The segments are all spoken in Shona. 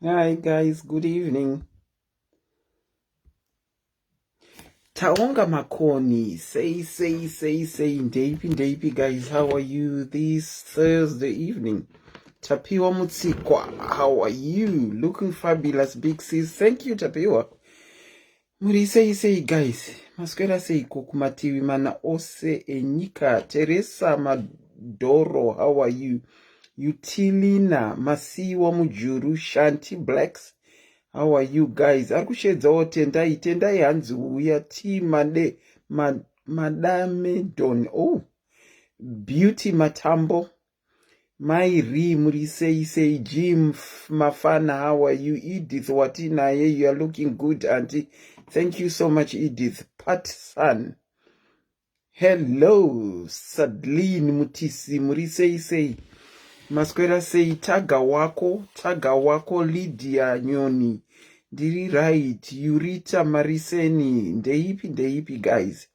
Hi guys, good evening. Taonga Makoni, say, say, say, say, ndeipi, ndeipi guys, how are you this Thursday evening? Tapiwa Mutsikwa, how are you? Looking fabulous, big sis. Thank you, Tapiwa. Muri sei sei guys, maswera seiko kumativi mana ose enyika. Teresa Madoro, how are you? Utilina Masiwa Mujuru, Shanti Blacks, how are you guys? Ari kusheedzawo Tendai, Tendai hanzi uya T Made Madamedon. Oh, Beauty Matambo. Mai Ri muri sei sei Jim Mafana, how are you? Edith Watinaye, you are looking good, auntie. Thank you so much, Edith. Patson. Hello, Sadlin Mutisi, muri sei sei. Maswera sei Taga wako, Taga wako Lydia Nyoni. Ndiri right, Yurita Mariseni, ndeipi ndeipi guys.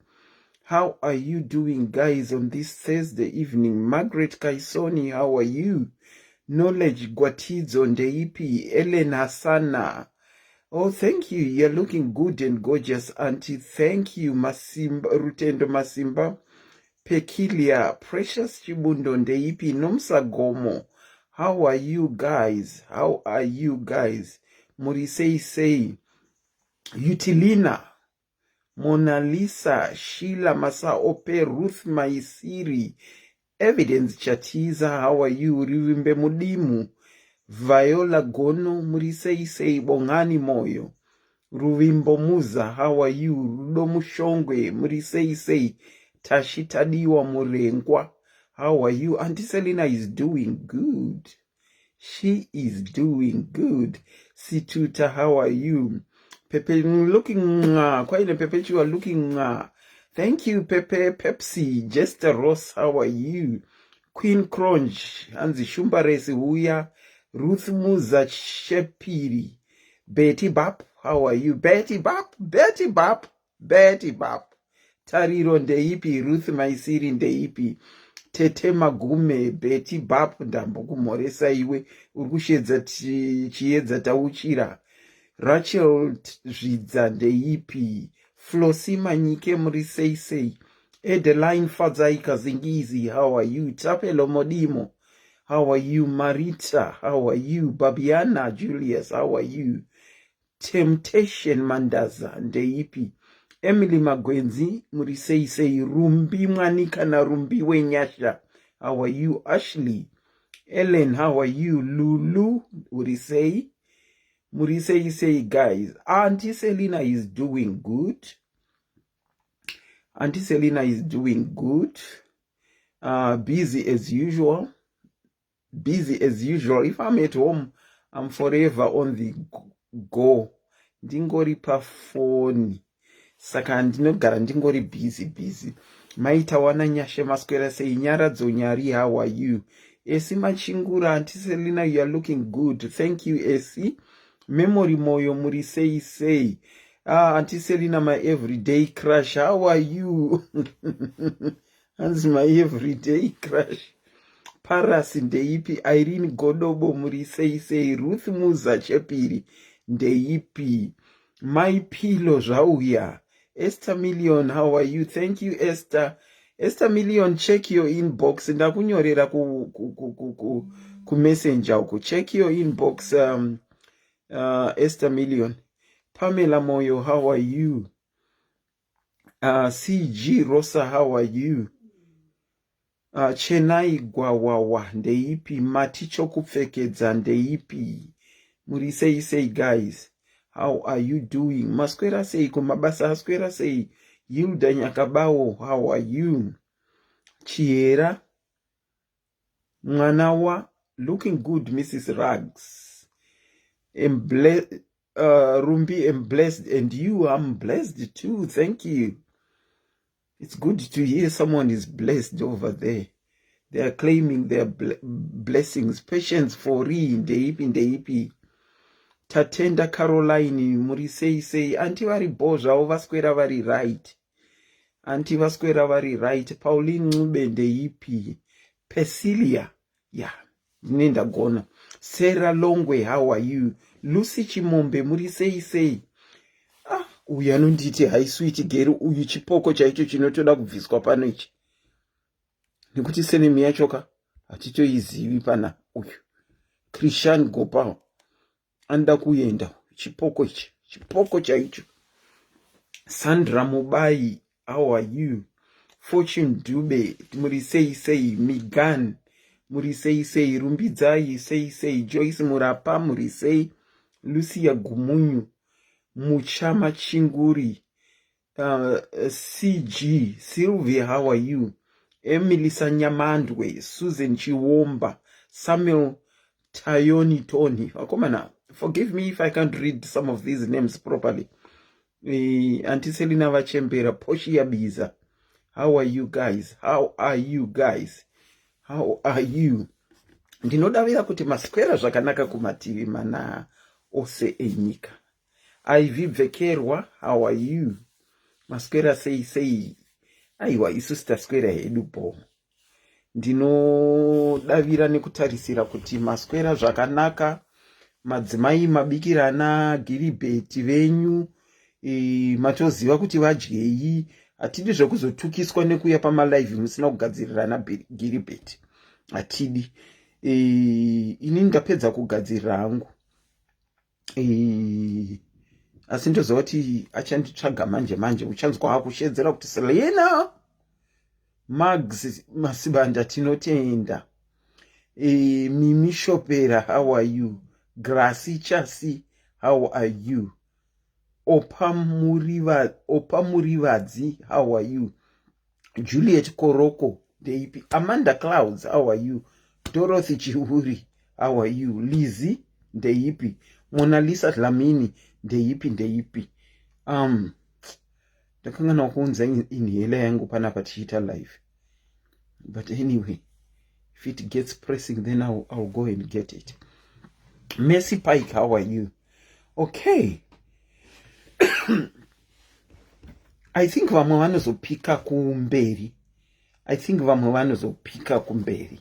How are you doing guys on this Thursday evening? Margaret Kaisoni, how are you? Knowledge Gwatidzo ndeipi, Ellen Hassana. Oh, thank you. You're looking good and gorgeous, auntie. Thank you, Masimba, Rutendo Masimba. Pekilia, Precious Chibundo ndeipi, Nomsa Gomo. How are you guys? How are you guys? Muri sei sei. Utilina, Mona Lisa, Sheila Masaope, Ruth Maisiri, Evidence Chatiza, how are you? Rivimbe Mudimu, Viola Gono, muri sei sei, Bongani Moyo, Ruvimbo Muza, how are you? Rudo Mushongwe, muri sei sei, Tashi Tadiwa Murengwa, how are you? Auntie Selina is doing good. She is doing good. Situta, how are you? Pepe, looking, quite Pepe, you are looking. Thank you, Pepe. Pepsi, Jester Ross, how are you? Queen Cronge, Hanzi Shumbaresi Huya, Ruth Muza Shepiri, Betty Bap, how are you? Betty Bap, Betty Bap, Betty Bap. Tariro ndeipi, Ruth Maisiri ndeipi, Tete Magume, Betty Bap, ndambokumhoresa iwe, uri kushedza chiedza tauchira. Rachel Zvidza ndeipi, Flossie Manyike muri sei sei, Adeline Fadzai Kazingizi, how are you? Tapelo Modimo, how are you? Marita, how are you? Babiana Julius, how are you? Temptation Mandaza ndeipi, Emily Magwenzi muri sei sei, Rumbi Mwanika na Rumbi Wenyasha, how are you? Ashley Ellen, how are you? Lulu uri sei? Muri sei sei guys. Auntie Selina is doing good. Auntie Selina is doing good. Busy as usual. Busy as usual. If I'm at home, I'm forever on the go. Ndingori pafoni. Saka ndinogara ndingori busy busy. Maita wana Nyashe maswera sei Nyaradzo Nyari, how are you? Esi Machingura, Auntie Selina, you are looking good. Thank you, Esi. Memory Moyo, muri sei sei. Ah, Auntie Selina, my everyday crush. How are you? Hanzi my everyday crush. Paras ndeipi, Irene Godobo muri sei sei, Ruth Muza Chepiri ndeipi, My Pillow zvauya, Esther Million, how are you? Thank you, Esther. Esther Million, check your inbox. Ndakunyorera ku, ku, ku, ku, ku, ku messenger uku. Check your inbox, Esther Million. Pamela Moyo, how are you? CG Rosa, how are you? Chenai Gwawawa ndeipi, Mati Chokupfekedza ndeipi, muri sei sei guys, how are you doing? Maswera sei kumabasa, aswera sei? Hilda Nyakabawo, how are you? Chihera mwana wa looking good, Mrs Rags. Rumbi am blessed, and you? I'm blessed too, thank you. It's good to hear someone is blessed over there. They are claiming their blessings. Patience for re ndeipi ndeipi. Tatenda Caroline muri sei sei. Auntie vari bho zvavo, vaswera vari right. Auntie vaswera vari right. Pauline Ncube ndeipi. Pesilia, yeah, ndine ndagona. Sarah Longwe, how are you? Lucy Chimombe, muri sei sei? Ah, uyu anonditi hi sweet girl, uyu chipoko chaicho chinotoda kubviswa pano ichi, nekuti senemi yacho ka hatitoizivi pana uyu. Krishan Gopal anoda kuenda, chipoko ichi, chipoko chaicho. Sandra Mubai, how are you? Fortune Dube, muri sei sei? Migan, muri sei sei? Rumbidzai, sei sei? Joyce Murapa, muri sei? Lucia Gumunyu, Muchama Chinguri, CG Sylvia, how are you? Emily Sanyamandwe, Susan Chiwomba, Samuel Tayoni Tony. Vakomana, forgive me if I can't read some of these names properly. Auntie Selina Vachembera, Poshia Biza, how are you guys? How are you guys? How are you? Ndinodavira kuti maswera zvakanaka kumativi mana ose enyika. Ivy Bvekerwa, how are you? Maswera sei sei? Aiwa, isusu taswera hedu bo. Ndinodavira nekutarisira kuti maswera zvakanaka. Madzimai mabikirana giribheti venyu, matoziva kuti vadyei. Hatidi zvekuzotukiswa nekuuya pamalive musina kugadzirirana giribheti, hatidi. Ini ndapedza kugadzirira hangu, asi ndoziva kuti achanditsvaga manje manje. Uchanzwa akushedzera kuti Selena Mags Masibanda, tinotenda. Mimi Shopera, how are you? Grasi Chasi, how are you? Opa Murivadzi, how are you? Juliet Koroko, ndeipi? Amanda Clouds, how are you? Dorothy Chiuri, how are you? Lizzie, ndeipi? Mona Lisa Dlamini, ndeipi ndeipi? Ndakangana kuunza inhaler yangu panapa tichiita live, but anyway, if it gets pressing, then I'll go and get it. Mercy Pike, how are you? Okay, I think vamwe vanozopika kumberi. I think vamwe vanozopika kumberi.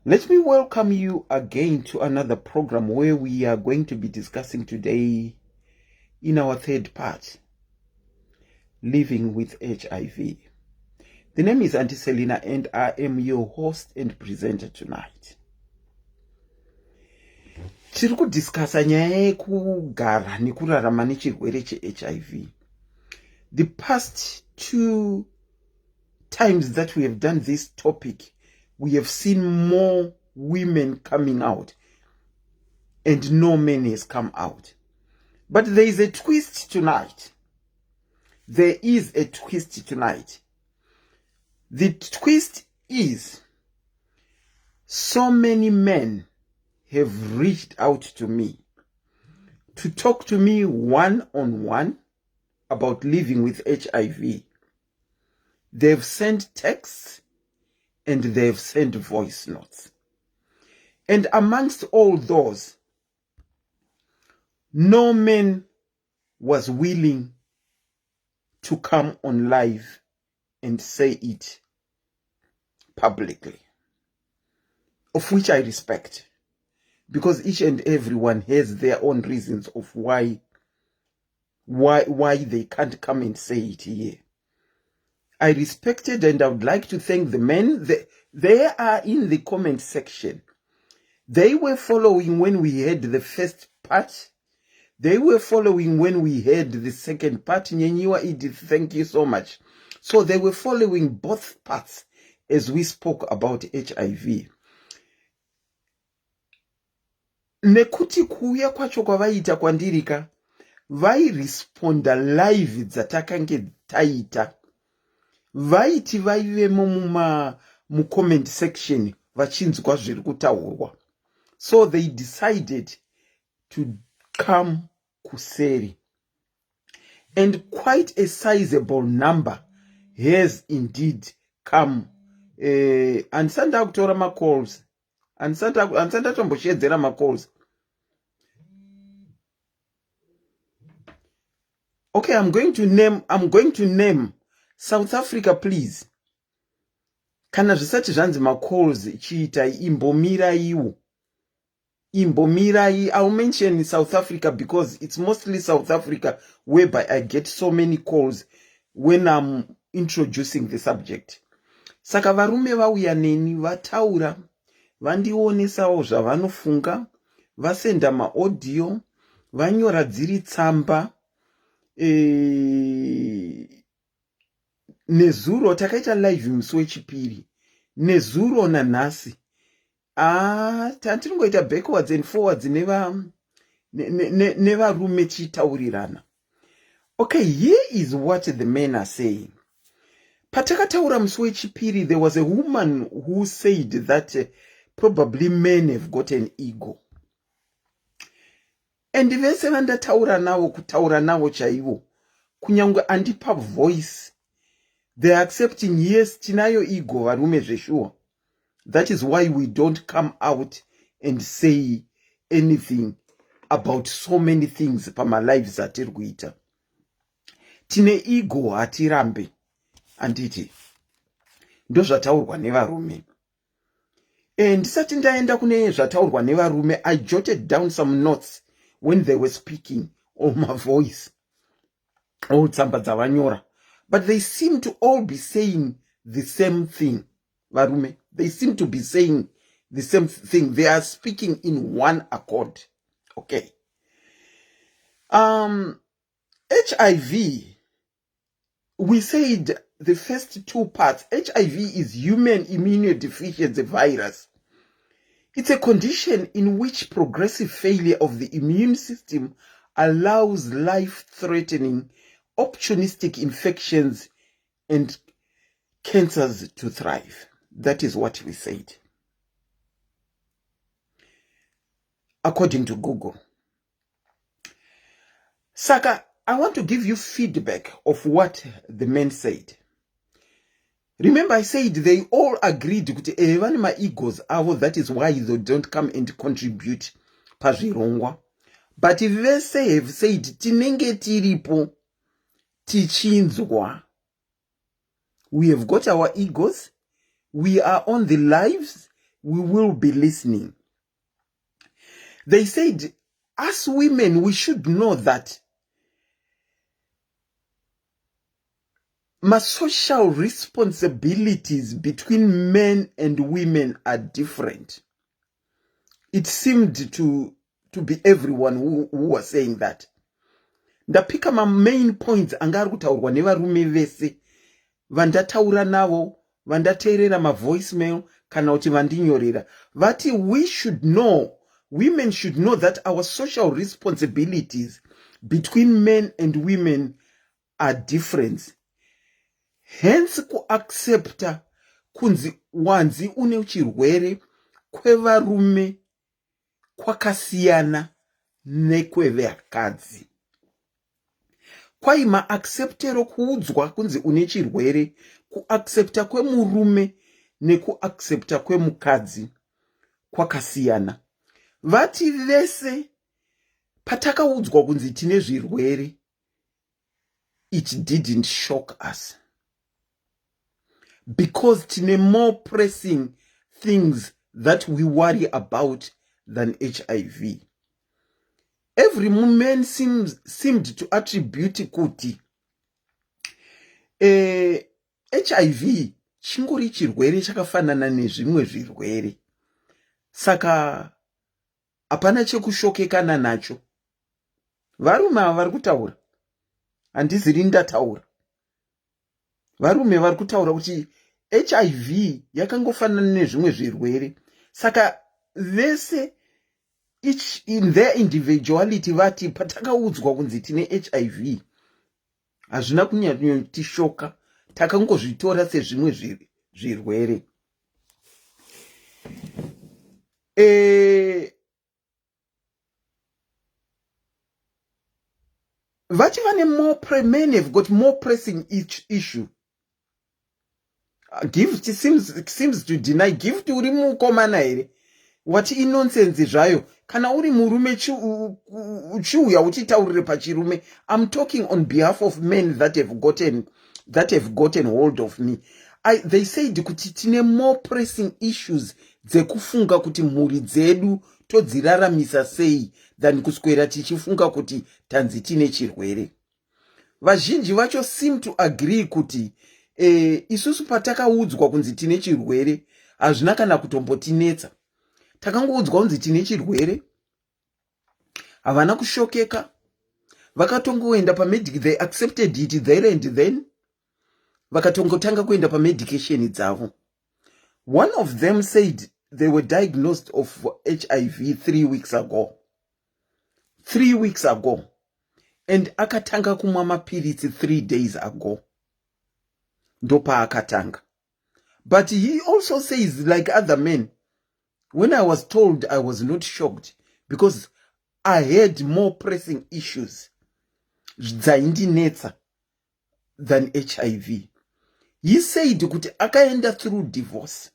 Let me welcome you again to another program where we are going to be discussing today in our third part, living with HIV. The name is Auntie Selina and I am your host and presenter tonight. Tiri kudiscussa nyaya yekugara nekurarama nechirwere cheHIV. The past two times that we have done this topic, we have seen more women coming out and no man has come out. But there is a twist tonight. There is a twist tonight. The twist is so many men have reached out to me to talk to me one-on-one about living with HIV. They've sent texts and they've sent voice notes. And amongst all those, no man was willing to come on live and say it publicly, of which I respect, because each and everyone has their own reasons of why they can't come and say it here. I respected, and I would like to thank the men. They are in the comment section. They were following when we had the first part. They were following when we had the second part. Nyenyiwa Edith, thank you so much. So they were following both parts as we spoke about HIV. Nekuti kuuya kwacho kwavaita kwandirika, vairesponda live dzatakange taita. Vaiti vaivemo muma mucomment section vachinzwa zviri kutaurwa. So they decided to come kuseri, and quite a sizable number has indeed come. Handisati ndakutora macalls, handisati ndatombochiedzera macalls. Okay, I'm going to name South Africa, please. Kana zvisati zvanzi macalls, chiitai, imbomiraiwo. Imbomirai. I'll mention South Africa because it's mostly South Africa whereby I get so many calls when I'm introducing the subject. Saka varume vauya neni, vataura, vandionesawo zvavanofunga, vasenda maaudio, vanyora dziri tsamba. Nezuro takaita live musi wechipiri, nezuro nanhasi tandiringoita backwards and forwards nevarume ne, ne, tichitaurirana. Okay, here is what the men are saying. Patakataura musi wechipiri, there was a woman who said that probably men have got an ego. And vese vandataura navo, kutaura navo chaivo, kunyange andipa voice, they are accepting, yes, tinayo ego varume zveshuwa. That is why we don't come out and say anything about so many things pamalives atiri kuita. Tine ego, hatirambe, handiti? Ndozvataurwa nevarume. Ndisati ndaenda kune zvataurwa nevarume, I jotted down some notes when they were speaking on my voice or tsamba dzavanyora, but they seem to all be saying the same thing. Varume, they seem to be saying the same thing. They are speaking in one accord. Okay, HIV, we said the first two parts. HIV is human immunodeficiency virus. It's a condition in which progressive failure of the immune system allows life-threatening opportunistic infections and cancers to thrive. That is what we said, according to Google. Saka, I want to give you feedback of what the men said. Remember, I said they all agreed kuti vane maegos avo, that is why they don't come and contribute pazvirongwa. But vese have said tinenge tiripo tichinzwa. We have got our egos, we are on the lives, we will be listening. They said, us women, we should know that masocial responsibilities between men and women are different. It seemed to be everyone who was saying that. Ndapika mamain points anga ari kutaurwa nevarume vese vandataura navo, vandateerera mavoicemail kana kuti vandinyorera. Vati we should know, women should know that our social responsibilities between men and women are different. Hence kuaccepta kunzi wanzi une chirwere kwevarume kwakasiyana nekwevakadzi. Kwai maacceptero kuudzwa kunzi une chirwere, kuaccepta kwemurume nekuaccepta kwemukadzi kwakasiyana. Vati vese patakaudzwa kunzi tine zvirwere, it didn't shock us because tine more pressing things that we worry about than HIV. Every man seemed to attribute kuti HIV chingori chirwere chakafanana nezvimwe zvirwere, saka hapana chekushokekana nacho. Varume ava vari kutaura, handiziri ndataura. Varume vari kutaura kuti HIV yakangofanana nezvimwe zvirwere, saka vese each in their individuality vati patakaudzwa kunzi tine HIV hazvina kunyanyotishoka, takangozvitora sezvimwe zvirwere. Vati vane more, men have got more pressing each issue. Gift seems to deny. Gift, uri mukomana here? Wati inonsense zvayo. Kana uri murume, chiuya uchitaurire pachirume. I'm talking on behalf of men that have gotten hold of me. They said kuti tine more pressing issues dzekufunga kuti mhuri dzedu todziraramisa sei than kuswera tichifunga kuti tanzi tine chirwere. Vazhinji vacho seem to agree kuti e, isusu patakaudzwa kunzi tine chirwere hazvina kana kutombotinetsa. Takangoudzwa kunzi tine chirwere, havana kushokeka, vakatongoenda pamedic, they accepted it there and then, vakatongotanga kuenda pamedication dzavo. One of them said they were diagnosed of HIV 3 weeks ago. 3 weeks ago. And akatanga kumwa mapiritsi 3 days ago. Ndopaakatanga. But he also says, like other men, when I was told, I was not shocked because I had more pressing issues dzaindinetsa than HIV. He said kuti akaenda through divorce.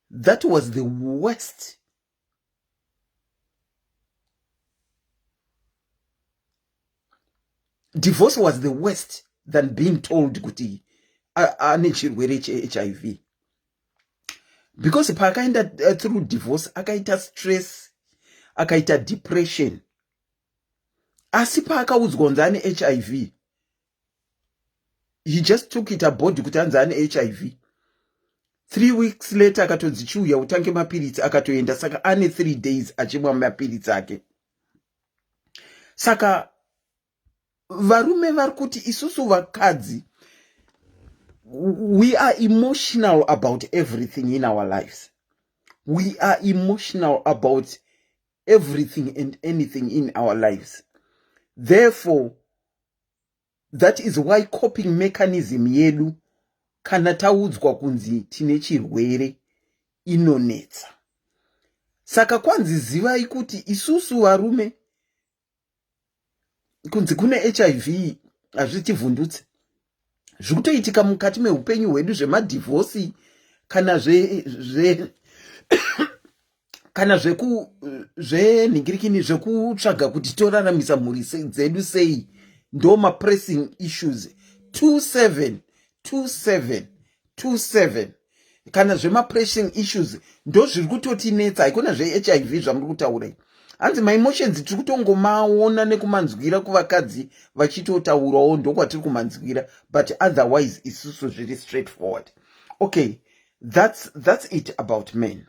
That was the worst divorce was the worst than being told kuti ane chirwere cheHIV, because paakaenda through divorce akaita stress, akaita depression. Asi paakaudzwa kunzi ane HIV, he just took it aboard kuti anzi ane HIV. 3 weeks later akatonzi chiuya utange mapiritsi, akatoenda. Saka ane 3 days achimwa mapiritsi ake. Saka varume vari kuti isusu vakadzi, we are emotional about everything in our lives. We are emotional about everything and anything in our lives. Therefore, that is why coping mechanism yedu kana taudzwa kunzi tine chirwere inonetsa. Saka kwanzi zivai kuti isusu varume, kunzi kune HIV hazvitivhundutse. Zviri kutoitika mukati meupenyu hwedu zvemadhivhosi kana zve, zve kana zveku zvenhingirikini zvekutsvaga kuti toraramisa mhuri dzedu sei, ndo mapressing issues. 27 27 27 kana zvemapressing issues ndo zviri kutotinetsa, haikona zveHIV zvamuri kutaura. Hanzi maemotions tiri kutongomaona nekumanzwira kuvakadzi vachitotaurawo, ndokwatiri kumanzwira, but otherwise isusu zviri straight forward. Okay, that's it about men.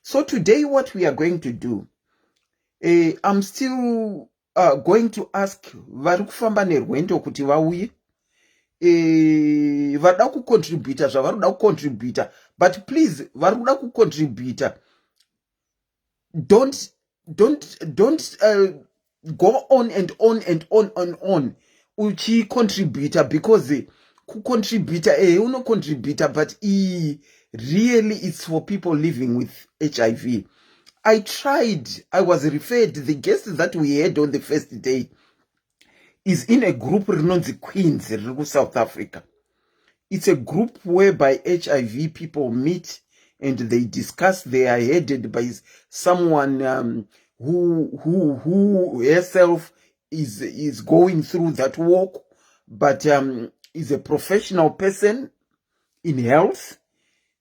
So today what we are going to do, I'm still going to ask vari kufamba nerwendo kuti vauye, vada kucontributa zvavari kuda kucontributa, but please, vari kuda kucontributa, don't go on and on and on and on uchicontributa, because kucontributa, ehe, unocontributa, but iyi really it's for people living with HIV. I tried, I was referred, the guest that we had on the first day is in a group rinonzi Queens riri kuSouth Africa. It's a group whereby HIV people meet and they discuss. They are headed by someone who herself is going through that walk, but is a professional person in health,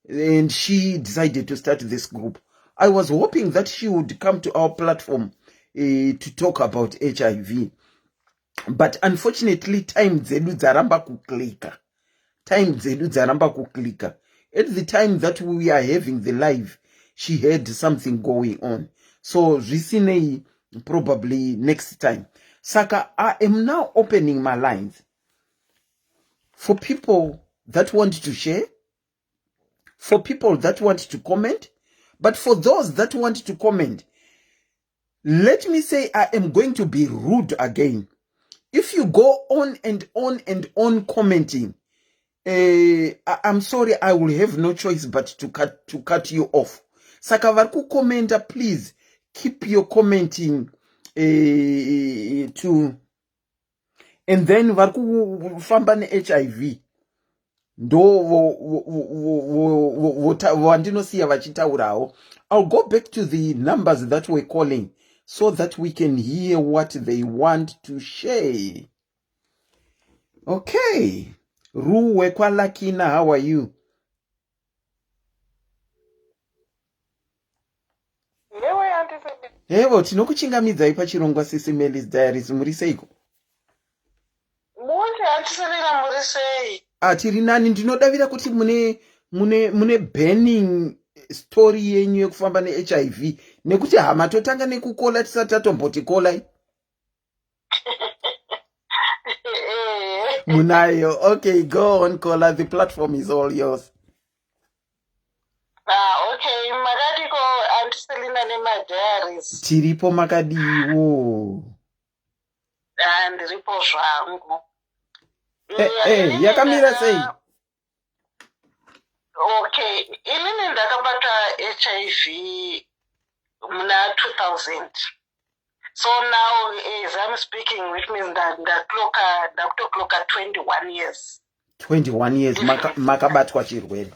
and she decided to start this group. I was hoping that she would come to our platform to talk about HIV, but unfortunately time dzedu dzaramba kuklika, time dzedu dzaramba kuklika. At the time that we are having the live, she had something going on. So zvisinei, probably next time. Saka I am now opening my lines for people that want to share, for people that want to comment. But for those that want to comment, let me say I am going to be rude again. If you go on and on and on commenting, I'm sorry, I will have no choice but to cut you off. Saka vari kukomenta, please keep your commenting to, and then vari kufamba neHIV ndo vandinosiya vachitaurawo. I'll go back to the numbers that we're calling so that we can hear what they want to share. Okay, Ruwe kwalakina, how are you? Hevo, tinokuchingamidzai pachirongwa Sisi Melis Diaries. Muri seiko? Muri atiserera, muri sei? Ah, tiri nani. Ndinodavira kuti mune burning story yenyu yekufamba neHIV, nekuti hama totanga nekukola tisati tatomboti kolai. Munayo. Okay, go on, caller. The platform is all yours. Ah, okay, makadiko, Auntie Selina nemadiaries? Tiripo, makadiwo? Ah, ndiripo zvangu. Eh, yakamira sei? Okay, inini ndakabata HIV muna 2000. So now, as I'm speaking, which means ndakloka, ndakutokloka 21 years. 21 years makabatwa chirwere?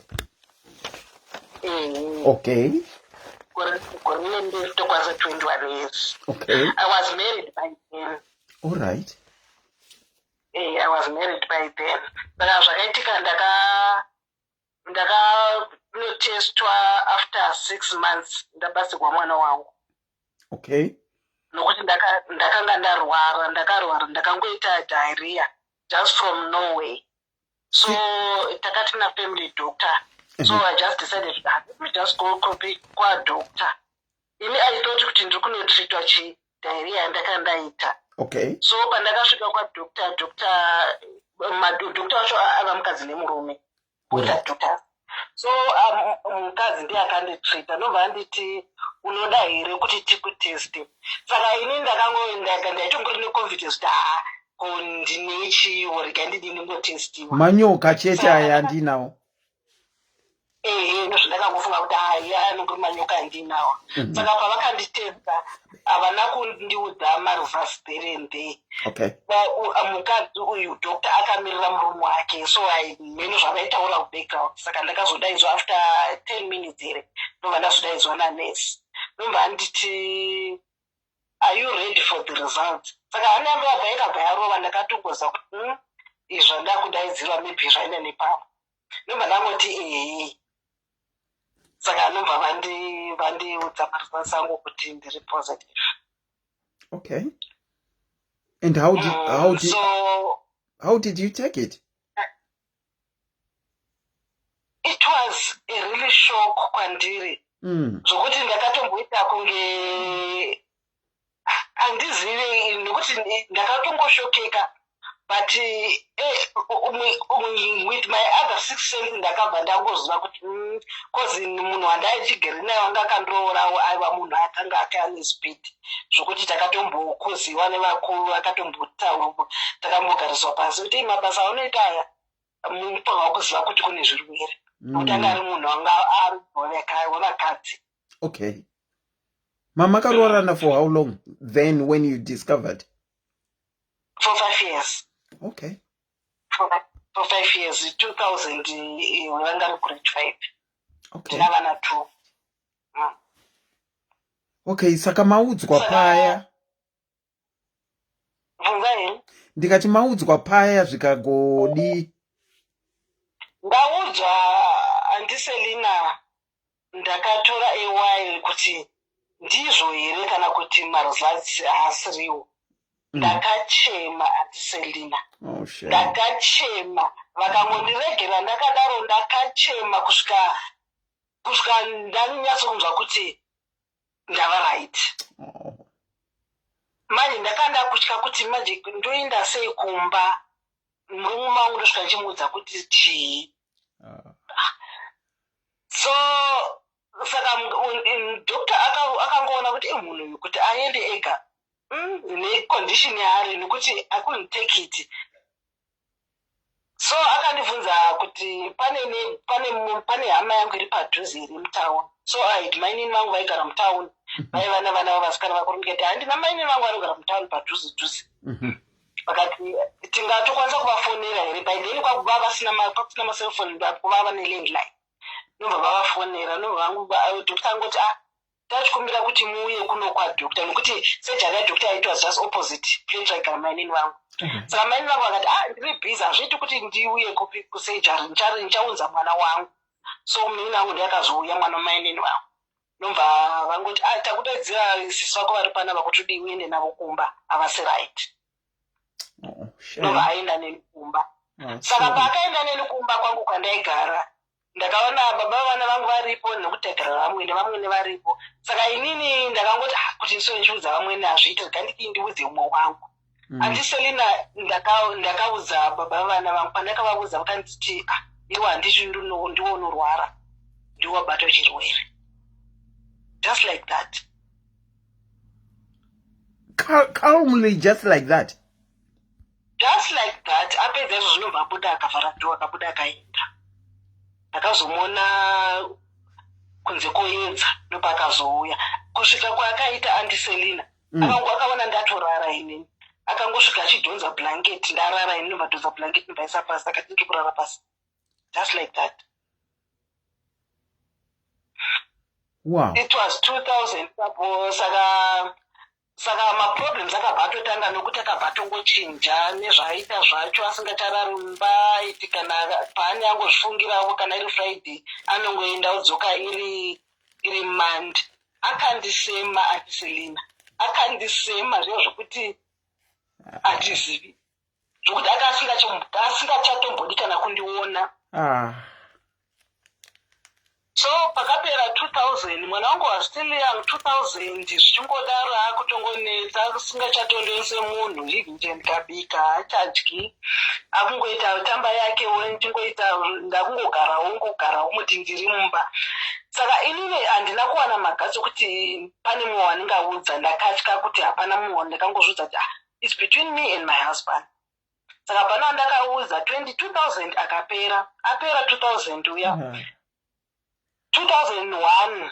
Okay. Gore remberi tokwanisa 21 years. I was married by then. All right. I was married by then. Saka zvakaitika, ndakanotestwa after 6 months ndabatsirwa mwana wangu. Nokuti ndakanga ndarwara, ndakarwara, ndakangoita diarrhea just from nowhere. So takati nafamily doctor, so I just decided, "Ah, let me just go kupi kwadoctor." Ini I thought kuti ndiri kunotreatwa chi diarrhea yandakanga ndaita. So pandakasvika kwadoctor, doctor, madoctor wacho ava mukadzi nemurume, both are doctors. So mukadzi ndiye akanditreata, ndobva anditi, "Unoda here kuti tikuteste?" Saka ini ndaitongori neconfidence kuti, "Haa, ko ndine chiwo, rega ndidi ndingotestiwa." Manyoka chete aya andinawo. Ehe, ndozvandakangofunga kuti haya anongori manyoka andinawo. Saka pavakanditesta, havana kundiudza maresults there and there. Mukadzi uyu doctor akamirira murume wake, so mheno zvavaitaura kubackground. Saka ndakazodaidzwa after 10 minutes here, ndobva ndazodaidzwa nanesi, ndobva anditi, "Are you ready for the results?" Saka hana yangu yabva ikabva yarova. Ndakatongoza kuti, izvi zvandakudaidzirwa maybe zvaenda nepamwe." Ndobva ndangoti, "Ehe." Saka anobva vandiudza maresults angu kuti ndiri positive. Okay, and how did how did So how did you take it? It was a really shock kwandiri, zvokuti ndakatomboita kunge handizivi, nekuti ndakatongoshokeka. But with my other six sense ndakabva ndangoziva kuti, 'cause munhu wandaichigere naye wanga akandoroorawo aiva munhu akanga akane speed, zvokuti takatombokuziwa nevakuru, vakatombotaura, takambogariswa pasi kuti, "Mabasa aunoita aya, mufanira kuziva kuti kune zvirwere," nokuti anga ari munhu anga ari wevakadzi. Okay, mamakaroorana for how long then when you discovered? For 5 years. For 5 years, 2000, vanga ri grade 5. Ndina vana two. Okay, saka maudzwa paya? Bvunzai. Ndikati maudzwa paya, zvikagodi? Ndaudzwa, Auntie Selina, ndakatora a while kuti ndizvo here kana kuti maresults haasiriwo. Ndakachema, Auntie Selina. Oh, shame. Ndakachema, vakangondiregera ndakadaro. Ndakachema kusvika ndanyatsonzwa kuti ndava right. Manje ndakanda kutya kuti manje ndoenda sei kumba, murume wangu ndosvika ndichimuudza kuti chii? So saka doctor akangoona kuti munhu uyu kuti aende ega, necondition yaari, nekuti I couldn't take it. So akandibvunza kuti pane hama yangu iri padhuze iri mutauni. So aiti mainini vangu vaigara mutauni, vaiva nevana vavasikana vakuru. Ndikati, "Handina, mainini vangu vanogara mutauni padhuze dhuze." Vakati, "Tingatokwanisa kuvafonera here?" By then kwakuva vasina kwakusina macellphone, vava nelandline. Nobva vavafonera, nobva vangu doctor angoti, "Ah, tachikumbira kuti muuye kuno kwadoctor," nokuti surgery yadoctor it was just opposite place raigara mainini vangu. Saka mainini vangu vakati, "Ah, ndiri busy, hazviiti kuti ndiuye kupi kusurgery, ndichaunza mwana wangu." So munin'ina wangu ndiye akazouya, mwana wamainini vangu. Nobva vangoti, ah, takudaidzira sisi vako vari panapa kuti udii uende navo kumba, havasi right. Oh, shame. Nobva aenda neni kumba. Oh, Saka sorry. Paakaenda neni kumba kwangu kwandaigara, ndakaona baba vavana vangu varipo nekutegera vamwene, vamwene varipo. Saka inini ndakangoti, ah, kuti ndisove ndichiudza vamwene hazviiti, rega ndidii ndiudze umwe wangu. Auntie Selina, ndakaudza baba vavana vangu. Pandakavaudza vakanditi, ah, iwe handiti ndiwo unorwara, ndiwo wabatwa chirwere. Just like that. Calmly, just like that. Just like that. Apedza izvo zvinobva abuda, akavhara door, akabuda, akaenda. Ndakazomuona kunze koedza, ndopaakazouya. Kusvika kwaakaita, Auntie Selina, akango akaona ndatorara inini. Akangosvika achidhonza blanket, ndarara ini, ndobva blanket, ndobvaisa pasi, akati ndiri kurara pasi. Just like that. It was 2000 apo. Saka maproblems akabva atotanga nokuti akabva atongochinja nezvaaita zvacho, asingacharari mumba. Aiti kana paane angozvifungirawo, kana iri Friday anongoenda, odzoka iri Monday. Akandisema, Auntie Selina, akandisema zviya zvokuti hatizivi, zvokuti anga asingachatombodi kana kundiona. So pakapera 2000, mwana wangu was still young, 2000 zvichingodaro, akutongonetsa, asingachatondonise munhu. Even chero ndikabika haachadyi, akungoita tamba yakewo, ndichingoita ndakungogarawo, ngogarawo muti ndiri mumba. Saka inini handina kuwana maguts okuti pane mumwe wandingaudza. Ndakatya kuti hapana mumwe. Ndakangozviudza kuti, ah, it's between me and my husband. Saka pana wandakaudza. 2000 akapera, apera 2000 uya. 2001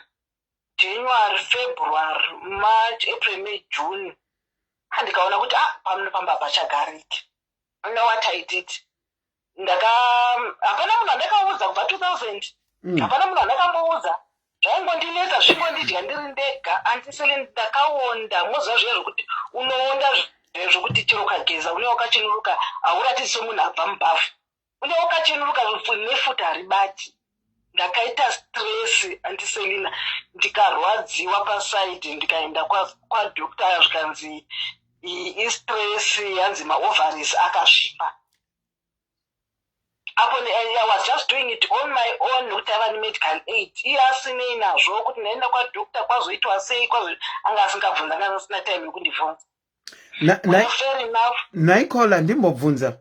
January, February, March, April, May, June, andikaona kuti, ah, pano pamba hapachagariki. You know what I did? Ndaka hapana munhu andakaudza kubva 2000. Hapana munhu andakamboudza. Zvaingondinetsa, zvingondidya ndiri ndega. Auntie Selina, ndakaonda. Moziva zviya zvokuti unoonda zviya zvokuti chero ukageza une wakachenuruka, hauratidzi semunhu abva mubhavhu, une wakachenuruka, nefuta haribati. Ndakaita stress, Auntie Selina, ndikarwadziwa paside, ndikaenda kwadoctor, zvikanzi istress, yanzi maovaries akasvipa apo. I was just doing it on my own nekuti aiva nemedical aid, iye asinei nazvo kuti ndaenda kwadoctor kwazoitwa sei, kwazo anga asingabvunza, anga asina time yekundibvunza. Well, fair enough. Naikola, ndimbobvunza,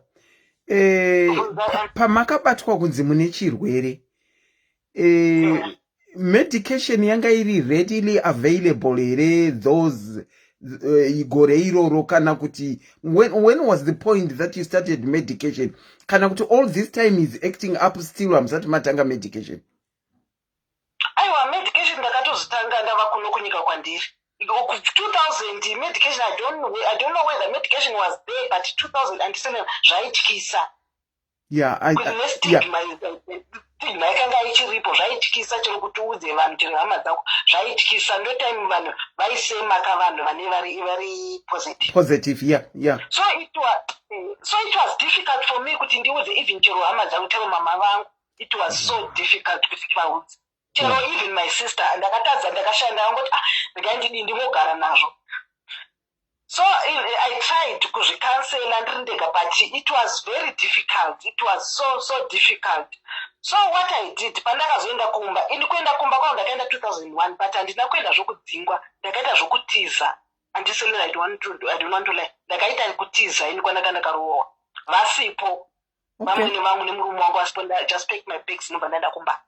Bvunza. Pamakabatwa kunzi mune chirwere, medication yanga iri readily available here those gore iroro, kana kuti when was the point that you started medication, kana kuti all this time is acting up, still hamusati matanga medication? Aiwa, medication ndakatozitanga ndava kuno kunyika kwandiri. 2000 medication, I don't know whether medication was there, but 2007 zvaityisa. Kuti nestigma, stigma yakanga ichiripo, zvaityisa chero kuti uudze vanhu, chero hama dzako, zvaityisa. Ndotime vanhu vaisemaka vanhu vane vari positive. Positive, yeah. So it was difficult for me kuti ndiudze even chero hama dzangu, chero mama vangu. It was so difficult kuti tivaudze, chero even my sister ndakatadza, ndakashaya. Ndakangoti, ah, regai ndidii, ndingogara nazvo. So I tried kuzvicounsela ndiri ndega, but it was very difficult. It was so so difficult. So what I did, pandakazoenda kumba, ini kuenda kumba kwangu ndakaenda 2001, but handina kuenda zvokudzingwa, ndakaita zvokutiza. Auntie Selina, I don't want to lie, ndakaita kutiza ini kwandanga ndakaroorwa vasipo. Vamwene vangu nemurume wangu vasipo, just pack my bags, ndobva ndaenda kumba.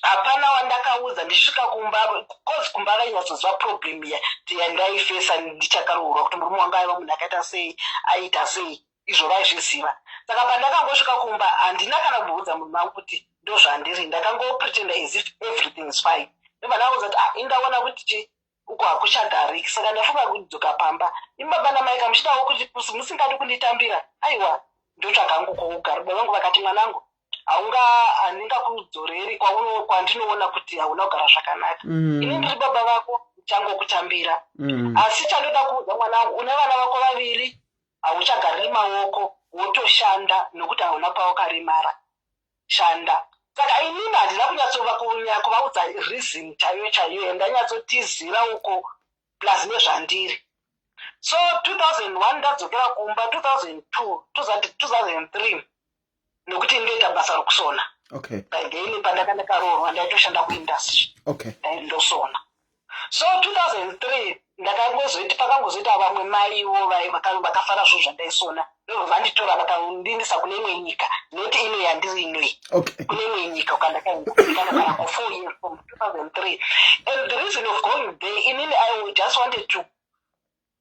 Hapana wandakaudza. Ndichisvika kumba, cause kumba vainyatsoziva problem yandaifesa ndichakaroorwa, kuti murume wangu aiva munhu akaita sei, aiita sei, izvo vaizviziva. Saka pandakangosvika kumba, handina kana kuudza murume wangu kuti ndozvandiri. Ndakangopretenda as if everything is fine. Ndobva ndaudza kuti, ah, indaona kuti chi uko hakuchagariki, saka ndafunga kudzoka pamba. Imi baba namai, kamuchidawo kuti musingadi kunditambira, aiwa, ndotsvaga hangu kwokugara. Baba vangu vakati, mwanangu, haunga handingakudzoreri kwandinoona kuti hauna kugara zvakanaka. Ini ndiri baba vako, ndichangokutambira. Asi chandoda kuudza mwanangu, une vana vako vaviri, hauchagariri maoko, wotoshanda nokuti hauna pawakarimara, shanda. Saka inini handina kunyatsova kuvaudza reason chaiyo chaiyo, yandanyatsotizira uko plus nezvandiri. So 2001 ndadzokera kumba, 2002, 2003, nokuti ndoita basa rokusona. By then pandaka ndakaroorwa ndaitoshanda kuindustry. Ndosona. So 2003 ndakangozoiti, pakangozoita vamwe maiwo vakafara zvinhu zvandaisona, ndobva vanditora vakandindisa kune imwe nyika, noti ino yandiri inoi. Kune imwe nyika kwandakaenda, ndikanogara for 4 years from 2003. And the reason of going there, inini I just wanted to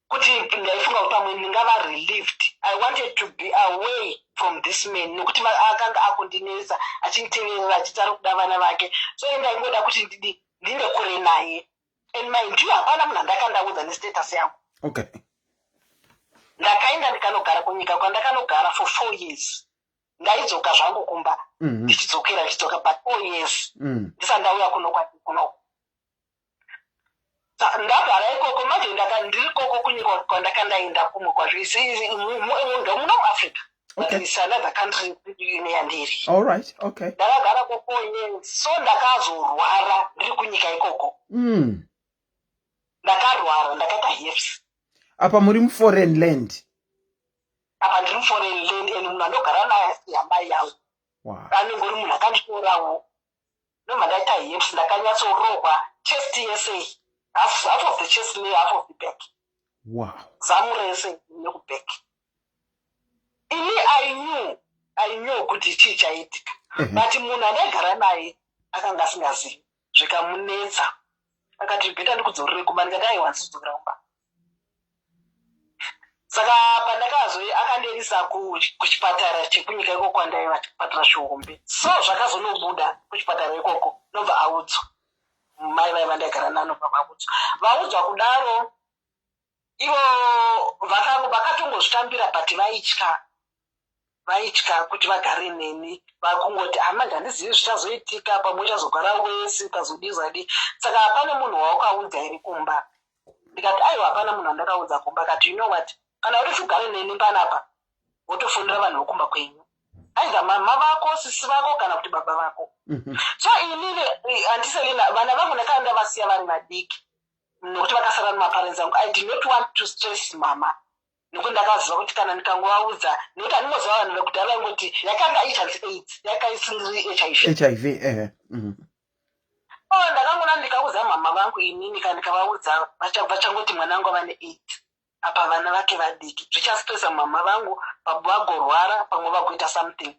kuti ndaifunga kuti pamwe ndingava relieved. I wanted to be away from this man, nokuti akanga akundinetsa, achinditeverera, achiti ari kuda vana vake. So ndaingoda kuti ndidi ndinde kure naye. And mind you, hapana munhu andakandaudza nestatus yangu. Ndakaenda ndikanogara kunyika kwandakanogara for 4 years. Ndaidzoka zvangu kumba, ndichidzokera, ndichidzoka, but 4 years ndisati ndauya kuno kwati kunoko. Ndagara ikoko manje, ndiri koko kunyika kwandakandaenda kumwe kwazvo, ndomuno muAfrica, but it's another country ine yandiri. All right okay Ndakagara ko 4 years. So ndakazorwara ndiri kunyika ikoko. Ndakarwara, ndakaita herpes. Apa muri muforeign land. Apa ndiri muforeign land, and munhu andogara naye amai yangu. Anenge uri munhu akanditorawo. Ndobva ndaita herpes, ndakanyatsorohwa chest yese, half of the chest ne half of the back. Zamu rese nekuback. Ini I knew kuti chii chaitika, but munhu andaigara naye akanga asingazivi, zvikamunetsa. Akati, "Better ndikudzorere kumba." Ndikati, "Aiwa, handisi kudzokera kumba." Saka pandakazo akandiendesa kuchipatara chekunyika ikoko kwandaiva, chipatara chihombe. So zvakazonobuda kuchipatara ikoko, nobva audzwa mai vaiva ndaigara nanobva vaudzwa. Vaudzwa kudaro, ivo vakatongozvitambira, but vaitya kuti vagare neni. Vakungoti, "Hama, handizivi zvichazoitika, pamwe uchazogara wese, ukazodii zadi." Saka hapana munhu waukaudza here kumba? Ndikati, "Aiwa, hapana munhu wandakaudza kumba." Akati, "You know what, kana uri ugare neni panapa, wotofonera vanhu vokumba kwenyu, either mama vako, sisi vako, kana kuti baba vako." So inini, andiselina vana vangu ndakanga ndavasiya vari vadiki, nokuti vakasara nemaparents angu. I did not want to stress mama, nokuti ndakaziva kuti kana ndikangovaudza, nokuti handingoziva vanhu vekudhara vaingoti yakanga ichanzi AIDS, yaka isiri HIV. HIV, ehe. Oh, ndakangona ndikaudza mama vangu inini, kana ndikavaudza vachangoti mwana wangu ava neAIDS, apa vana vake vadiki, zvichastressa mama vangu, baba vagorwara, pamwe vagoita something.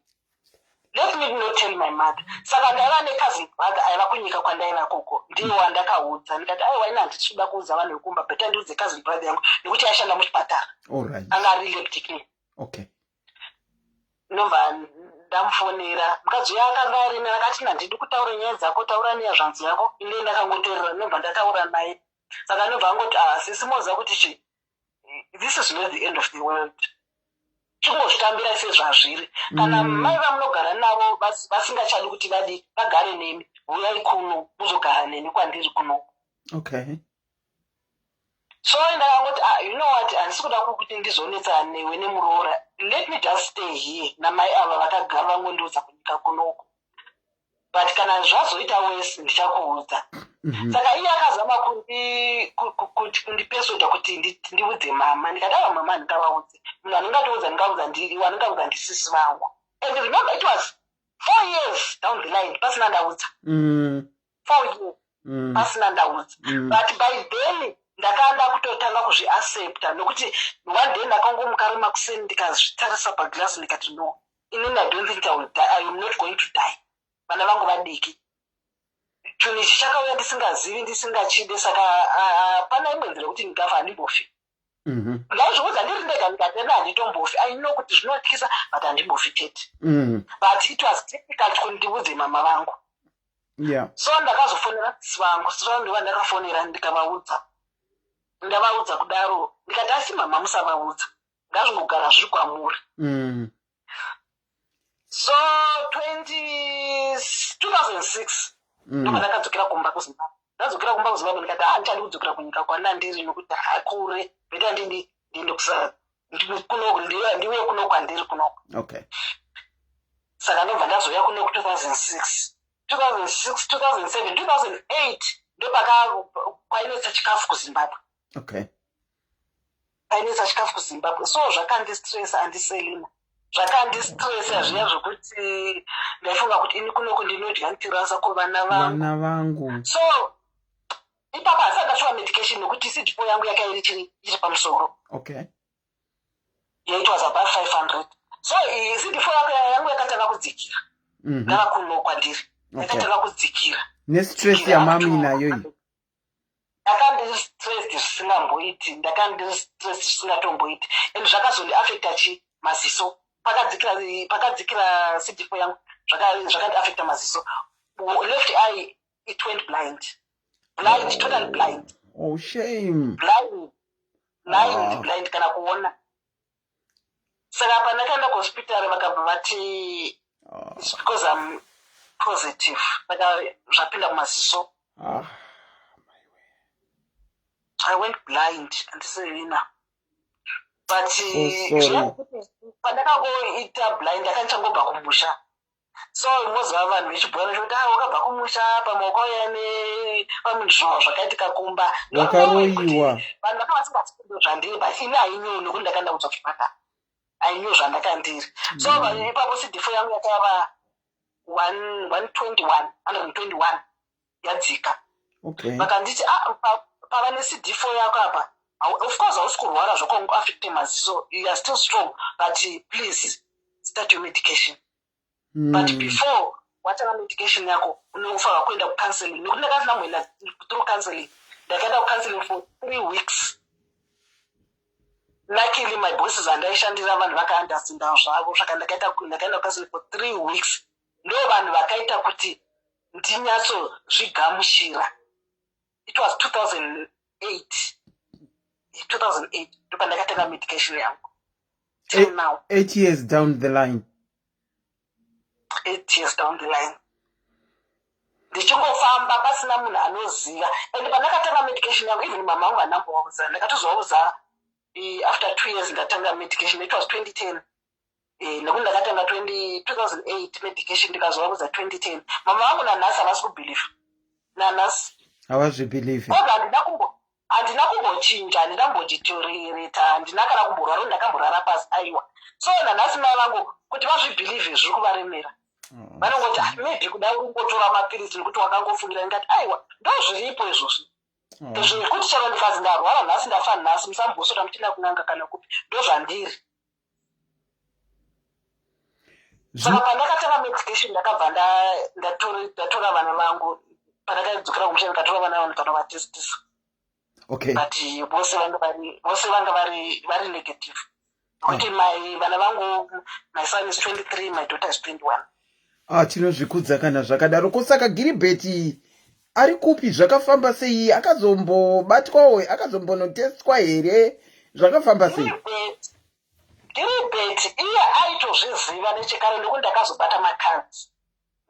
Let me not tell my mother. Saka ndaiva necousin brother aiva kunyika kwandaiva koko, ndiye wandakaudza. Ndikati, "Aiwa, ina handichida kuudza vanhu vekumba, better ndiudze cousin brother yangu," nekuti aishanda muchipatara. Anga ari lab technician. Ndobva ndamufonera. Mukadzi uyo akanga arine, akati, "Handidi kutaura nyaya dzako, taura neyazvanzi yako." Ine ndakangotorera, ndobva ndataura naye. Saka ndobva angoti, "Ah, sisi, moziva kuti chi this is not the end of the world, chingozvitambira sezvazviri. Kana mai vamunogara navo vasingachadi kuti vadi vagare nemi, uyai kuno muzogara neni kwandiri kuno." So ndakangoti, "Ah, you know what, handisi kuda kuti ndizonetsa newe nemuroora. Let me just stay here namai ava vakagara vangondiudza kunyika kunoko, but kana zvazoita wese ndichakuudza." Saka iye akazama kuti kundipersuada kuti ndiudze mama. Ndikati, "Aiwa mama, handingavaudze. Munhu anongatoudza, ndingaudza, wanongaudza ndisisi vangu." And remember, it was 4 years down the line pasina ndaudza. 4 years pasina ndaudza. But by then ndakanda kutotanga kuzviaccepta, nokuti one day ndakangomuka remakuseni, ndikazvitarisa paglass, ndikati, "No, inini I don't think I will die. I am not going to die. Vana vangu vadiki, chinhu ichi chakauya ndisingazivi, ndisingachide, saka hapana imwe nzira yekuti ndingafa. Handimbofi." Ndaizviudza ndiri ndega, ndikati, "Ena handitombofi. I know kuti zvinotyisa, but handimbofi tete." But it was difficult kuti ndiudze mama vangu. So ndakazofonera sisi vangu. Sisi vangu ndiva ndakafonera, ndikavaudza. Ndavaudza kudaro, ndikati, "Asi mama musavaudza, ngazvingogara zviri kwamuri." So 20 2006 ndobva ndakadzokera kumba kuZimbabwe. Ndadzokera kumba kuZimbabwe, ndikati, "Ah, ndichadi kudzokera kunyika kwandandiri, nokuti hakure. Better ndindi ndiende kuno, ndiuye kuno kwandiri kunoko." Saka ndobva ndazouya kuno ku2006, 2006, 2007, 2008, ndopaka kwainetsa chikafu kuZimbabwe. Kwainetsa chikafu kuZimbabwe, so zvakandistressa, Auntie Selina, zvakandistressa zviya zvokuti ndaifunga kuti ini kunoko ndinodya ndichirasa kuvana vangu. Vana vangu. So ipapo handisati ndapiwa medication nekuti CD4 yangu yaka iri chiri iri pamusoro. Yeah, it was above 500. So CD4 yako yangu yakatanga kudzikira. Ndava kuno kwandiri, yakatanga kudzikira. Nestress yamami nayo iyi. Ndakandiri stressed zvisingamboiti, ndakandiri stressed zvisingatomboiti, and zvakazondiafecta chi maziso. Pakadzikira CD4 yangu, zvakandiafecta maziso. Left eye, it went blind, blind, totally blind. Oh, shame. Blind, blind. Ah. Blind, kana kuona. Saka pandakaenda kuhospitari, vakabva vati it's because I'm positive, saka zvapinda mumaziso. Ah. I went blind, Auntie Selina, but So sorry. Pandakangoita blind, ndakandichangobva kumusha. So moziva vanhu vechibhora chokuti a wakabva kumusha, pamwe wakauya nepamwe zvinhu zvakaitika kumba. Wakaroyiwa. Vanhu vanga vasingazivi zvandiri, but ini I knew nekuti ndakaenda kutsva kuchipatara. I knew zvandakandiri. So ipapo CD4 yangu yakava 121, 121, yadzika. Vakanditi, "Ah, pava neCD4 yako apa, of course hausi kurwara zvakangoafecte maziso, you are still strong, but please start your medication." But before watanga medication yako, unofanira kuenda kucounseling, nekuti ndakasina kumboenda through counseling. Ndakaenda kucounseling for 3 weeks. Luckily my bosses andaishandira, vanhu vakaunderstanda zvavo. Saka ndakaenda kucounseling for 3 weeks. Ndo vanhu vakaita kuti ndinyatsozvigamuchira. It was 2008, 2008 ndopandakatanga medication yangu till now. 8 years down the line. 8 years down the line, ndichingofamba pasina munhu anoziva. And pandakatanga medication yangu, even mama vangu handambovaudza. Ndakatozovaudza after 2 years ndatanga medication. It was 2010, nekuti ndakatanga 20 2008 medication, ndikazovaudza 2010. Mama vangu nanhasi havasi kubhilivha, nanhasi. Havazvibhilivhi. Oga handina kumbochinja, handina kumbodeteriorata, handina kana kumborwara, ndakamborara pasi, aiwa. So nanhasi mai vangu kuti vazvibhilivhe zviri kuvaremera. Vanongoti, "Ah, maybe kuda uri kungotora mapirisi nekuti wakangofungira." Ndikati, "Aiwa, ndo zviripo izvozvi." Zvekuti chero ndikazi ndarwara nhasi, ndafa nhasi, musambosota muchienda kun'anga kana kupi, ndo zvandiri. Saka pandakatanga medication, ndakabva ndatora vana vangu. Pandakadzokera kumusha, ndikatora vana vangu, ndikanovatestisa. But vose vanga vari negative, nokuti my vana vangu, my son is 23, my daughter is 21. Ah, tinozvikudza kana zvakadaro. Ko saka Giribheti ari kupi? Zvakafamba sei? Akazombobatwawo, akazombonotestwa here? Zvakafamba sei? Gilbert iye aitozviziva nechekare, ndokuti ndakazobata macards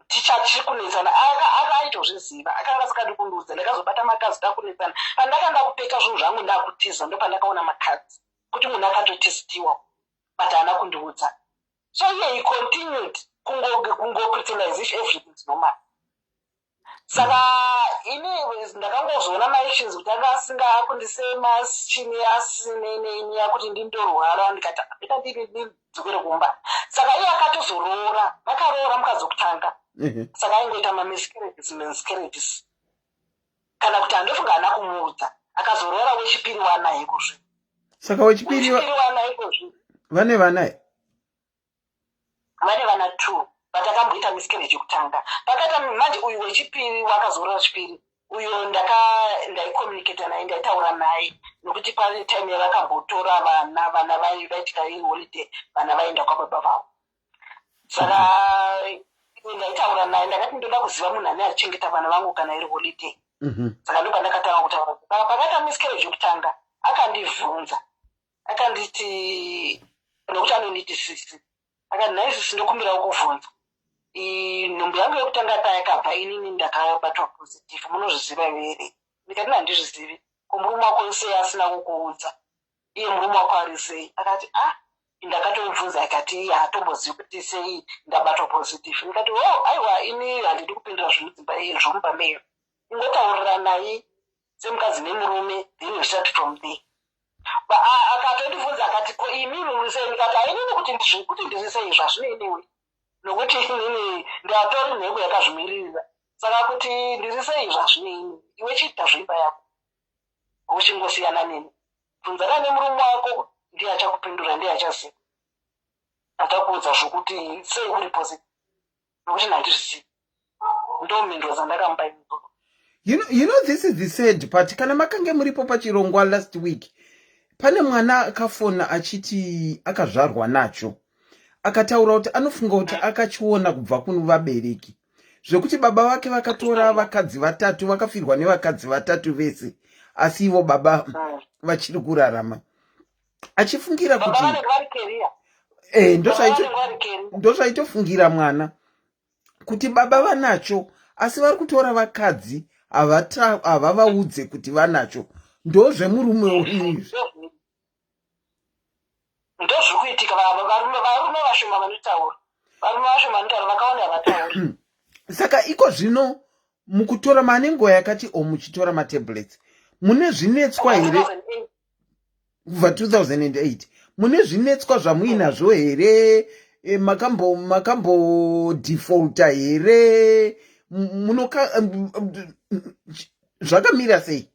tichachiri kunetsana. Aka aitozviziva, akanga asingadi kundiudza. Ndakazobata macards takunetsana. Pandakanda kupeka zvinhu zvangu ndakutiza, ndopandakaona macards kuti munhu akatotestiwa, but haana kundiudza. So iye he continued kungopretend as if everything is normal. Saka ini ndakangozoona maactions kuti anga asinga akundisema chini, asineneni yakuti ndindorwara. Ndikati, "Ita ndini ndidzokere kumba." Saka iye akatozoroora, vakaroora mukadzi wekutanga. Saka aingoita mamiscarriages, miscarriages, kana kuti handofunga haana kumuudza. Akazoroora wechipiri, wanaye kuzvi. Saka wechipiri Wechipiri wanaye kuzvi. Vane vana? Vane vana two, but akamboita miscarriage yekutanga. Pakaita manje uyu wechipiri, wakazoroora chipiri uyo, ndaicommunicata naye, ndaitaura naye, nokuti pane time yavakambotora vana, vana vaitika iholiday, vana vaenda kwababa vavo. Saka ndaitaura naye, ndakati ndoda kuziva munhu ane achichengeta vana vangu kana iri holiday. Saka ndopandakatanga kutaura. Saka pakaita miscarriage yekutanga, akandibvunza, akanditi, nokuti anonditi sisi, akati, "Nhai sisi, ndokumbirawo kuvhunza, nhumbu yangu yekutanga payakabva, inini ndakabatwa positive, munozviziva here?" Ndikati, "Handizvizivi. Ko murume wako sei asina kukuudza? Iye murume wako ari sei?" Akati, "Ah." Ndakatomubvunza akati iye haatombozivi kuti sei ndabatwa positive. Ndikati, "O aiwa, ini handidi kupindura zvemudzimba, zvomumba meyo. Ingotauriranai semukadzi nemurume, then we start from there." Akatondibvunza akati, "Ko imimi muri sei?" Ndikati, "Hainini kuti kuti ndiri sei zvazvinei newe, nokuti inini ndatori nhengo yakazvimiririra. Saka kuti ndiri sei zvazvinei, iwe chiita zveimba yako uchingosiyana neni. Bvunzana nemurume wako, ndiye achakupindura, ndiye achaziva, achakuudza zvokuti sei uri positive, nokuti handizvizivi." Ndo mhinduro dzandakamupa idzo. You know, this is the sad part. Kana makange muripo pachirongwa last week, pane mwana akafona achiti akazvarwa nacho. Akataura kuti anofunga kuti akachiona kubva kuno vabereki, zvekuti baba vake vakatora vakadzi vatatu, vakafirwa nevakadzi vatatu vese, asi ivo baba vachiri kurarama, achifungira Baba kuti vanenge vari carrier. Baba vanenge vari carrier. Ndozvaitofungira mwana kuti baba vanacho, asi vari kutora vakadzi, havavaudze kuti vanacho. Ndozvemurume wenyu izvi. Ndozviri kuitika. Varume vashoma vanotaura, varume vashoma vanotaura, vakawanda havatauri. Saka iko zvino mukutora mane nguva yakati o muchitora matablets, mune zvinetswa here? 2008. Kubva 2008, mune zvinetswa zvamuinazvo here? Makambodefaulta here? Munoka zvakamira sei?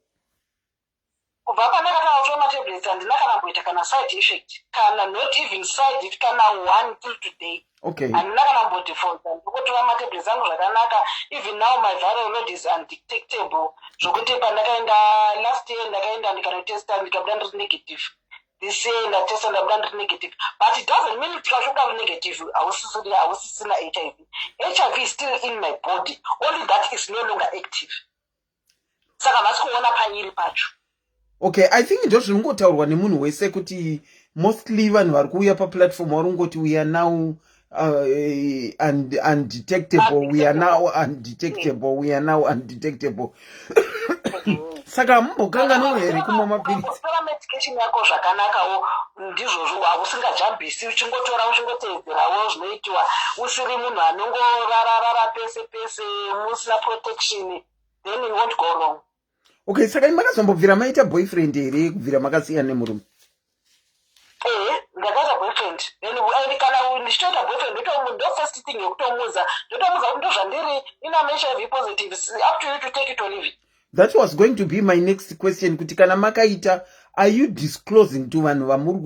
Kubva pandakatanga kutora matablets, handina kana mboita kana side effect, kana not even side effect kana one till today. Handina kana mbodefaulta, ndikutora matablets angu zvakanaka. Even now my viral load is undetectable, zvokuti pandakaenda last year, ndakaenda ndikanotesta, ndikabuda ndiri negative. This year ndatesta, ndabuda ndiri negative, but it doesn't mean kuti kachobuda uri negative hausisina HIV. HIV is still in my body, only that is no longer active, saka havasi kuona pairi pacho. Okay, I think ndo zvinongotaurwa nemunhu wese kuti mostly vanhu vari kuuya paplatform vari kungoti, "We are now undetectable, we are now undetectable, we are now undetectable." Saka hamumbokanganwa here kumwa mapiritsi? Tora medication yako zvakanakawo, ndizvozvo, hausingajambisi, uchingotora, uchingoteedzerawo zvinoitiwa, usiri munhu anongorararara pese pese musina protection, then you won't go wrong. Okay, saka makazombobvira maita boyfriend here kubvira makasiyana nemurume? Ehe, ndakaita boyfriend. Then and kana ndichitoita boyfriend, ndo first thing yekutomuudza, ndotomuudza kuti ndozvandiri, inam HIV positive. It's up to you to take it or leave it. That was going to be my next question, kuti kana makaita, are you disclosing to vanhu vamuri I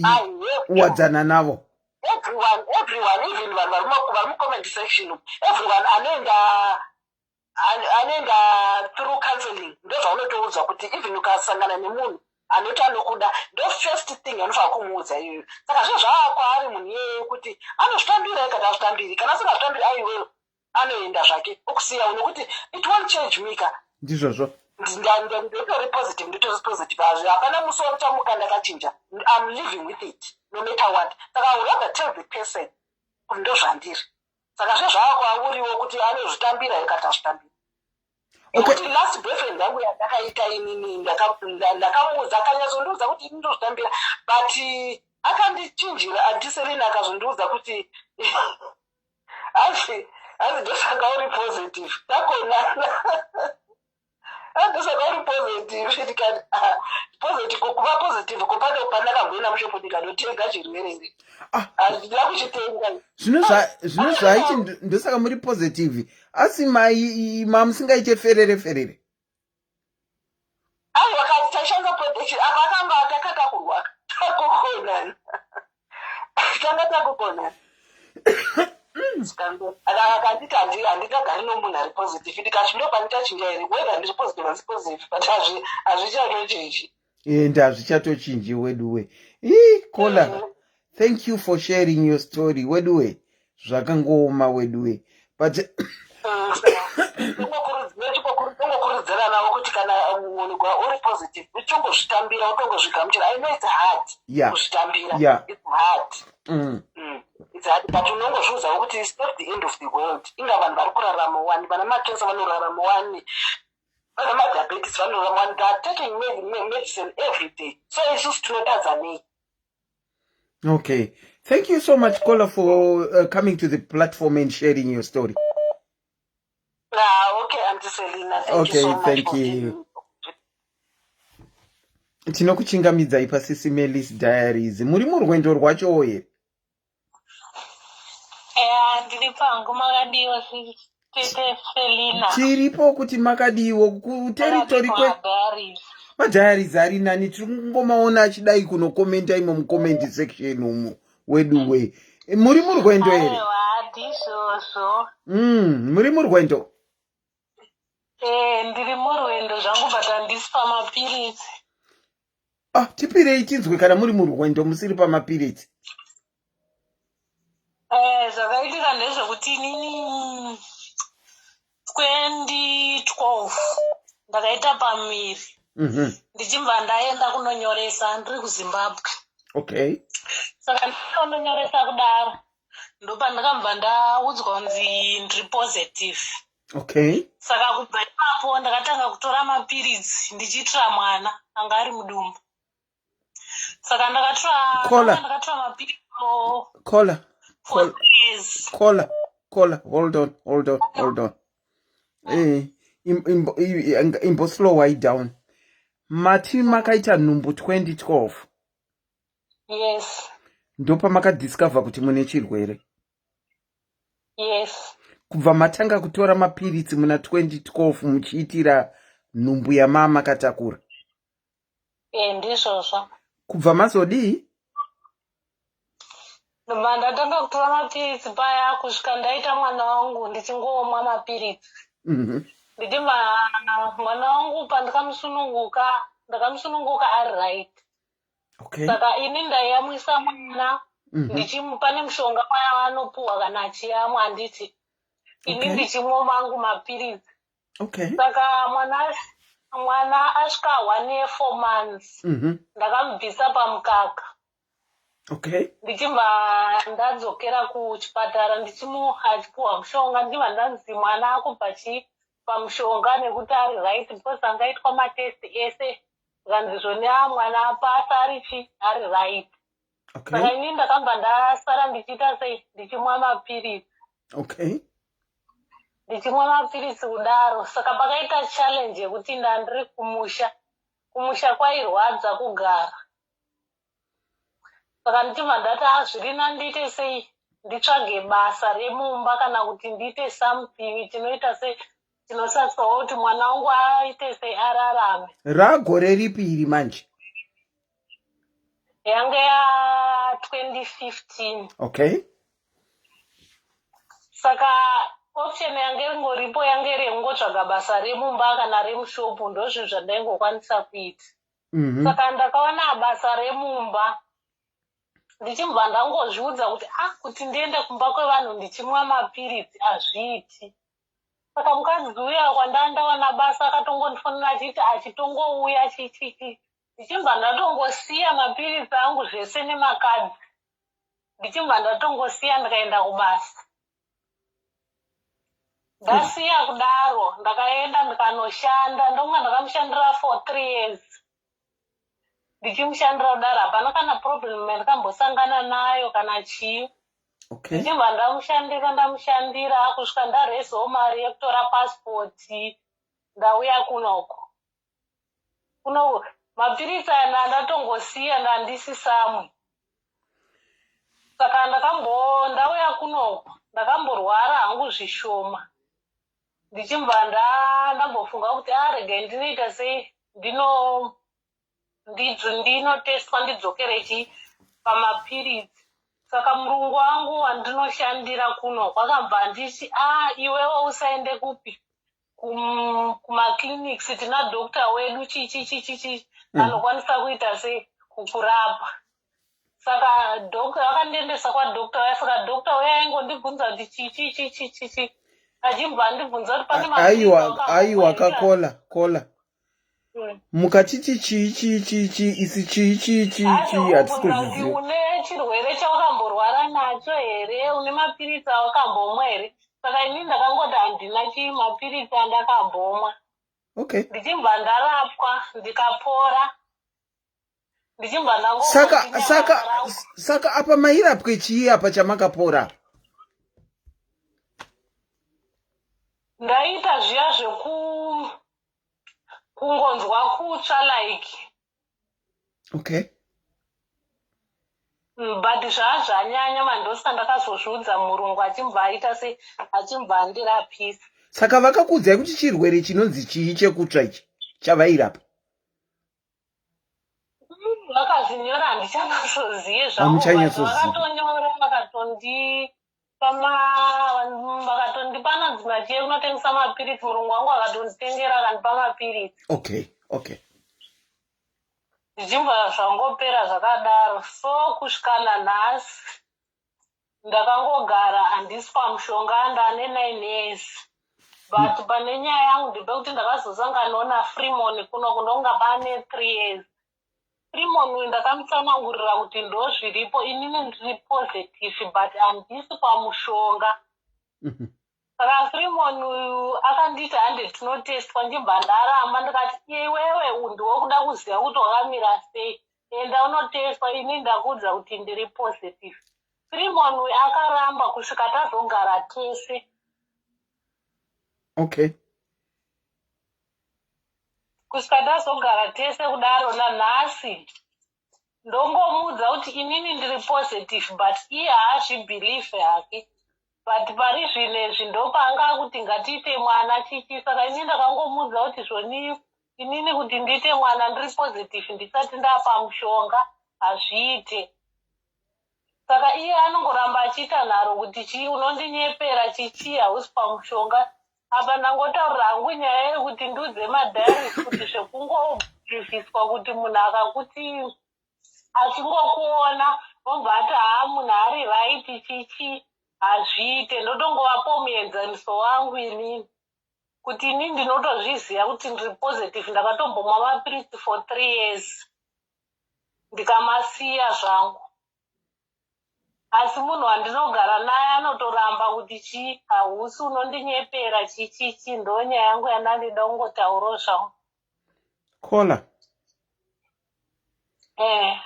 have to. kuzowadzana navo? Everyone, everyone, even vanhu vari mucomment section, everyone anoenda anoenda through counseling. Ndozvaunotoudzwa kuti even ukasangana nemunhu anoti anokuda, ndo first thing anofanira kumuudza iyoyo. Saka zvinhu zvava kwaari munhu iyeye kuti anozvitambira kana azvitambiri. Kana asingazvitambiri, aiweyo, anoenda zvake okusiyawo, nekuti it won't change me ka. Ndizvozvo. Ndotori positive, ndotori positive. Hapana musi wamuchamuka ndakachinja. I'm living with it no matter what. Saka I would rather tell the person kuti ndozvandiri. Saka zve zvava kwauriwo kuti anozvitambira here kana azvitambiri. Nekuti last boyfriend yangu yandakaita inini, ndakamuudza, akanyatsondiudza kuti ini ndozvitambira, but akandichinjira antiselina, akazondiudza kuti hanzi ndosaka uri positive, takonana, ndosaka uri positive. Ndikati, "Ah, positive, kuva positive kupane pandakamboenda mushopu ndikanotenga chirwere here?" Ah. Handina kuchitenga. Zvino zvaiti ndosaka muri positive, asi mai mamusingaite ferere ferere? Aiwa, kati taishandisa protection apa, akanga takatakurwa, takukonana, tanga takukonana. Akanditi handingagari nomunhu ari positive. Ndikati, "Ndopanditachinja here? Whether ndiri positive, handisi positive, but hazvichatochinji." Ende hazvichatochinji weduwe. Ii, caller, thank you for sharing your story weduwe. Zvakangooma weduwe, but Tongokurudziranawo kuti kana munhu uri positive, uchongozvitambira, utongozvigamuchira. I know it's hard kuzvitambira. It's hard. It's hard, but unongozviudzawo kuti it's not the end of the world. Inga vanhu vari kurarama wani, vana makensa vanorarama wani. Vana madiabetes vanorarama, they are taking medicine every day, so isusu tinotadza nei? Okay, thank you so much, Kola, for coming to the platform and sharing your story. Ah, okay, Auntie Selina, thank Okay, you so much thank for you. giving. Tinokuchingamidzai paSisi Melis Diaries. Muri murwendo rwacho here? Eya, ndiri pangu. Makadiwa, tete Felina? Tiripo. Kuti makadiwo kuterritory kwe? Madiaries. Madiaries ari nani. Tiri kungomaona achidai kunokomenta imo mucomment section umu. Weduwe, muri murwendo here? Aiwa, ndizvozvo. Muri murwendo? Ndiri murwendo zvangu, but handisi pamapiritsi. Ah, tipirei tinzwe kana muri murwendo musiri pamapiritsi. Zvakaitika ndezvekuti inini 2012 ndakaita pamuviri. Ndichibva ndaenda kunonyoresa ndiri kuZimbabwe. Saka ndinonyoresa kudaro, ndopandakabva ndaudzwa kunzi ndiri positive. Saka kubva ipapo ndakatanga kutora mapiritsi ndichiitira mwana anga ari mudumbu. Saka ndakatora Kola. ndakatora mapiritsi Kola. for Kola. 3 years. Kola, Kola, hold on, hold on, hold on. Imbo slow down. Mati makaita nhumbu 2012? Yes. Ndopamakadiscover kuti mune chirwere? Yes. Kubva matanga kutora mapiritsi muna 2012 muchiitira nhumbu yamamakatakura? Ndizvozvo. Kubva mazodii? Ndobva ndatanga kutora mapiritsi paya kusvika ndaita mwana wangu, ndichingomwa mapiritsi. Ndichibva mwana wangu pandakamusununguka, ndakamusununguka ari right. Saka ini ndaiyamwisa mwana. Ndichimupa nemushonga waya waanopuhwa kana achiyamwa, handiti? Ini ndichimwa mangu mapiritsi. Saka mwana asvika 1 year 4 months, ndakamubvisa pamukaka. Ndichibva ndadzokera kuchipatara, ndichimu achipuhwa mushonga, ndichibva ndanzi mwana akubva chi pamushonga nekuti ari right, because angaitwa matest ese, zvikanzi zvoni a mwana apasa, ari chi, ari right. Saka ini ndakabva ndasara ndichiita sei? Ndichimwa mapiritsi. Ndichimwa mapiritsi kudaro, saka pakaita challenge yekuti ndandiri kumusha. Kumusha kwairwadza kugara. Saka ndichibva ndati, a zvirina ndiite sei? Nditsvage basa remumba kana kuti ndiite something chinoita sei, chinosaswawo kuti mwana wangu aite sei, ararame. Ragore ripi iri manje? Yange ya2015. Saka option yange ingoripo yange iri yekungotsvaga basa remumba kana remushopu. Ndozvinhu zvandaingokwanisa kuita. Saka ndakawana basa remumba, ndichibva ndangozviudza kuti, ah, kuti ndiende kumba kwevanhu ndichimwa mapiritsi hazviiti. Saka mukadzi uya kwandandawana basa akatongondifonera achiti achitongouya chichichi. Ndichibva ndatongosiya mapiritsi angu zvese nemakadzi, ndichibva ndatongosiya, ndikaenda kubasa. Ndasiya kudaro, ndakaenda ndikanoshanda. Ndonga ndakamushandira for 3 years. Ndichimushandira kudaro, hapana kana problem yandakambosangana nayo kana chii. Ndichibva ndamushandira, ndamushandira kusvika ndarezawo mari yekutora pasipoti. Ndauya kunoko kuno, mapiritsi aya ndandatongosiya, ndandisisamwe. Saka ndakambo ndauya kunoko, ndakamborwara hangu zvishoma, ndichibva ndambofunga kuti, a regai ndinoita sei, ndinotestwa, ndidzokere chi pamapiritsi. Saka murungu wangu wandinoshandira kuno kwakabva anditi, a iwewo usaende kupi, kumaclinics, tina doctor wedu chichichichichi anokwanisa kuita sei, kukurapa. Saka doctor vakandiendesa kwadoctor uya. Saka doctor uya aingondibvunza kuti chichi chichi chichi, achibva andibvunza kuti pane Aiwa, aiwa, kakola kola. Mukatiti chii chii chii chii, isi chii chii chii chii, hatisi kuzviziva. Une chirwere chawakamborwara nacho here? Une mapiritsi awakambomwa here? Saka inini ndakangoti handina chi mapiritsi andakambomwa. Okay. Ndichibva ndarapwa ndikapora. Ndichibva ndango Saka saka saka apa mairapwe chii apa chamakapora? Ndaita zviya zveku kungonzwa kutsva like. Okay. But zvaa zvanyanya mandosa ndakazozviudza murungu achimbva aita se achimbva andirapisa. Saka vakakuudzai kuti chirwere chinonzi chii chekutsva ichi chavairapa? Vakazvinyora handichanatsozive zvangu but vakatonyora vakatondipa vakatondipa anonzi machiye kunotengesa mapiritsi murungu wangu akatonditengera akandipa mapiritsi. Okay, okay. Zvichibva zvangopera zvakadaro so kusvika nanhasi ndakangogara handisi pamushonga ndane 9 years but pane nyaya yangu ndepekuti ndakazosanganawo naFreeman kuno kunonga pane 3 years. Freeman uyu ndakamutsanangurira kuti ndozviripo inini ndiri positive but handisi pamushonga. Saka Freeman uyu akanditi hande tinotestwa ndibva ndaramba ndikati iwewe ndiwe kuda kuziva kuti wakamira sei enda unotestwa ini ndakuudza kuti ndiri positive. Freeman uyu akaramba kusvika tazogara tese. Okay. Kusvika tazogara tese kudaro nanhasi ndongomuudza kuti inini ndiri positive but iye haazvibhilivhe hake but pari zvino izvi ndopaanga akuti ngatiite mwana chichi saka inini ndakangomuudza kuti zvoni inini kuti ndiite mwana ndiri positive ndisati ndapa mushonga hazviite. Saka iye anongoramba achiita nharo kuti chii unondinyepera chichii hausi pamushonga. Apa ndangotaurira hangu nyaya yekuti ndiudze madiaries kuti zvekungobviswa kuti munhu akakuti achingokuona obva ati haa munhu ari right chichi hazviite. Ndotongovapo muenzaniso wangu inini kuti inini ndinotozviziva kuti ndiri positive ndakatombomwa mapiritsi for 3 years ndikamasiya zvangu. Asi munhu wandinogara naye anotoramba kuti chii hausi unondinyepera chichichi ndonyaya yangu yandandida kungotaurawo zvangu. Kola. Eh.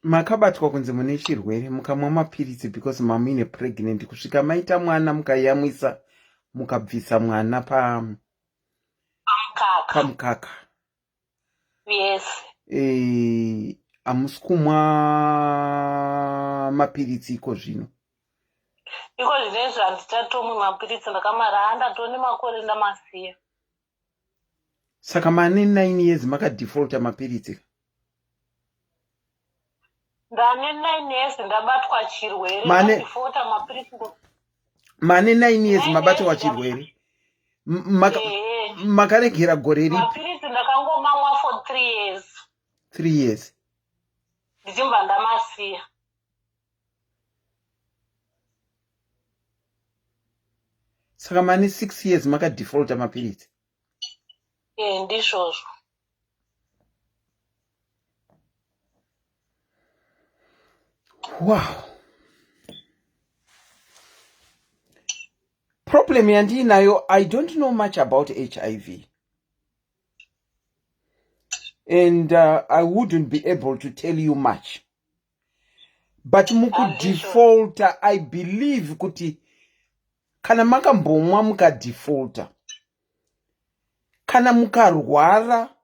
Makabatwa kunzi mune chirwere mukamwa mapiritsi because mamuine pregnant kusvika maita mwana mukayamwisa mukabvisa mwana pa pamukaka. Pamukaka. Yes. Eh, hamusi kumwa mapiritsi iko zvino? Iko zvino izvi handichatomwi mapiritsi ndakamara ndatone makore ndamasiya. Saka mane 9 years makadefaulta mapiritsi? Ndane 9 years ndabatwa chirwere ndadefaulta mapiritsi. Mane 9 years mabatwa chirwere. Makaregera gore ripi? Mapiritsi ndakangomamwa for 3 years. 3 years. Ndichibva ndamasiya. Saka mane 6 years makadefaulta mapiritsi? Eh, ndizvozvo. Wow. Problem yandiinayo, I don't know much about HIV. And I wouldn't be able to tell you much. But mukudefaulta, I believe kuti kana makambomwa mukadefaulta, kana mukarwara,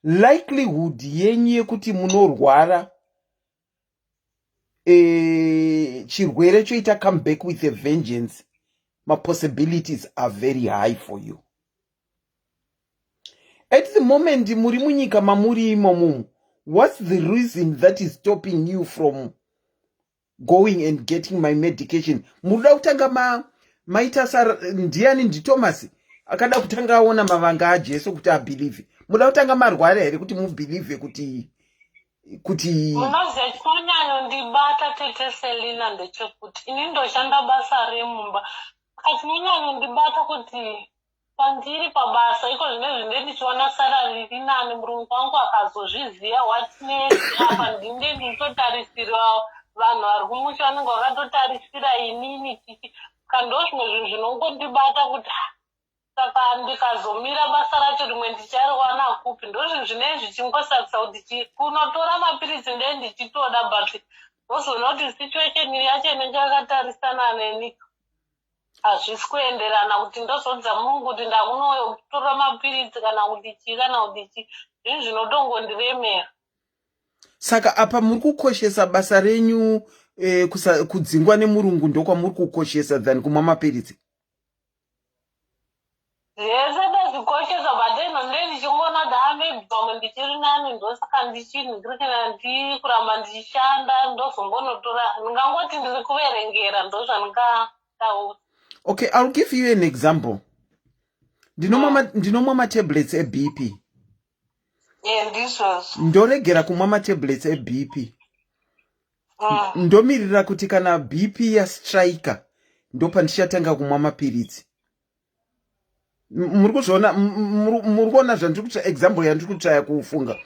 likelihood yenyu yekuti munorwara chirwere choita come back with a vengeance, mapossibilities are very high for you. At the moment muri munyika mamuri imomo, what's the reason that is stopping you from going and getting my medication? Munoda kutanga maita sa ndiani ndiThomas akada kutanga aona mavanga aJesu kuti abhilivhe. Munoda kutanga marwara here kuti mubhilivhe kuti kuti Munoziva chinonyanyondibata tete Selina ndechekuti ini ndoshanda basa remumba. Saka chinonyanyondibata kuti pandiri pabasa iko zvinezvi nde ndichiwana salary iri nani, murungu wangu akazozviziva what next? Apa ndinde ndichitotarisira vanhu vari kumusha vanenge vakatotarisira inini chichi. Saka ndo zvimwe zvinhu zvinongondibata kuti. Saka ndikazomira basa racho rimwe ndichariwana kupi? Ndozvinhu zvinenge zvichingosakisa kuti kunotora mapiritsi ndee ndichitoda but wozoona kuti situation yacho inenge yakatarisana neni hazvisi kuenderana kuti ndozodza murungu kuti ndakunotora mapiritsi kana kuti chii kana kuti chii zvinhu zvinotongondiremera. Saka apa muri kukoshesa basa renyu eh, kudzingwa nemurungu ndokwamuri kukoshesa than kumwa mapiritsi? Zvese ndazvikoshesa but eno nde ndichingoona kuti ah maybe pamwe ndichiri nani ndosaka ndichinhingirikina ndiri kuramba ndichishanda ndozongonotora ndingangoti ndiri kuverengera ndozvandingataura. Okay, I'll give you an example. Ndinomwa mm. Ndinomwa matablets eBP. Yeah, ndizvozvo. Ndoregera kumwa matablets eBP. Ndomirira kuti kana BP yastriker ndopandichatanga kumwa mapiritsi. Muri kuzviona, muri kuona zvandiri kutsva, example yandiri kutsvaya kufunga.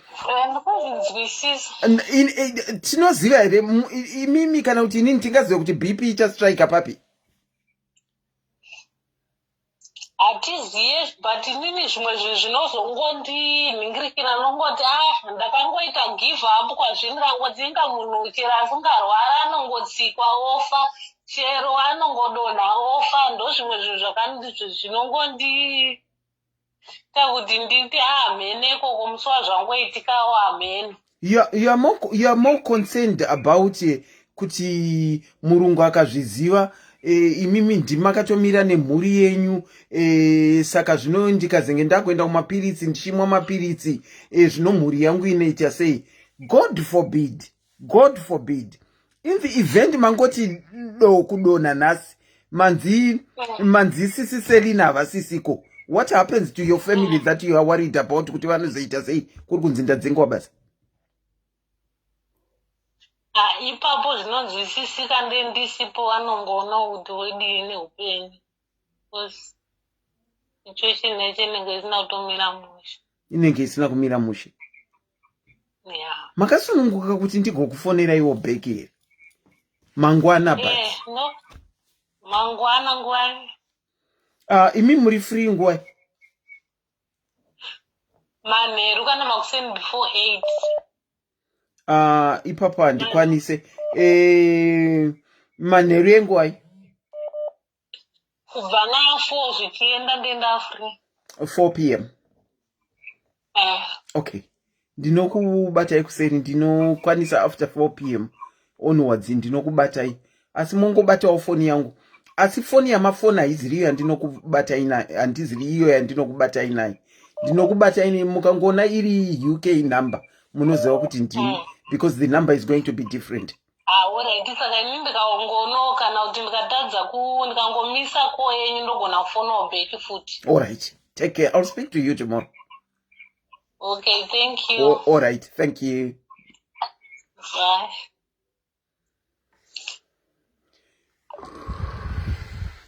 Tinoziva here imimi kana kuti inini tingaziva kuti BP ichastriker papi? Hatiziye but inini zvimwe zvinhu zvinozongondinhingirikira nongoti ah ndakangoita give up kwazvindikangoti inga munhu chero asingarwara anongotsikwa ofa chero anongodonha ofa ndozvimwe zvinhu zvakandi zvinongondiita kuti nditi ah hameno ikoko musi wazvangoitikawo hameno. You are more concerned about kuti murungu akazviziva imimi ndimi makatomira nemhuri yenyu saka zvino ndikazenge ndakuenda kumapiritsi ndichimwa mapiritsi zvino mhuri yangu inoita sei? God forbid, God forbid. In the event mangoti do kudonha nhasi manzi manzi sisi Selina havasisiko, what happens to your family that you are worried about kuti vanozoita sei kuri kunzi ndadzingwa basa? Ah, ipapo zvinonzwisisika ndendisipo vanongoona kuti wedii neupenyu because situation yacho inenge isina kutomira mushe. Inenge isina kumira mushe. Yeah. Makasununguka kuti ndigokufonera iwo back here mangwana? But Eh, no mangwana nguwai? Imi muri free nguwai? Manheru kana makuseni before 8. Ipapo handikwanise. Manheru enguwai? Kubva na4 zvichienda ndenda free. 4 p.m.? Eh. Okay, ndinokubatai kuseni. Ndinokwanisa after 4 p.m. onwards ndinokubatai, asi mongobatawo foni yangu, asi foni yamafoni haiziri iyo yandinokubatai nayo, handiziri iyo yandinokubatai nayo. Ndinokubatai mukangoona iri UK number munoziva kuti ndini because the number is going to be different. Ah, alright, saka ini ndikaongono kana kuti ndikatadza ku ndikangomisa ko yenyu ndogona kufonawo back futi. All right, take care, I'll speak to you tomorrow. Okay, thank you. All right, thank you. Bye.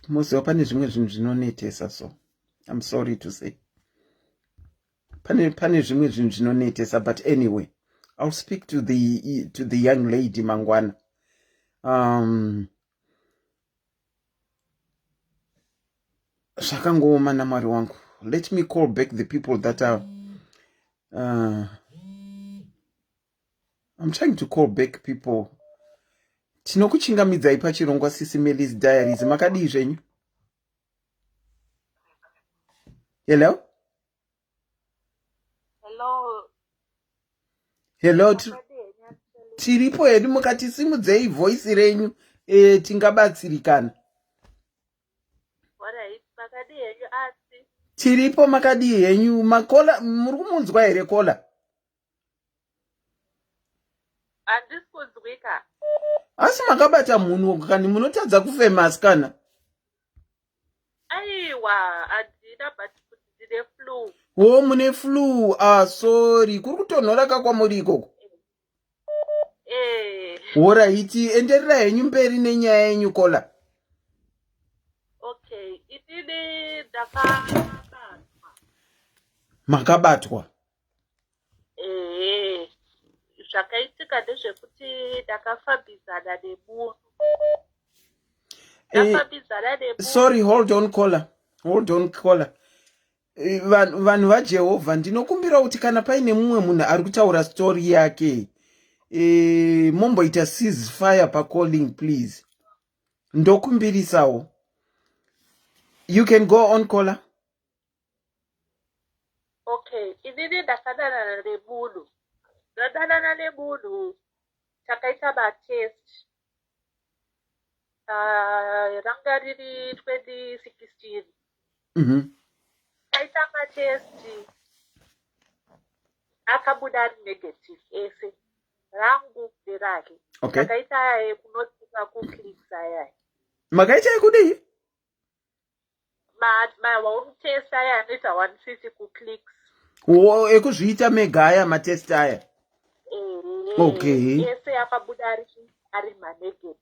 Muziva pane zvimwe zvinhu zvinonetesa, so I'm sorry to say pane zvimwe zvinhu zvinonetesa, but anyway, I'll speak to the young lady mangwana. Zvakangooma namwari wangu. Let me call back the people that are I'm trying to call back people. Tinokuchingamidzai pachirongwa Sisi Melis Diaries. Makadii zvenyu? Hello? Hello. Hello. Tiripo hedu. Mukatisimudzei voice renyu tingabatsirikana. Alright, makadii henyu asi? Tiripo, makadii henyu? Macaller muri kumunzwa here caller? Handisi kunzwika. Asi makabata munhu kani, munotadza kufema asikana. Aiwa, handina, but kuti ndine flu. Wo, mune flu. Ah, sorry. Kuri kutonhora kakwamuri ikoko? Eh. Alright, enderera henyu mberi nenyaya yenyu, caller. Okay, inini ndakabatwa. Makabatwa? Ehe. Zvakaitika ndezvekuti ndakafambidzana nemunhu. Ndafambidzana nemunhu. Sorry, hold on, caller, hold on, caller. Eh, vanhu vaJehovha, ndinokumbira kuti kana paine mumwe munhu ari kutaura story yake, momboita cease fire pacalling, please. Ndokumbirisawo. You can go on, caller. Okay, inini ndakadanana nemunhu, ndadanana nemunhu, takaita matest, ranga riri 2016. Taita matest, akabuda ari negative ese, rangu nerake. Takaita aya ekunotika kuClicks ayaya. Makaita ekudii? Mahome test aya anoita 150 kuClicks. O, ekuzviita mega aya, matest aya. Okay. Ese akabuda ari manegative.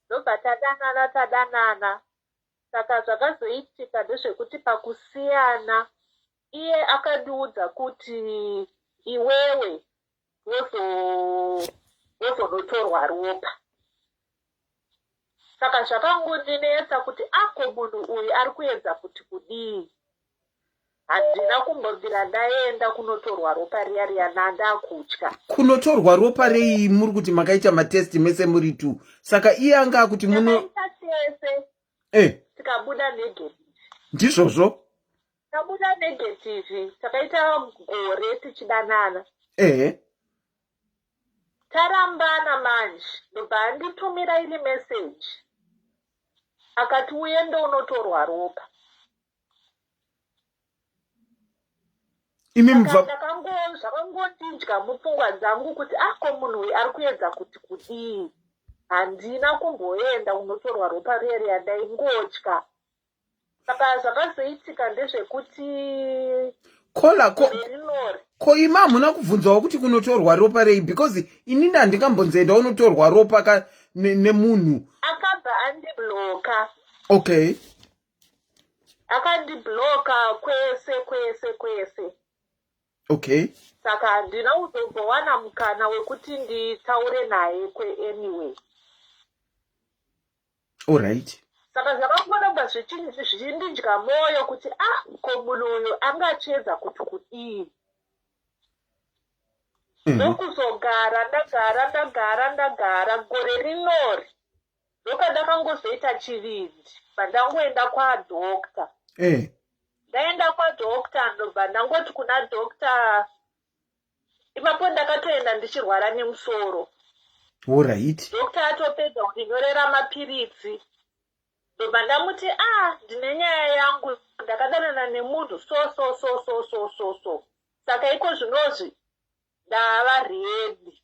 Ndobva tadanana, tadanana. Saka zvakazoitika ndezvekuti pakusiyana, iye akandiudza kuti iwewe wozonotorwa ropa. Saka zvakangondinetsa kuti ako munhu uyu ari kuedza kuti kudii. Handina kumbobvira ndaenda kunotorwa ropa riya riya, nandakutya. Kunotorwa ropa rei? Muri kuti makaita matest mese muri two, saka iye anga akuti muno Takaita tese. Tikabuda negative. Ndizvozvo. Tabuda negative, takaita gore tichidanana. Tarambana manje, ndobva anditumira iri meseji, akati uende unotorwa ropa. Imi mubva Zvakangondidya mupfungwa dzangu kuti ako munhu uyu ari kuedza kuti kudii. Handina kumboenda kunotorwa ropa riya riya, ndaingotya. Saka zvakazoitika ndezvekuti Caller, ko, rinori ko imi hamuna kubvunzawo kuti kunotorwa ropa rei? Because inini handingambonzoenda unotorwa ropa ka nemunhu. Akabva andibloka. Akandibloka kwese kwese kwese. Saka handina kuzombowana mukana wekuti nditaure naye kweanyway. Saka zvakangoramba zvichindidya mwoyo kuti ah, ko munhu uyu anga achiedza kuti kudii. Ndokuzogara, ndagara, ndagara, ndagara. Gore rinori ndokandakangozoita chivindi, bvandangoenda kwadoctor. Ndaenda kwadoctor, ndobva ndangoti kuna doctor. Ipapo ndakatoenda ndichirwara nemusoro. Doctor atopedza kundinyorera mapiritsi, ndobva ndamuti, a ah, ndine nyaya yangu, ndakadanana nemunhu so so so so so so so, saka iko zvinozvi ndava ready,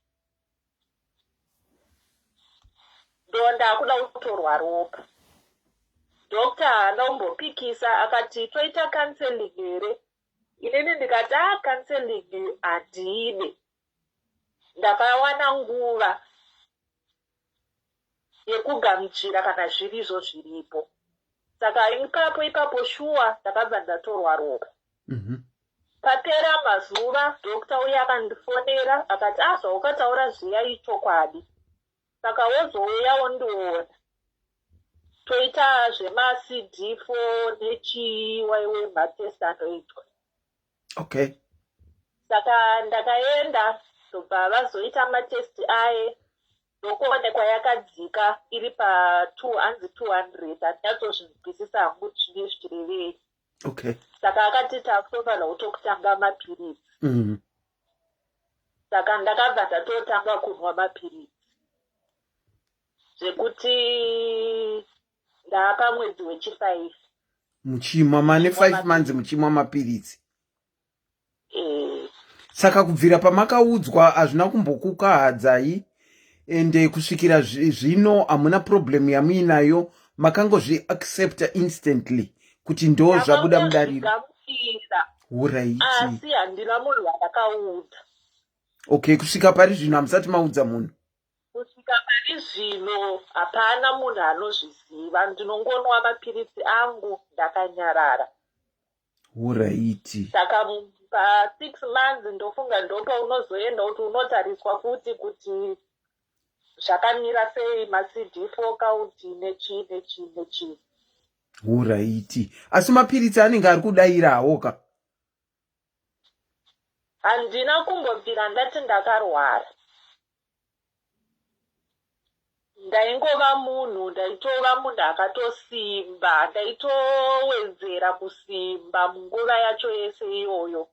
ndo ndakuda kutorwa ropa. Doctor haana kumbopikisa, akati toita counseling here? Inini ndikati, a ah, counseling handiide, ndakawana nguva yekugamuchira kana zvirizvo zviripo. Saka ipapo ipapo shuwa ndakabva ndatorwa ropa. Papera mazuva, doctor uye akandifonera akati, a ah, zvaukataura zviya ichokwadi, saka wozouya wondiona, toita zvemaCD4 nechii, waiwe matest anoitwa. Saka ndakaenda, ndobva vazoita matest aye, ndokuonekwa yakadzika iri pa2, hanzi 200. Handinyatsozvinzwisisa hangu kuti zvinenge zvichirevei. Saka akati takutofanira kutokutanga mapiritsi. Saka ndakabva ndatotanga kunwa mapiritsi, zvekuti ndaapa mwedzi wechi5. Muchimwa mane 5 months muchimwa mapiritsi? Eh. Saka kubvira pamakaudzwa hazvina kumbokukahadzai, ende kusvikira zvino hamuna problem yamuinayo, makangozviaccepta instantly kuti ndo zvabuda mudariro? Ndakangozvigamuchira. Alright. Asi handina munhu wandakaudza. Okay, kusvika pari zvino hamusati maudza munhu? Kusvika pari zvino hapana munhu anozviziva. Ndinongonwa mapiritsi angu ndakanyarara. Saka pa6 months ndofunga ndopaunozoenda kuti unotariswa futi kuti zvakamira sei, maCD4 count nechii nechii nechii. Alright, asi mapiritsi anenge ari kudayirawo ka? Handina kumbobvira ndati ndakarwara. Ndaingova munhu, ndaitova munhu akatosimba, ndaitowedzera kusimba munguva yacho yese iyoyo.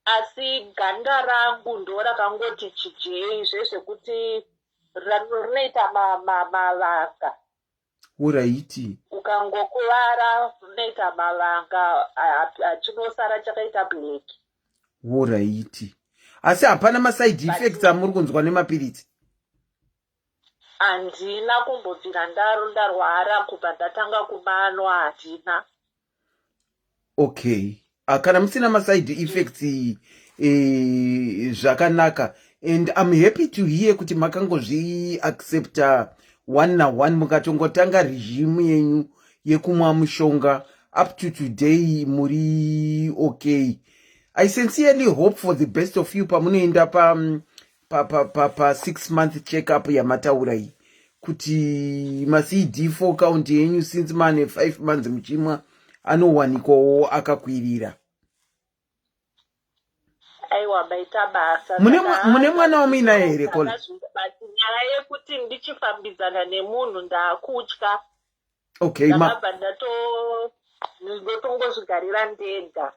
Asi ganda rangu ndo rakangoti chijei zvezvekuti rinoita mavanga. Alright. Ukangokuvara rinoita mavanga, chinosara chakaita black. Alright, asi hapana maside effects amuri kunzwa nemapiritsi? Handina kumbobvira ndarwara kubva ndatanga kumanwa, handina. Okay, kana musina maside effects, zvakanaka, and I'm happy to hear kuti makangozviaccepta one naone, mukatongotanga regime yenyu yekumwa mushonga. Up to today muri okay. I sincerely hope for the best of you pamunoenda pa pa pa pa, pa 6 month checkup yamataura iyi, kuti maCD4 count yenyu, since mane 5 months muchimwa, anowanikwawo akakwirira. Aiwa, maita basa. Mune mwana wamuinaye here, Kola? But nyaya yekuti ndichifambidzana nemunhu, ndaakutya. Okay. Ndakabva ndotongozvigarira ndega.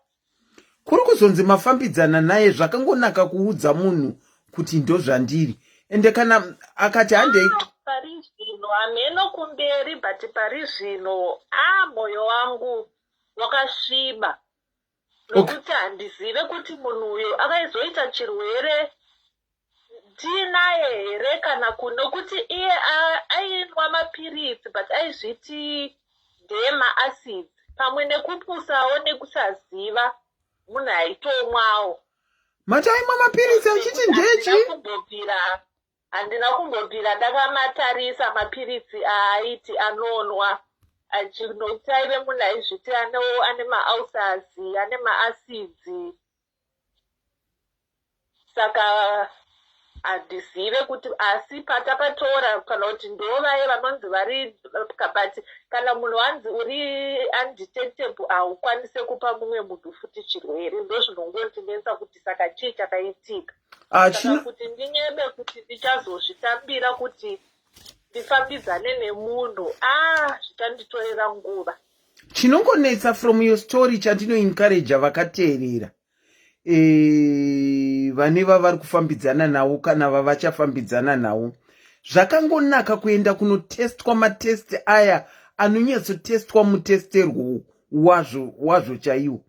Kuri kuzonzi mafambidzana naye, zvakangonaka kuudza munhu kuti ndozvandiri, ende kana akati handei. Ah, pari zvino hameno kumberi, but pari zvino a mwoyo wangu wakasviba nokuti handizive kuti munhu uyu akaizoita chirwere tiinaye here kana nokuti iye ainwa mapiritsi, but aizviti ndemaacids, pamwe nekupusawo nekusaziva, munhu aitomwawo. Mati aimwa mapiritsi achiti ndechi? Handina kumbobvira ndakamatarisa mapiritsi aaiti anonwa, nokuti aive munhu aizviti ane maulcers, ane maacids, saka handizive kuti asi patakatora kana kuti ndo vaye vanonzi vari. But kana munhu wanzi uri undetectable, haukwanise kupa mumwe munhu futi chirwere. Ndo zvinongondinetsa kuti saka chii chakaitika. Saka kuti ndinyebe kuti ndichazozvitambira kuti ndifambidzane nemunhu, a zvichanditorera nguva. Chinongonetsa from your story, chandinoencouraja vakateerera, vane vavari kufambidzana navo kana vavachafambidzana navo, zvakangonaka kuenda kunotestwa. Matest aya anonyatsotestwa mutesterwo wazvo chaiwo.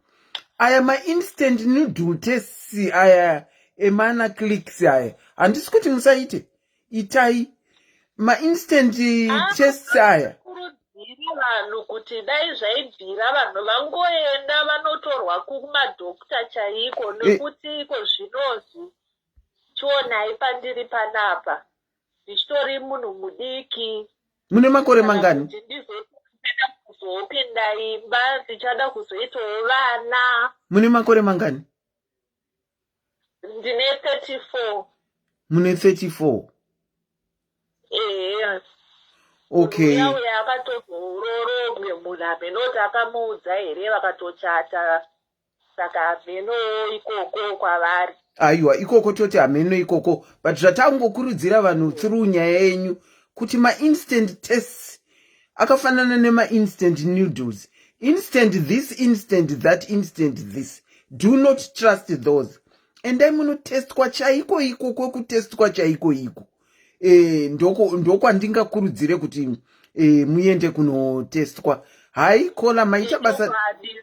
Aya mainstant noodle tests aya emana Clicks aya, handisi kuti musaite, itai mainstant tests aya. Kurudzira vanhu kuti dai zvaibvira vanhu vangoenda vanotorwa kumadhokta chaiko, nekuti iko zvinozvi chionai pandiri panapa, ndichitori munhu mudiki. Mune makore mangani? Kuti ndizoda kuzopinda imba, ndichada kuzoitawo vana. Mune makore mangani? Ndine 34. Mune 34? Ehe. Okay. Uya uya akatozororobwe munhu, hameno akamuudza here, vakatochata, saka hameno ikoko kwavari. Aiwa, ikoko toti hameno ikoko, but zvatangokurudzira vanhu through nyaya yenyu kuti mainstant tests akafanana nemainstant noodles, instant this, instant that, instant this, do not trust those. Endai munotestwa chaiko iko, kwekutestwa chaiko iko. Ndokwandingakurudzire kuti muende kunotestwa. Hai, Kola, maita basa.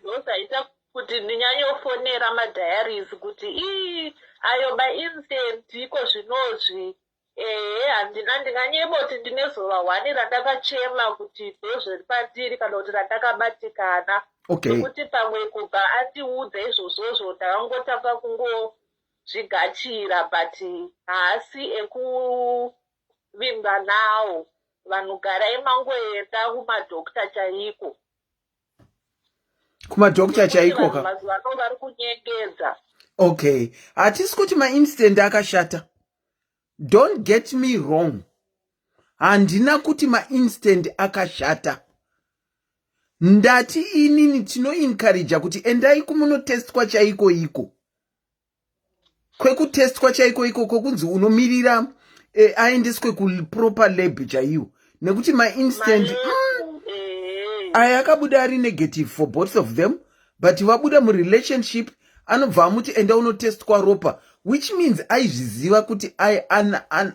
Ndozaita kuti ndinyanyofonera madiaries kuti ii, ayo mainstant iko zvinozvi, ehe, handina, ndinganyeba kuti ndine zuva one randakachema kuti ndozviri pandiri kana kuti randakabatikana, nokuti pamwe kubva andiudza izvozvozvo ndakangotanga kungozvigachira, but haasi ekuvimba nawo. Vanhu garai mangoenda kumadhokta chaiko. Kumadhokta chaiko ka. Mazuva ano vari kunyengedza. Okay, hatisi kuti mainstant akashata, don't get me wrong. Handina kuti mainstant akashata. Ndati inini tinoencouraja kuti endai kumunotestwa chaiko iko, kwekutestwa chaiko iko kwokunzi unomirira aendeswe kuproper lab chaiwo, nekuti mainstant aya akabuda ari negative for both of them, but vabuda murelationship, anobva amuti enda unotestwa ropa, which means aizviziva kuti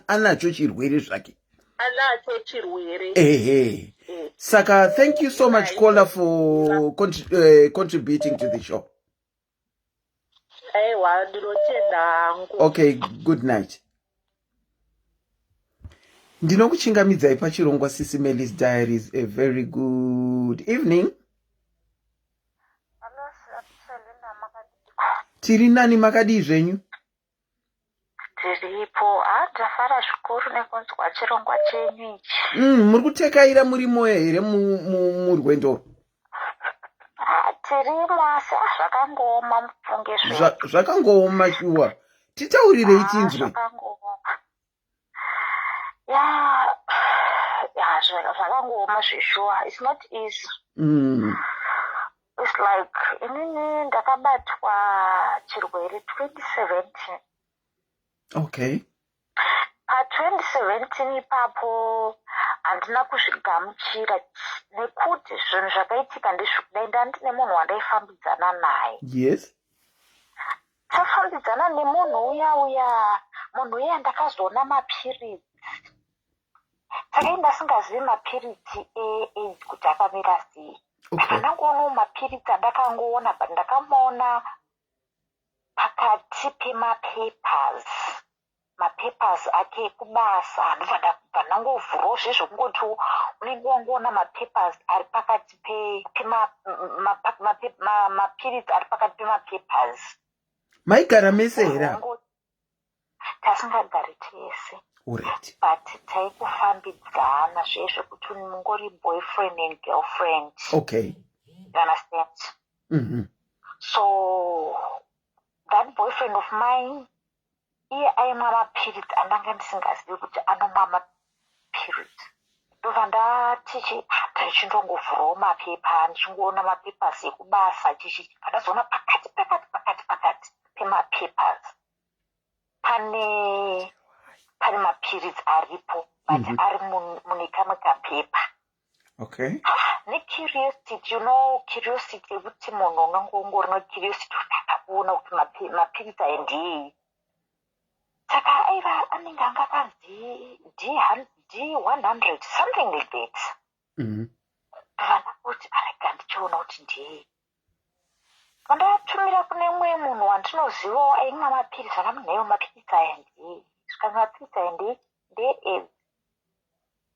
anacho chirwere zvake. Anacho chirwere. Ehe. Saka thank you so much, caller, for contributing to the show. Aiwa, ndinotenda hangu. Okay, good night. Ndinokuchingamidzai pachirongwa Sisi Melis Diaries. A very good evening. Hello, Selina, makadii? Tiri nani, makadii zvenyu? Tiripo. Ha, ndafara zvikuru nekunzwa chirongwa chenyu ichi. Muri kutekaira muri moyo here murwendo? Ha, tirimo, asi zvakangooma, mufunge zvedu. Zvakangooma shuwa. Titaurirei tinzwe. Zvakangooma. Ya, zvakangooma zveshuwa. It's not easy. It's like inini ndakabatwa chirwere 2017. Pa2017 ipapo handina kuzvigamuchira nekuti zvinhu zvakaitika ndezvekudai: ndandine munhu wandaifambidzana naye. Tafambidzana nemunhu uya uya, munhu uya ndakazoona mapiritsi. Saka ini ndasingazivi mapiritsi eAIDS kuti akamira sei. Ndakandangoonawo mapiritsi andakangoona, but ndakamaona pakati pemapapers, mapapers ake ekubasa. Ndobva ndabva ndangovhurawo zvezvekungoti unenge wangoona mapapers ari pakati mapiritsi ari pakati pemapapers. Maigara mese here apa? Tasingagari tese. But taikufambidzana zvezvekuti mungori boyfriend and girlfriend. You understand? So that boyfriend of mine, iye aimwa mapiritsi andanga ndisingazivi kuti anomwa mapiritsi. Ndobva ndatichi ndichindongovhurawo mapepa, ndichingoona mapapers ekubasa chichi. Pandazoona pakati pakati pakati pakati pemapapers pane mapiritsi aripo, but ari mune kamwe kapepa. Necuriosity, curiosity yekuti munhu unenge ungori necuriosity kuti kuona kuti mapiritsi aya ndeyei. Saka aiva anenge anga akanzi D 100, something like that. Ndobva ndakuti arega ndichiona kuti ndeyei. Pandatumira kune mumwe munhu wandinozivawo aimwa mapiritsi, akamunhaiwo, "Mapiritsi aya ndeyei?" Zvikanzi, "Mapiritsi aya ndeeAIDS."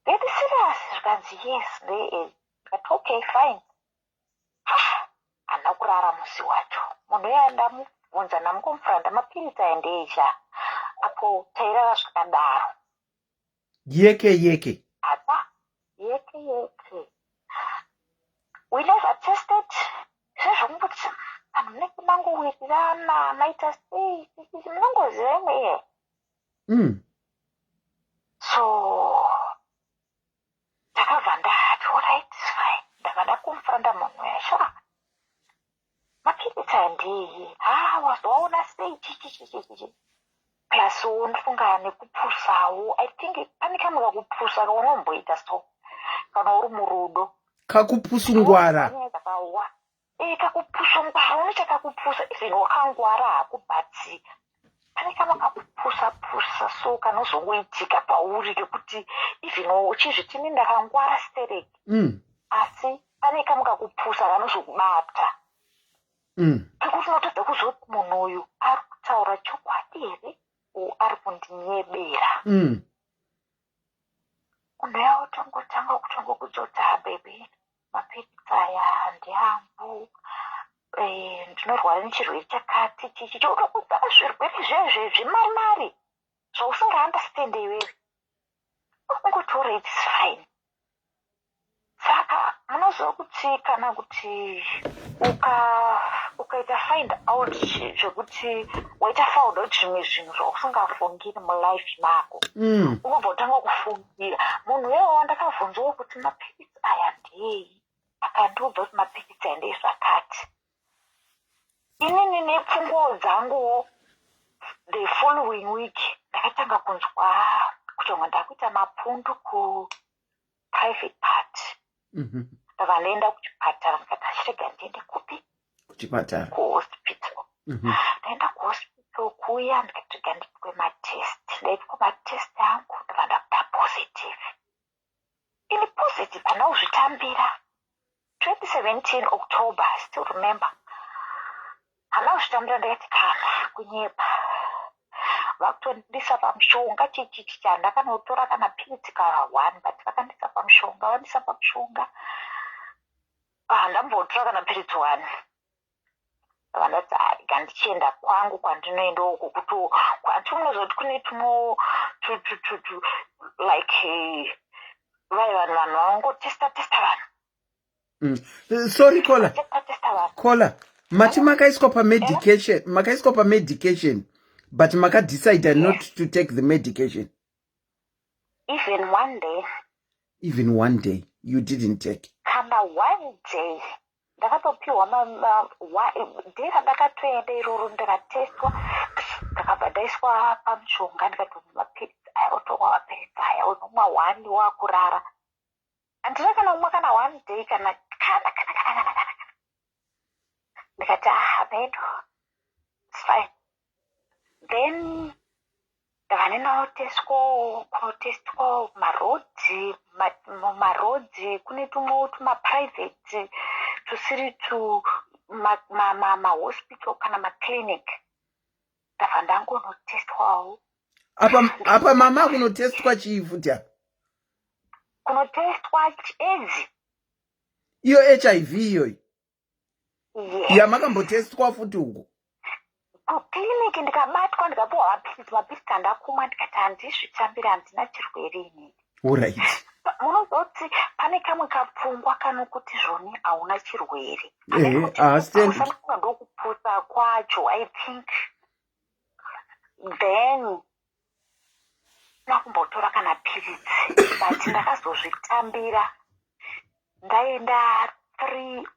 Very serious? Zvikanzi, "Yes, ndeeAIDS." Ndikati, "Okay, fine." Handina kurara musi wacho. Munhu uya ndamubvunza, ndamuconfronta, "Mapiritsi aya ndeecha?" Apo tairara zvakadaro. Yeke yeke. Apa yeke yeke. We never tested, sezvokuti vanhu munenge mangowirirana, maita sei, munongoziva imwe iye. So ndakabva ndati, "Alright, fine." Ndabva ndaconfronta munhu uya, "Mapiritsi aya ndeyei?" "Ha, wazowaona sei?" Chichichichichi. Plus wo ndofunga nekupusawo, I think pane kamwe kakupusa kaunomboita so kana uri murudo. Kakupusungwara. Nyaya dzakawa kakupusa ngwara, unoita kakupusa even wakangwara hako, but pane kamwe kakupusa pusa so kanozongoitika pauri kekuti even uchizvitini ndakangwara stereki, asi pane kamwe kakupusa kanozokubata kekuti unotadza kuzoti munhu uyu ari kutaura chokwadi here o ari kundinyebera. Munhu yautongotanga kutongokudza, "Baby, mapiritsi aya ndeangu, ndinorwara nechirwere chakati." Chichi chotokudza zvirwere zvezve zvemari mari zvausingaunderstande iwewe, ungotora, "It's fine." Saka munoziva kuti kana kuti ukaita find out zvekuti waita found out zvimwe zvinhu zvausingafungiri mulife mako, unobva utanga kufungira munhu iyewo. Wandakabvunzawo kuti mapiritsi aya ndei. Akandiudza kuti mapiritsi andezvakati. Inini nepfungwawo dzanguwo, the following week ndakatanga kunzwa kuti vamwe ndakuita mapundu kuprivate part. Ndabva ndaenda kuchipatara, ndikati achirega ndiende kupi? Kuchipatara. Kuhospital. Ndaenda kuhospital kuya, ndikati rega ndiitwe matest. Ndaitwa matest angu, ndabva ndabuda positive. Ini positive handina kuzvitambira. 2017 October, I still remember. Handina kuzvitambira, ndakati kana kunyepa, vakutondisa pamushonga chichichi. Handakanotora kana piritsi kana one, but vakandisa pamushonga, vandisa pamushonga, handambotora kana piritsi one. Vandati rega ndichienda kwangu kwandinoenda uku kuti kwati munozoti kune tumwe like vai vanhu vangotesta testa vanhu. Sorry caller. Testa testa vanhu. Caller, mati makaiswa pamedication, makaiswa pamedication, but makadecide not to take the medication? Even one day. Even one day you didn't take? Kana one day. Ndakatopiwa day randakatoenda iroro, ndikatestwa, ndakabva ndaiswa pamushonga, ndikatomwa mapiritsi aya. Otomwa mapiritsi aya, unomwa one, wakurara. Handina kana kumwa kana one day, kana kana kana kana kana kana. Ndikati, "Ah, meno, it's fine." Then ndava ndinotestwawo, kunotestwawo marodhi, mumarodhi kune tumwewo tumaprivate tusiri tu mahospital kana maclinic. Ndabva ndangonotestwawo. Apa mama kunotestwa chii futi apa? Kunotestwa AIDS. Iyo HIV iyoyi? Yes. Yamakambotestwa futi uko? Kuclinic ndikabatwa, ndikapiwa mapiritsi. Mapiritsi andakumwa, ndikati handizvitambiri, handina chirwere inini. Munozoti pane kamwe kapfungwa kanokuti zvoni hauna chirwere. Ehe, haasitendi. Usafunga ndokupusa kwacho, I think. Then nakumbotora kana piritsi, but ndakazozvitambira ndaenda three,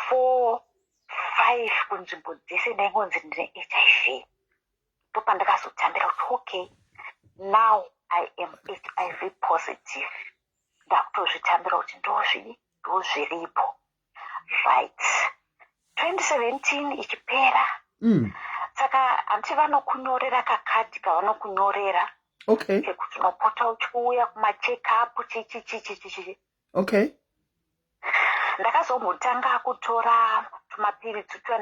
four, five kunzvimbo dzese, ndaingonzi ndine HIV. Ndopandakazotambira kuti okay, now I am HIV positive. Ndakutozvitambira kuti ndozvidi, ndozviripo, right? 2017 ichipera, saka hanti vanokunyorera kakadhi kavanokunyorera kekuti unopota uchiuya kumacheckup, chichichichichichi. Ndakazombotanga kutora tumapiritsi twa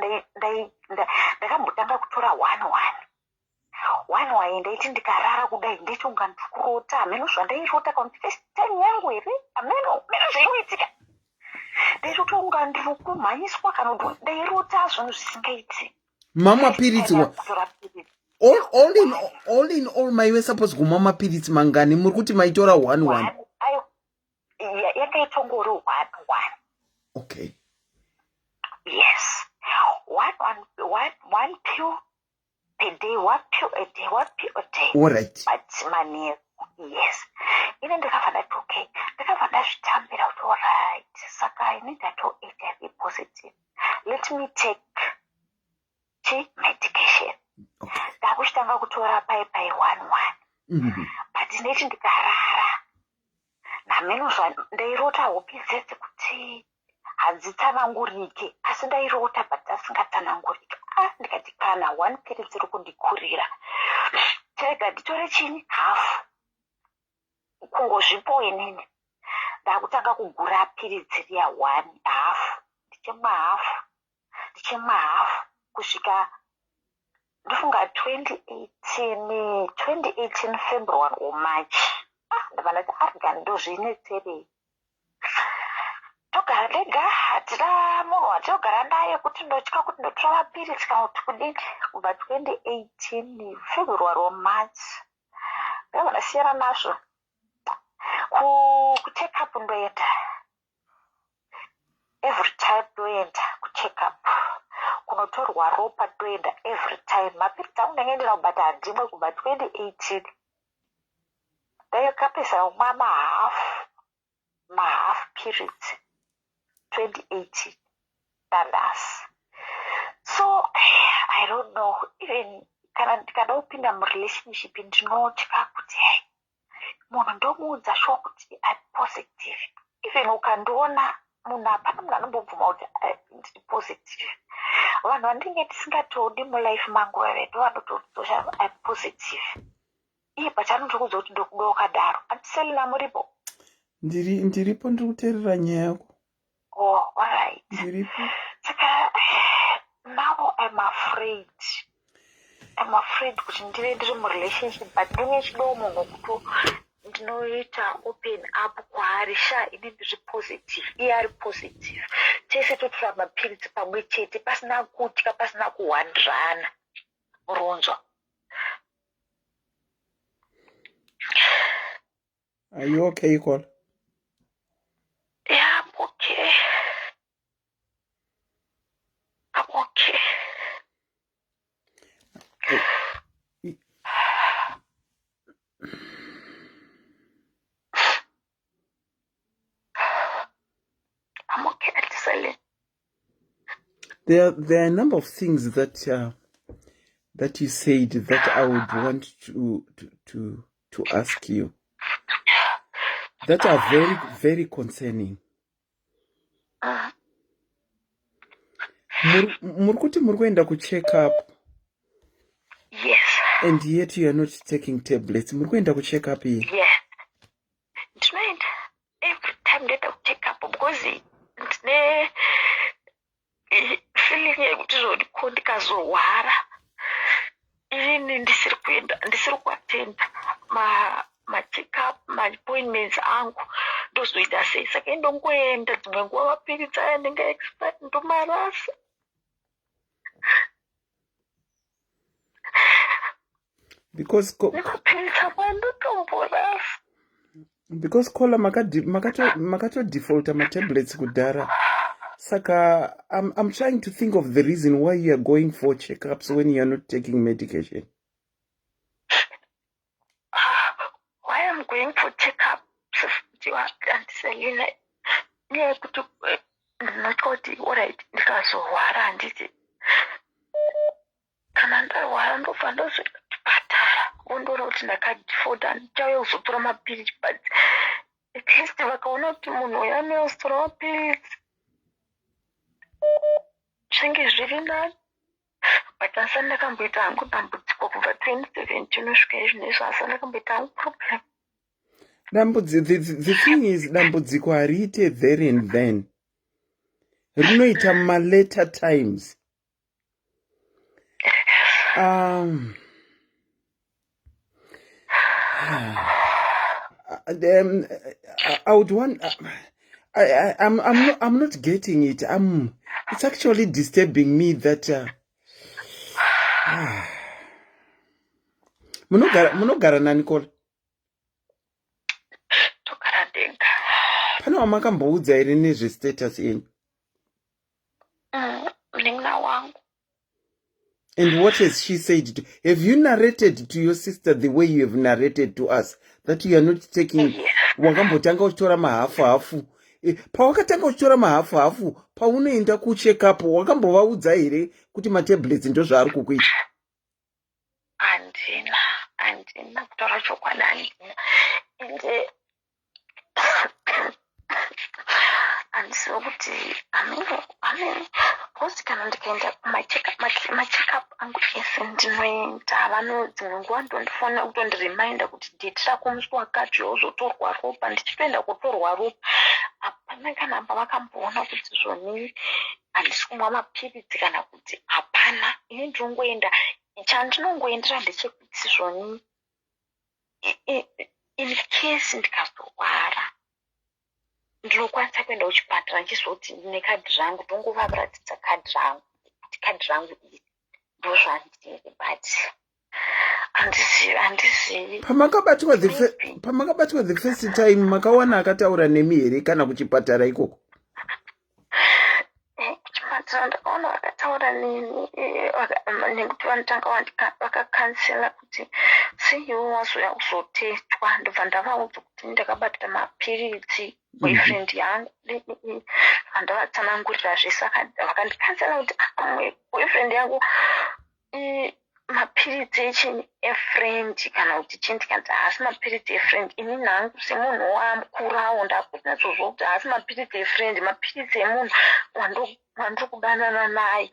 ndakambotanga kutora one one one one. Ndaiti ndikarara kudai, ndaiti unga ndikurota, hameno zvandairota, kana kuti first time yangu here, hameno meno zvainoitika. Ndairota unga ndiri kumhanyiswa, kana kuti ndairota zvinhu zvisingaiti. Mamwa piritsi Kutora piritsi. All in all maive suppose kumwa mapiritsi mangani? Muri kuti maitora one one? One, yanga itongori one one. Yes, one one one, one pill per day, one pill a day, one pill a day. All right. But manheru, yes, ine ndakabva ndati okay, ndakabva ndazvitambira kuti alright, saka ini ndato HIV positive, let me take chi medication. Ndakuchitanga kutora pai pai one one. But ndeti ndikarara, nameno ndairota hope dzedze kuti hadzitsanangurike, asi ndairota but asingatsanangurike. Ah, ndikati kana one piritsi iri kundikurira, chirega nditore chini, hafu, kungozvipo inini. Ndakutanga kugura piritsi riya one, hafu, ndichimwa hafu, ndichimwa hafu, kusvika ndofunga 2018, 2018 February or March. Ah, ndabva ndati arga ndozvinetserei, togara ndega, hatina munhu watinogara naye, kuti ndotya kuti ndotora mapiritsi kana kuti kudini. Kubva 2018 February or March ndabva ndasiyana nazvo. Kucheck up ndoenda every time, ndoenda kucheck up kunotorwa ropa, ndoenda every time. Mapiritsi angu ndanga ndina kubata, handimwe kubva 2018. Ndaikapesa kumwa mahalf, mahalf periods. 2018 nanhasi. So I don't know, even kana ndikada kupinda murelationship ndinotya kuti hey, munhu ndomuudza shuwa kuti I'm positive. Even ukandiona munhu, hapana munhu anombobvuma kuti ndiri positive. Vanhu vandinge ndisingatodi mulife mangu vave ndo vanotodosha I'm positive. Iye but anotokuudza kuti ndokuda wakadaro. Auntie Selina, muripo? Ndiripo, ndiri kuteerera nyaya yako. Oh, alright. Ndiripo. Saka now I'm afraid, I'm afraid kuti ndive ndiri murelationship, but ndinge chidawo munhu wekuto ndinoita open up kwaari, sha ini ndiri positive, iye ari positive, tese totora mapiritsi pamwe chete, pasina kutya, pasina kuhwandirana muronzwa. Are you okay, Kola? Yeah, I'm okay, I'm okay. I'm okay, Auntie Selina. There are a number of things that you said that I would want to ask you that are very, very concerning. Muri kuti muri kuenda kucheck up Yes. and yet you are not taking tablets. Muri kuenda kucheck up iyi? Yeah, ndinoenda every time. Ndoenda kucheck up because ndine feeling yekuti zvoniko ndikazorwara inini ndisiri kuenda, ndisiri kuatenda macheck up, maappointments angu, ndozoita sei? Saka indongoenda. Dzimwe nguva mapiritsi aya anenge expire, ndomarasa. Because Nemapiritsi angu andotomborasa. Because Kola, makatodefaulta matablets kudhara. Saka I'm trying to think of the reason why you are going for checkups when you are not taking medication. Why I'm going for checkup, Auntie Selina, nyaya yekuti ndinotya kuti alright, ndikazorwara, handiti kana ndarwara ndobva ndozoenda kuchipatara, vondoona kuti ndakadefaulta, ndichauya kuzotora mapiritsi. But at least vakaona kuti munhu uyu anouya kuzotora mapiritsi, zvinge zviri nani. But asati ndakamboita hangu dambudziko kubva 2017 kusvika izvinezvi, asati ndakamboita hangu problem. The thing is, dambudziko hariite there and then, rinoita malater times. I would want I, I'm not getting it. It's actually disturbing me that munogara nani, Kola? Togara ndega. Pane wamakamboudza here nezvestatus yenyu? Munin'ina wangu. And what has she said? Have you narrated to your sister the way you have narrated to us that you are not taking? Yes. Wakambotanga uchitora mahafu hafu. Pawakatanga uchitora mahafu hafu, paunoenda kucheck up, wakambovaudza here kuti matablets ndo zvaari kukuita? Handina, handina. Kutaura chokwadi, handina. Ende handiziva kuti ameno ameno, because kana ndikaenda kumacheckup angu ese ndinoenda, vano dzimwe nguva ndondifonera kutondireminder kuti date rako musi wakati wozotorwa ropa. Ndichitoenda kutorwa ropa, hapana kana pavakamboona kuti zvoni handisi kumwa mapiritsi kana kuti hapana. Ini ndinongoenda, chandinongoendera ndechekuti zvoni in case ndikazorwara ndinokwanisa kuenda kuchipatara ndichizoti ndine kadhi rangu, ndongovaratidza kadhi rangu kuti kadhi rangu iri ndozvandiri. But handizivi, handizivi. Pamakabatwa the first time, makawana akataura nemi here kana kuchipatara ikoko? Kuchipatara ndakaona vakataura neni, nekuti vanotanga vakakansela kuti seiwo wazouya kuzotestwa. Ndobva ndavaudza. kuti ndakabata mapiritsi mhm. boyfriend yangu andavatsanangurira zvese vakandikansela kuti ah, pamwe boyfriend yangu mapiritsi echinyi efriend kana kuti chii ndikanzi haasi mapiritsi efriend ini nhangu semunhu wamukurawo ndakunyatsoziva kuti haasi mapiritsi efriend mapiritsi emunhu wandiri kudanana naye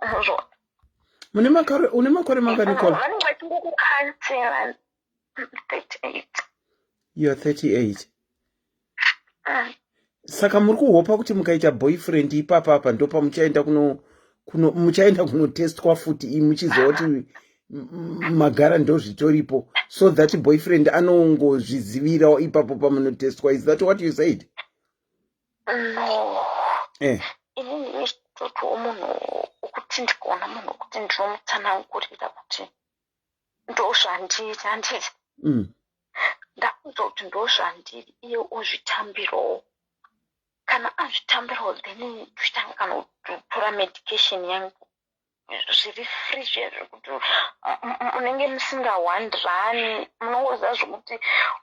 unozviona mune makore une makore mangani kola vanenge vachingokukansela 38 you are 38 mm. saka muri kuhopa kuti mukaita boyfriend ipapa apa ndopamuchaenda kuno kuno muchaenda kunotestwa futi i muchiziva kuti magara ndozvitoripo so that boyfriend anongozvizivirawo ipapo pamunotestwa is that what you said no eh. Inini ndinototiwo munhu wekuti ndikaona munhu wekuti ndinomutsanangurira kuti ndozvandiri handiti mm. ndakunzwa kuti ndozvandiri iye ozvitambirawo kana azvitambirawo then tochitanga kana kutora medication yangu zviri free zviya zvekuti munenge musingahwandirani munongoziva zvekuti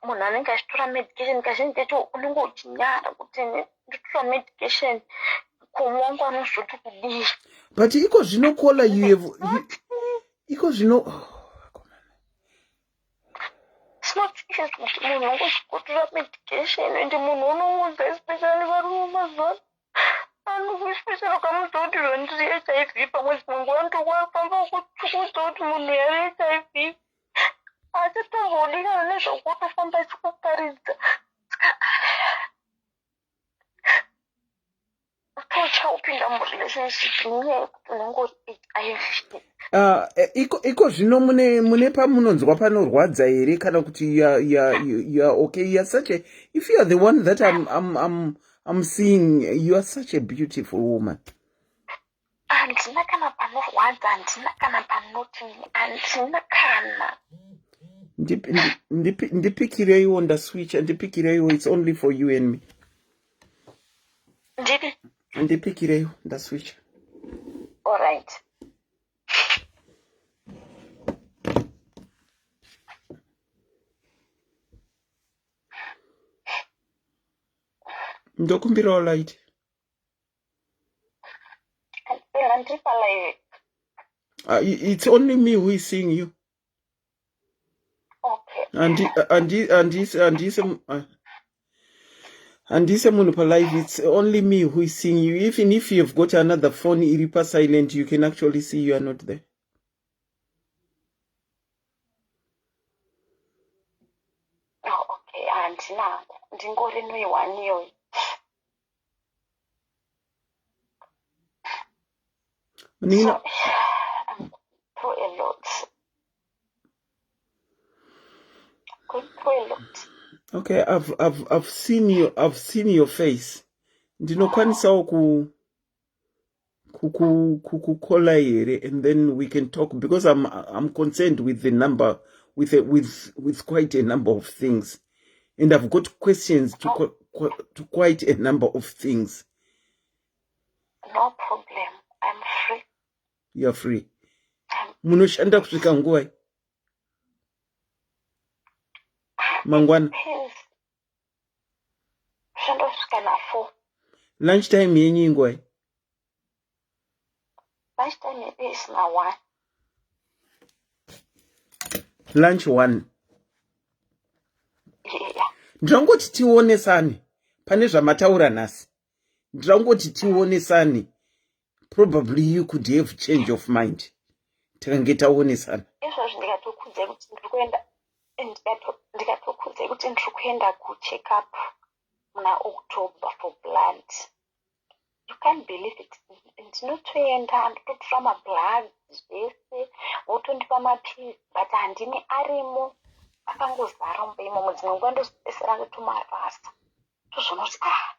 munhu anenge achitora medication kazhinji kacho unenge uchinyara kuti ndotora medication ko wangu anozoti kudii but iko zvino kola you have you, iko zvino oh, It's not easy kuti munhu angosvikotora medication ende munhu unomuudza especially varume mazuva ano especially ukamuudza kuti zvandiri hiv pamwe dzimwe nguva anotokufamba kuudza kuti munhu yari hiv achatombodi kana nezvekutofamba achikuparidza saka Kutotya kupinda murelationship nenyaya yekuti unenge uri HIV. Ah, eh, iko iko zvino mune mune pamunonzwa panorwadza here kana kuti you are, you are, you are okay you are such a if you are the one that I'm, I'm, I'm, I'm seeing you are such a beautiful woman handina kana panorwadza handina kana panoti handina kana ndipikireiwo ndaswitcha ndipikireiwo it's only for you and me ndipi ndipikireiwo ndaswitcha alright ndokumbirawo light It's only me who is seeing you. Handise munhu palive it's only me who is seeing you even if you've got another phone iri pasilent you can actually see you are not there oh, okay handina ndingori noiwani iyoyo Nina. So, I'm through a lot. Going through a lot. Okay, I've, I've, I've seen you, I've seen your face. Ndinokwanisawo ku kukukola here and then we can talk because I'm, I'm concerned with the number with, a, with, with quite a number of things and I've got questions to, oh. to quite a number of things. No problem. I'm free. You are free. Munoshanda kusvika nguvai? Mangwana. Shanda kusvika na 4. Lunch time yenyu inguvai? Lunch time yedu is na 1. Lunch 1. Yeah. Ndinongoti tionesane pane zvamataura nhasi. Ndinongoti tionesane probably you could have change of mind tikange taonesana. Izvozvi ndikatokuudza kuti ndiri kuenda ndikatokuudza kuti ndiri kuenda kucheck up muna October for blood. You can't believe it. Ndinotoenda ndototora mablood zvese votondipa mapills but handini arimo akangozara mumba imomo dzimwe nguva ndozopesera ndotomarasa tozoona kuti ah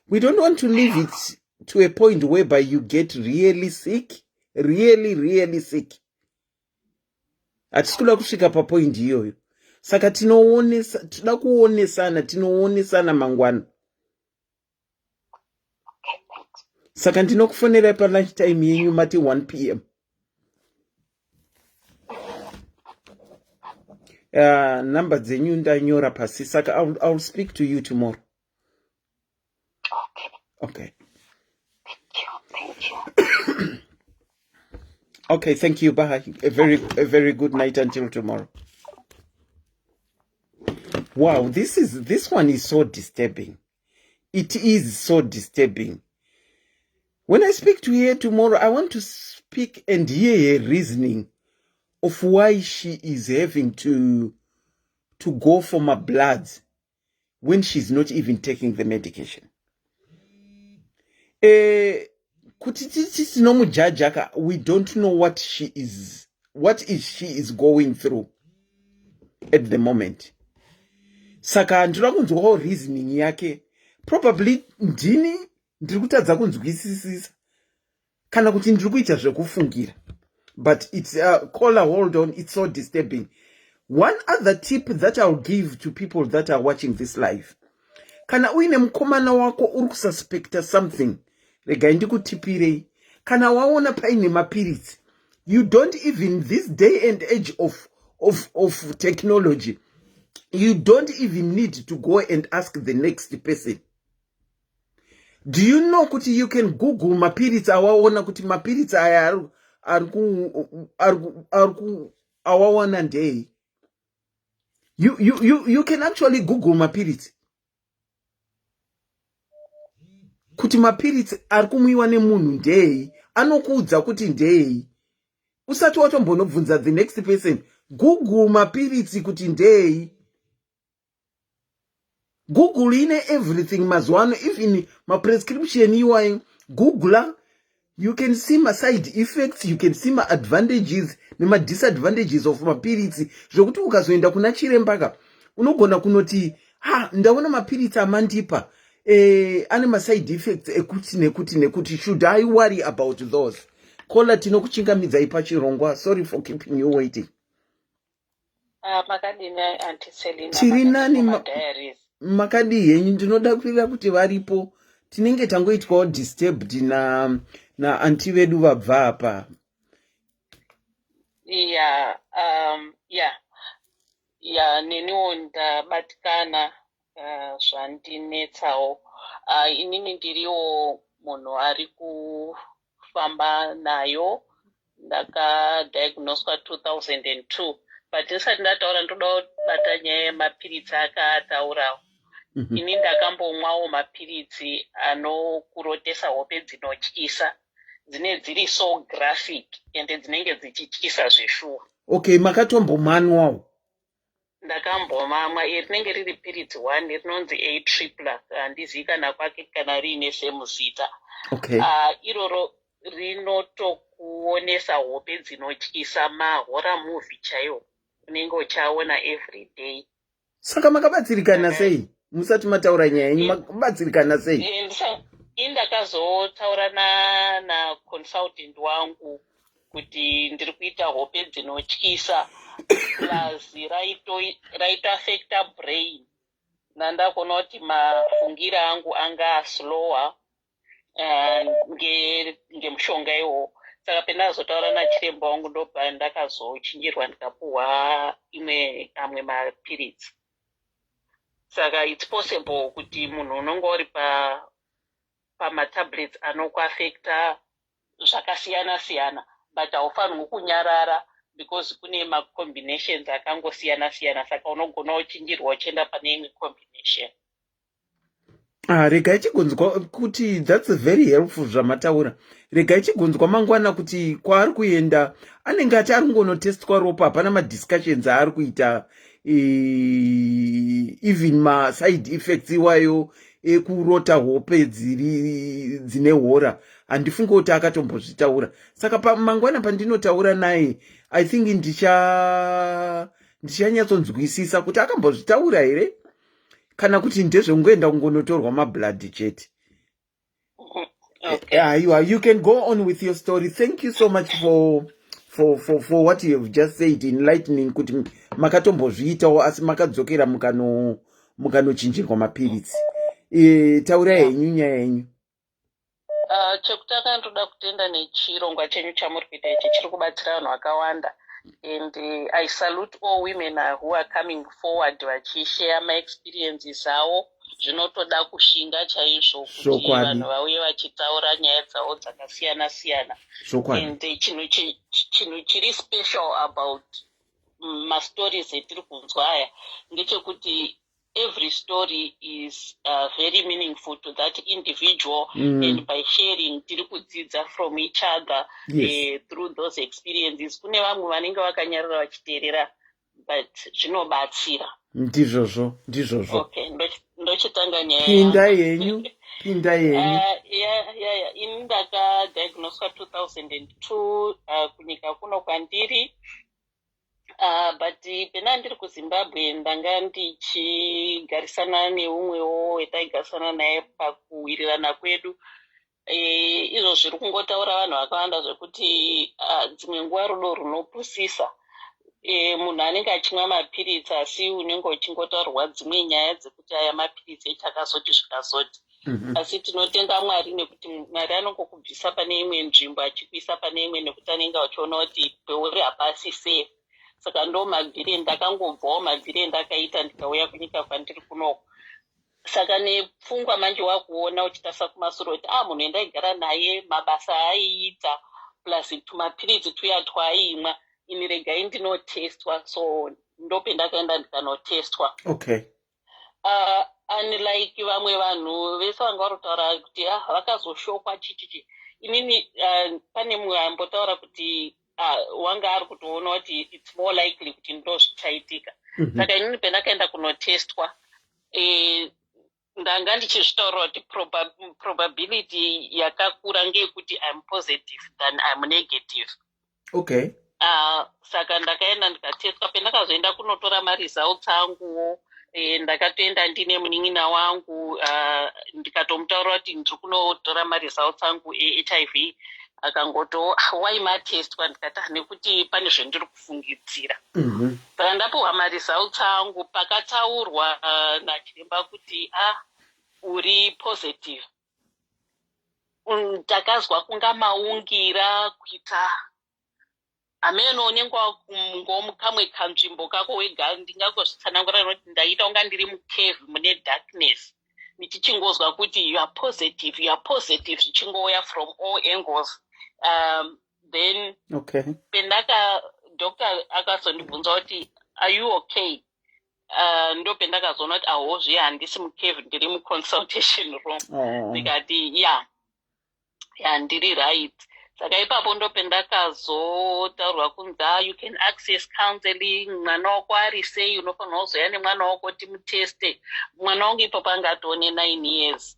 we don't want to leave it to a point whereby you get really sick really really sick hatisi kuda kusvika papoindi iyoyo saka tinoonesa tinoda kuonesana tinoonesana mangwana saka ndinokufonerai palunch time yenyu mati 1 p m. Number dzenyu ndanyora pasi, saka I'll speak to you tomorrow. Okay. Okay. Thank you. Thank you. Okay, thank you. Bye. A very good night until tomorrow. Wow, this one is so disturbing. It is so disturbing. When I speak to her tomorrow, I want to speak and hear her reasoning of why she is having to go for my bloods when she's not even taking the medication. Kuti titi tinomujaja ka, we don't know what is she is going through at the moment. Saka ndinoda kunzwawo reasoning yake. Probably ndini ndiri kutadza kunzwisisisa kana kuti ndiri kuita zvekufungira, but it's caller, hold on. It's so disturbing. One other tip that I'll give to people that are watching this live: kana uine mukomana wako uri kususpecta something, regai ndikutipirei. Kana waona paine mapiritsi, you don't even, this day and age of technology, you don't even need to go and ask the next person. Do you know kuti you can Google mapiritsi awaona, kuti mapiritsi aya ari awaona ndei? You can actually Google mapiritsi, kuti mapiritsi ari kumwiwa nemunhu ndei. Anokuudza kuti ndei usati watombonobvunza the next person. Google mapiritsi kuti ndei. Google ine everything mazuva ano, even maprescription iwayo. Googla, you can see maside effects, you can see maadvantages nemadisadvantages of mapiritsi, zvokuti ukazoenda kuna chirembaka unogona kunoti, "Ha, ndaona mapiritsi amandipa ane maside effects ekuti nekuti nekuti. Should I worry about those?" Caller, tinokuchingamidzai pachirongwa. Sorry for keeping you waiting. Makadini, Auntie Selina? Tiri nani. Madiaries. Makadii henyu? Ndinoda kuira kuti varipo. Tinenge tangoitwawo disturbed na naauntie vedu vabva apa. Yeah, neniwo ndabatikana, zvandinetsawo. Inini ndiriwo munhu ari kufamba nayo. Ndakadiagnoswa 2002, but ndisati ndataura ndoda kubata nyaya yemapiritsi akaataurawo. Ini ndakambomwawo mapiritsi anokurotesa hope dzinotyisa, dzine dziri so graphic ende dzinenge dzichityisa zveshuwa. Okay, makatombomanwawo? Ndakambomamwa. Iri rinenge riri piritsi one rinonzi Atripla. Handizivi kana kwake kana riine same zita. Iroro rinotokuonesa hope dzinotyisa, mahorror movie chaiwo unenge uchaona every day. Saka makabatsirikana sei? Musati mataura nyaya yenyu, makabatsirikana sei? Ini ndakazotaura naconsultant wangu kuti ndiri kuita hope dzinotyisa, plus raitoafecta brain. Nandakuona kuti mafungiro angu anga aslower ngemushonga iwowo. Saka pendazotaura nachiremba wangu, ndobva ndakazochinjirwa, ndikapuhwa imwe amwe mapiritsi. Saka it's possible kuti munhu unonge uri pamatablets anokuafecta zvakasiyana siyana, but haufanirwi kunyarara because kune macombinations akangosiyana siyana, saka unogona uchinjirwa uchienda pane imwe combination. Ah, regai chigonzwa kuti that's very helpful zvamataura. Regai chigonzwa mangwana kuti kwaari kuenda anenge ati ari kungonotestwa ropa, hapana madiscussions aari kuita, even maside effects iwayo ekurota hope dziri dzine horror, handifungi kuti akatombozvitaura. Saka mangwana pandinotaura naye, I think ndichanyatsonzwisisa kuti akambozvitaura here kana kuti ndezvekungoenda kungonotorwa mablood chete. Okay. Aiwa, you can go on with your story. Thank you so much for what you have just said, enlightening kuti makatombozviitawo asi makadzokera mukanochinjirwa mapiritsi. Taurai henyu nyaya yenyu. Chekutanga ndoda kutenda nechirongwa chenyu chamuri kuita ichi, chiri kubatsira vanhu vakawanda. And I salute all women who are coming forward vachishare maexperiences avo. Zvinotoda kushinga chaizvo kuti vanhu vauye vachitaura nyaya dzavo dzakasiyana siyana. And chinhu chiri special about mastories etiri kunzwa aya ngechekuti every story is very meaningful to that individual and by sharing tiri kudzidza from each other through those experiences. Kune vamwe vanenge vakanyarara vachiteerera, but zvinobatsira. Ndizvozvo, ndizvozvo. Okay, ndochitanga nyaya. Pinda yenyu, pinda yenyu. Yeah. Ini ndakadiagnoswa 2002 kunyika kuno kwandiri, but pena ndiri kuZimbabwe ndanga ndichigarisana neumwewo wetaigarisana naye. Pakuwirirana kwedu, izvo zviri kungotaura vanhu vakawanda zvekuti dzimwe nguva rudo runopusisa. Munhu anenge achimwa mapiritsi, asi unenge uchingotaurwa dzimwe nyaya dzekuti aya mapiritsi echakazoti zvikazoti. Asi tinotenda Mwari nekuti Mwari anongokubvisa pane imwe nzvimbo achikuisa pane imwe, nekuti anenge achiona kuti peuri hapasi safe. Saka ndo mabvire ndakangobvawo, mabvire endakaita ndikauya kunyika kwandiri kunoko. Saka nepfungwa manje wakuona uchitarisa kumasure kuti ah, munhu endaigara naye, mabasa aaiita plus tumapiritsi tuya twaaimwa, ini regai ndinotestwa. So ndopendakaenda ndikanotestwa. Unlike vamwe vanhu vese vanga vari kutaura kuti ah, vakazoshokwa chichichi, inini pane mumwe ambotaura kuti wanga ari kutoona kuti it's more likely kuti ndo zvichaitika. Saka inini pendakaenda kunotestwa, ndanga ndichizvitaurira kuti probability yakakura ngeyekuti I'm positive than I'm negative. Saka ndakaenda ndikatestwa. Pendakazoenda kunotora maresults anguwo, ndakatoenda ndine munin'ina wangu, ndikatomutaurira kuti ndiri kunotora maresults angu eHIV. Akangoto, "Ah, wai matestwa?" Ndikati, "Ah, nekuti pane zvendiri kufungidzira." Saka ndapiwa maresults angu, pakataurwa nachiremba kuti, "Ah, uri positive," ndakazwa kunga maungira kuita hameno. Unenge wakungomukamwe kanzvimbo kako wega. Ndingangozvitsanangura nekuti ndaita kunga ndiri mucave mune darkness, ndichichingozwa kuti, "You are positive, you are positive," zvichingouya from all angles. Then pendaka doctor akazondibvunza kuti, "Are you okay?" Ndo pendakazoona kuti ahozve handisi mucave, ndiri muconsultation room. Ndikati, Ya, ndiri right." Saka ipapo ndo pendakazotaurwa kunzi, "Ah, you can access counseling. Mwana wako ari sei? Unofanirwa kuzoya nemwana wako timuteste." Mwana wangu ipapo anga atone 9 years,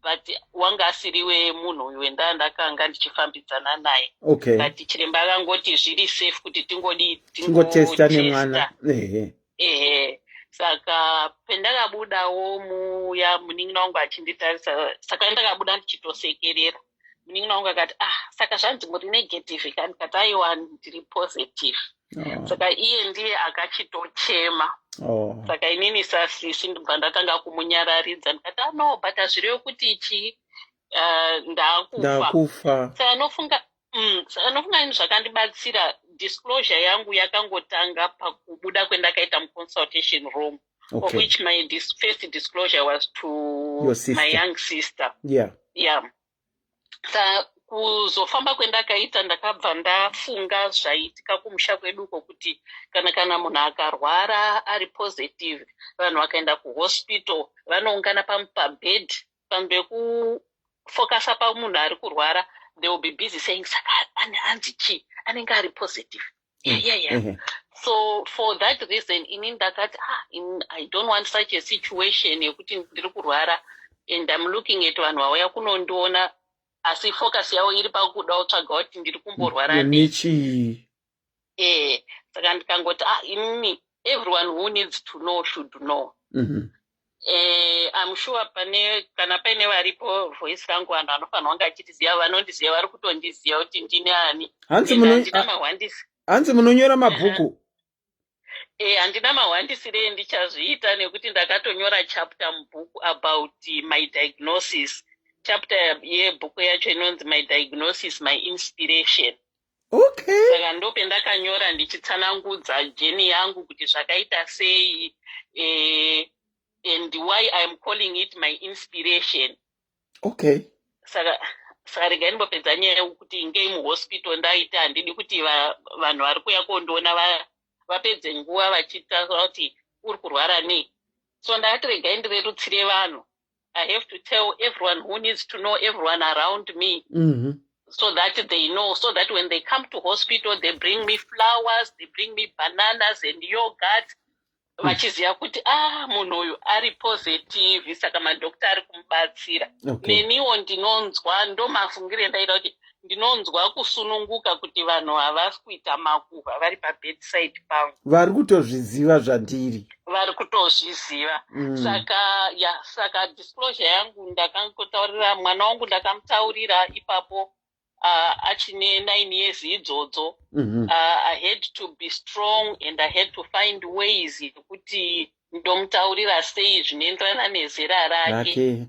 but wanga asiriwe munhu uyu wendaa ndakanga ndichifambidzana naye. But chiremba akangoti zviri safe kuti tingodi tingotesta nemwana, ehe. Ehe. Saka pendakabudawo muya, munin'ina wangu achinditarisa. Saka ndakabuda ndichitosekerera. Munin'ina wangu akati, "Ah, saka zvanzi muri negative ka?" Ndikati, "Aiwa, ndiri positive." Saka iye ndiye akachitochema. Saka inini sasisi ndibva ndatanga kumunyararidza. Ndikati, "Ah, no, but hazvirevi kuti chi ndaakufa." Ndakufa. Saka nofunga ini zvakandibatsira, disclosure yangu yakangotanga pakubuda kwendakaita muconsultation room, of which my first disclosure was to Your sister. my young sister. Yeah. Sa kuzofamba kwendakaita, ndakabva ndafunga zvaitika kumusha kweduko, kuti kana munhu akarwara ari positive, vanhu vakaenda kuhospital vanoungana pabed. Panzvimbo yekufokasa pamunhu ari kurwara, they will be busy saying, "Saka hanzi chii? Anenge ari positive." Yeah. So for that reason ini ndakati, ah, I don't want such a situation yekuti ndiri kurwara and I'm looking at vanhu vauya kunondiona, asi focus yavo iri pakuda kutsvaga kuti ndiri kumborwara nei. Nechii. Saka ndikangoti, ah, inini everyone who needs to know should know. I'm sure pane kana paine varipo, voice rangu vanhu vanofanira kunge achitiziva, vanondiziva vari kutondiziva kuti ndini ani. Hanzi And handina mahwandisi. Hanzi munonyora mabhuku. Handina mahwandisire ndichazviita nekuti ndakatonyora chapter mubhuku about my diagnosis. Chapter yebhuku yacho inonzi "My Diagnosis, My Inspiration." Saka ndopendakanyora ndichitsanangudza journey yangu kuti zvakaita sei and why I am calling it my inspiration. Saka regai ndimbopedza nyaya yekuti ngei muhospital ndaita. Handidi kuti vanhu vari kuuya kondiona vapedze nguva vachitaura kuti uri kurwara nei. So ndakati regai ndirerutsire vanhu. I have to tell everyone who needs to know, everyone around me, so that they know, so that when they come to hospital, they bring me flowers, they bring me bananas and yogurt, vachiziva kuti, ah, munhu uyu ari positive, saka madhokta ari kumubatsira. Neniwo ndinonzwa, ndo mafungiro endaita, kuti ndinonzwa kusununguka kuti vanhu havasi kuita makuhwa vari pabedside pangu. Vari kutozviziva zvandiri. Vari kutozviziva. Saka ya, saka disclosure yangu, ndakangotaurira mwana wangu, ndakamutaurira ipapo achine 9 years idzodzo. I had to be strong and I had to find ways yekuti ndomutaurira sei zvinoenderana nezera rake. Rake.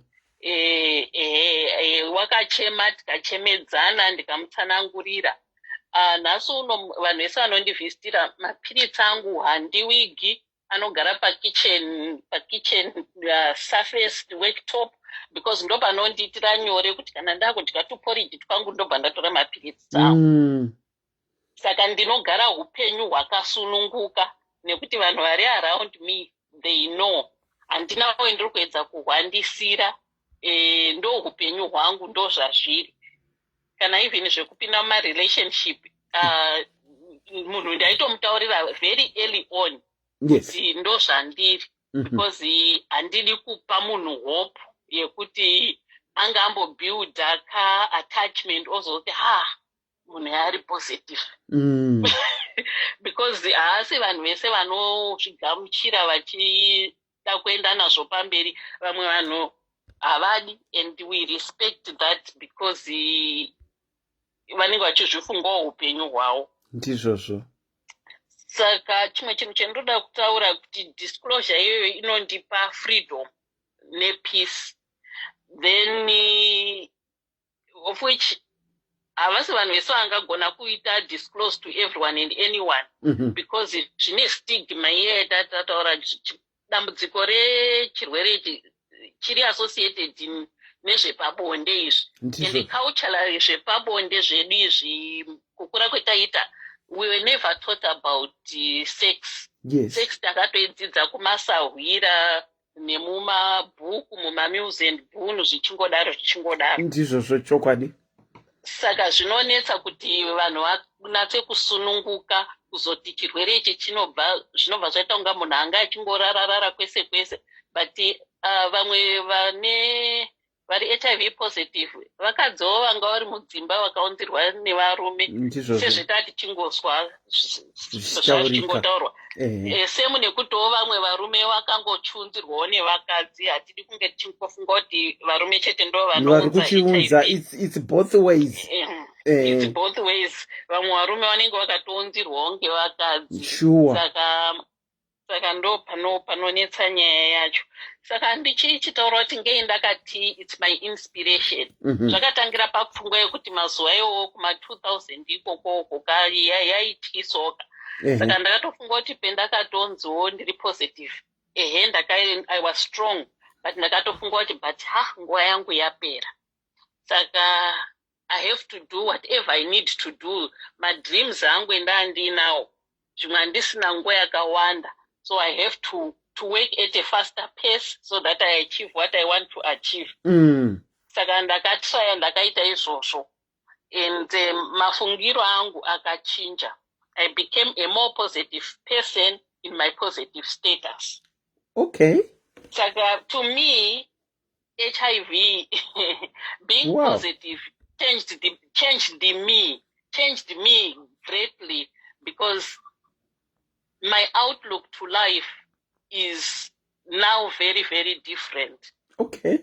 Wakachema, tikachemedzana, ndikamutsanangurira. Nhasi uno vanhu vese vanondivhistira, mapiritsi angu handiwigi, anogara pakitchen surface worktop, because ndo panondiitira nyore kuti kana ndakudya tuporiji twangu, ndobva ndatora mapiritsi angu. Saka ndinogara upenyu hwakasununguka nekuti vanhu vari around me, they know. Handina wendiri kuedza kuhwandisira. Ndo upenyu hwangu, ndo zvazviri. Kana even zvekupinda mumarelationship, munhu ndaitomutaurira very early on kuti ndo zvandiri, because handidi kupa munhu hope yekuti anga ambobuilda kaattachment, ozoti, "Ha, munhu ari positive," because haasi vanhu vese vanozvigamuchira vachida kuenda nazvo pamberi. Vamwe vanhu havadi, and we respect that, because vanenge vachizvifungawo upenyu hwavo. Ndizvozvo. Saka chimwe chinhu chendinoda kutaura kuti disclosure iyoyo inondipa freedom nepeace. Then of which havasi vanhu vese vangagona kuita disclose to everyone and anyone, because zvine stigma iye tataura. Dambudziko rechirwere ichi chiri associated nezvepabonde izvi, and culturally zvepabonde zvedu izvi, kukura kwetaita, we were never taught about sex. Sex takatoidzidza kumasahwira nemumabhuku, mumaMills and Boon, zvichingodaro zvichingodaro. Ndizvozvo, chokwadi. Saka zvinonetsa kuti vanhu vanatse kusununguka kuzoti chirwere ichi chinobva, zvinobva zvaita kunga munhu anga achingorararara kwese kwese. But vamwe vane vari HIV positive, vakadziwo vanga vari mudzimba vakaunzirwa nevarume, sezvetaa tichingozwa zvichingotaurwa. Semu nekutiwo vamwe varume vakangochiunzirwawo nevakadzi. Hatidi kunge tichingofunga kuti varume chete ndo vari kuchiunza. It's both ways. It's both ways. Vamwe varume vanenge vakatounzirwawo ngevakadzi. Saka ndo panonetsa nyaya yacho. Saka ndichichitaura kuti ngei ndakati it's my inspiration, zvakatangira papfungwa yekuti mazuva iwowo kuma2000 ikokoko yaityisoka. Saka ndakatofunga kuti pendakatonziwo ndiri positive, ehe, I was strong, but ndakatofunga kuti, but ha, nguva yangu yapera, saka I have to do whatever I need to do. Madreams angu endaa ndinawo, zvimwe handisina nguva yakawanda, so I have to work at a faster pace so that I achieve what I want to achieve. Saka ndakatraya, ndakaita izvozvo, and mafungiro angu akachinja. I became a more positive person in my positive status. Saka to me, HIV, being positive changed me greatly, because my outlook to life is now very, very different. Okay,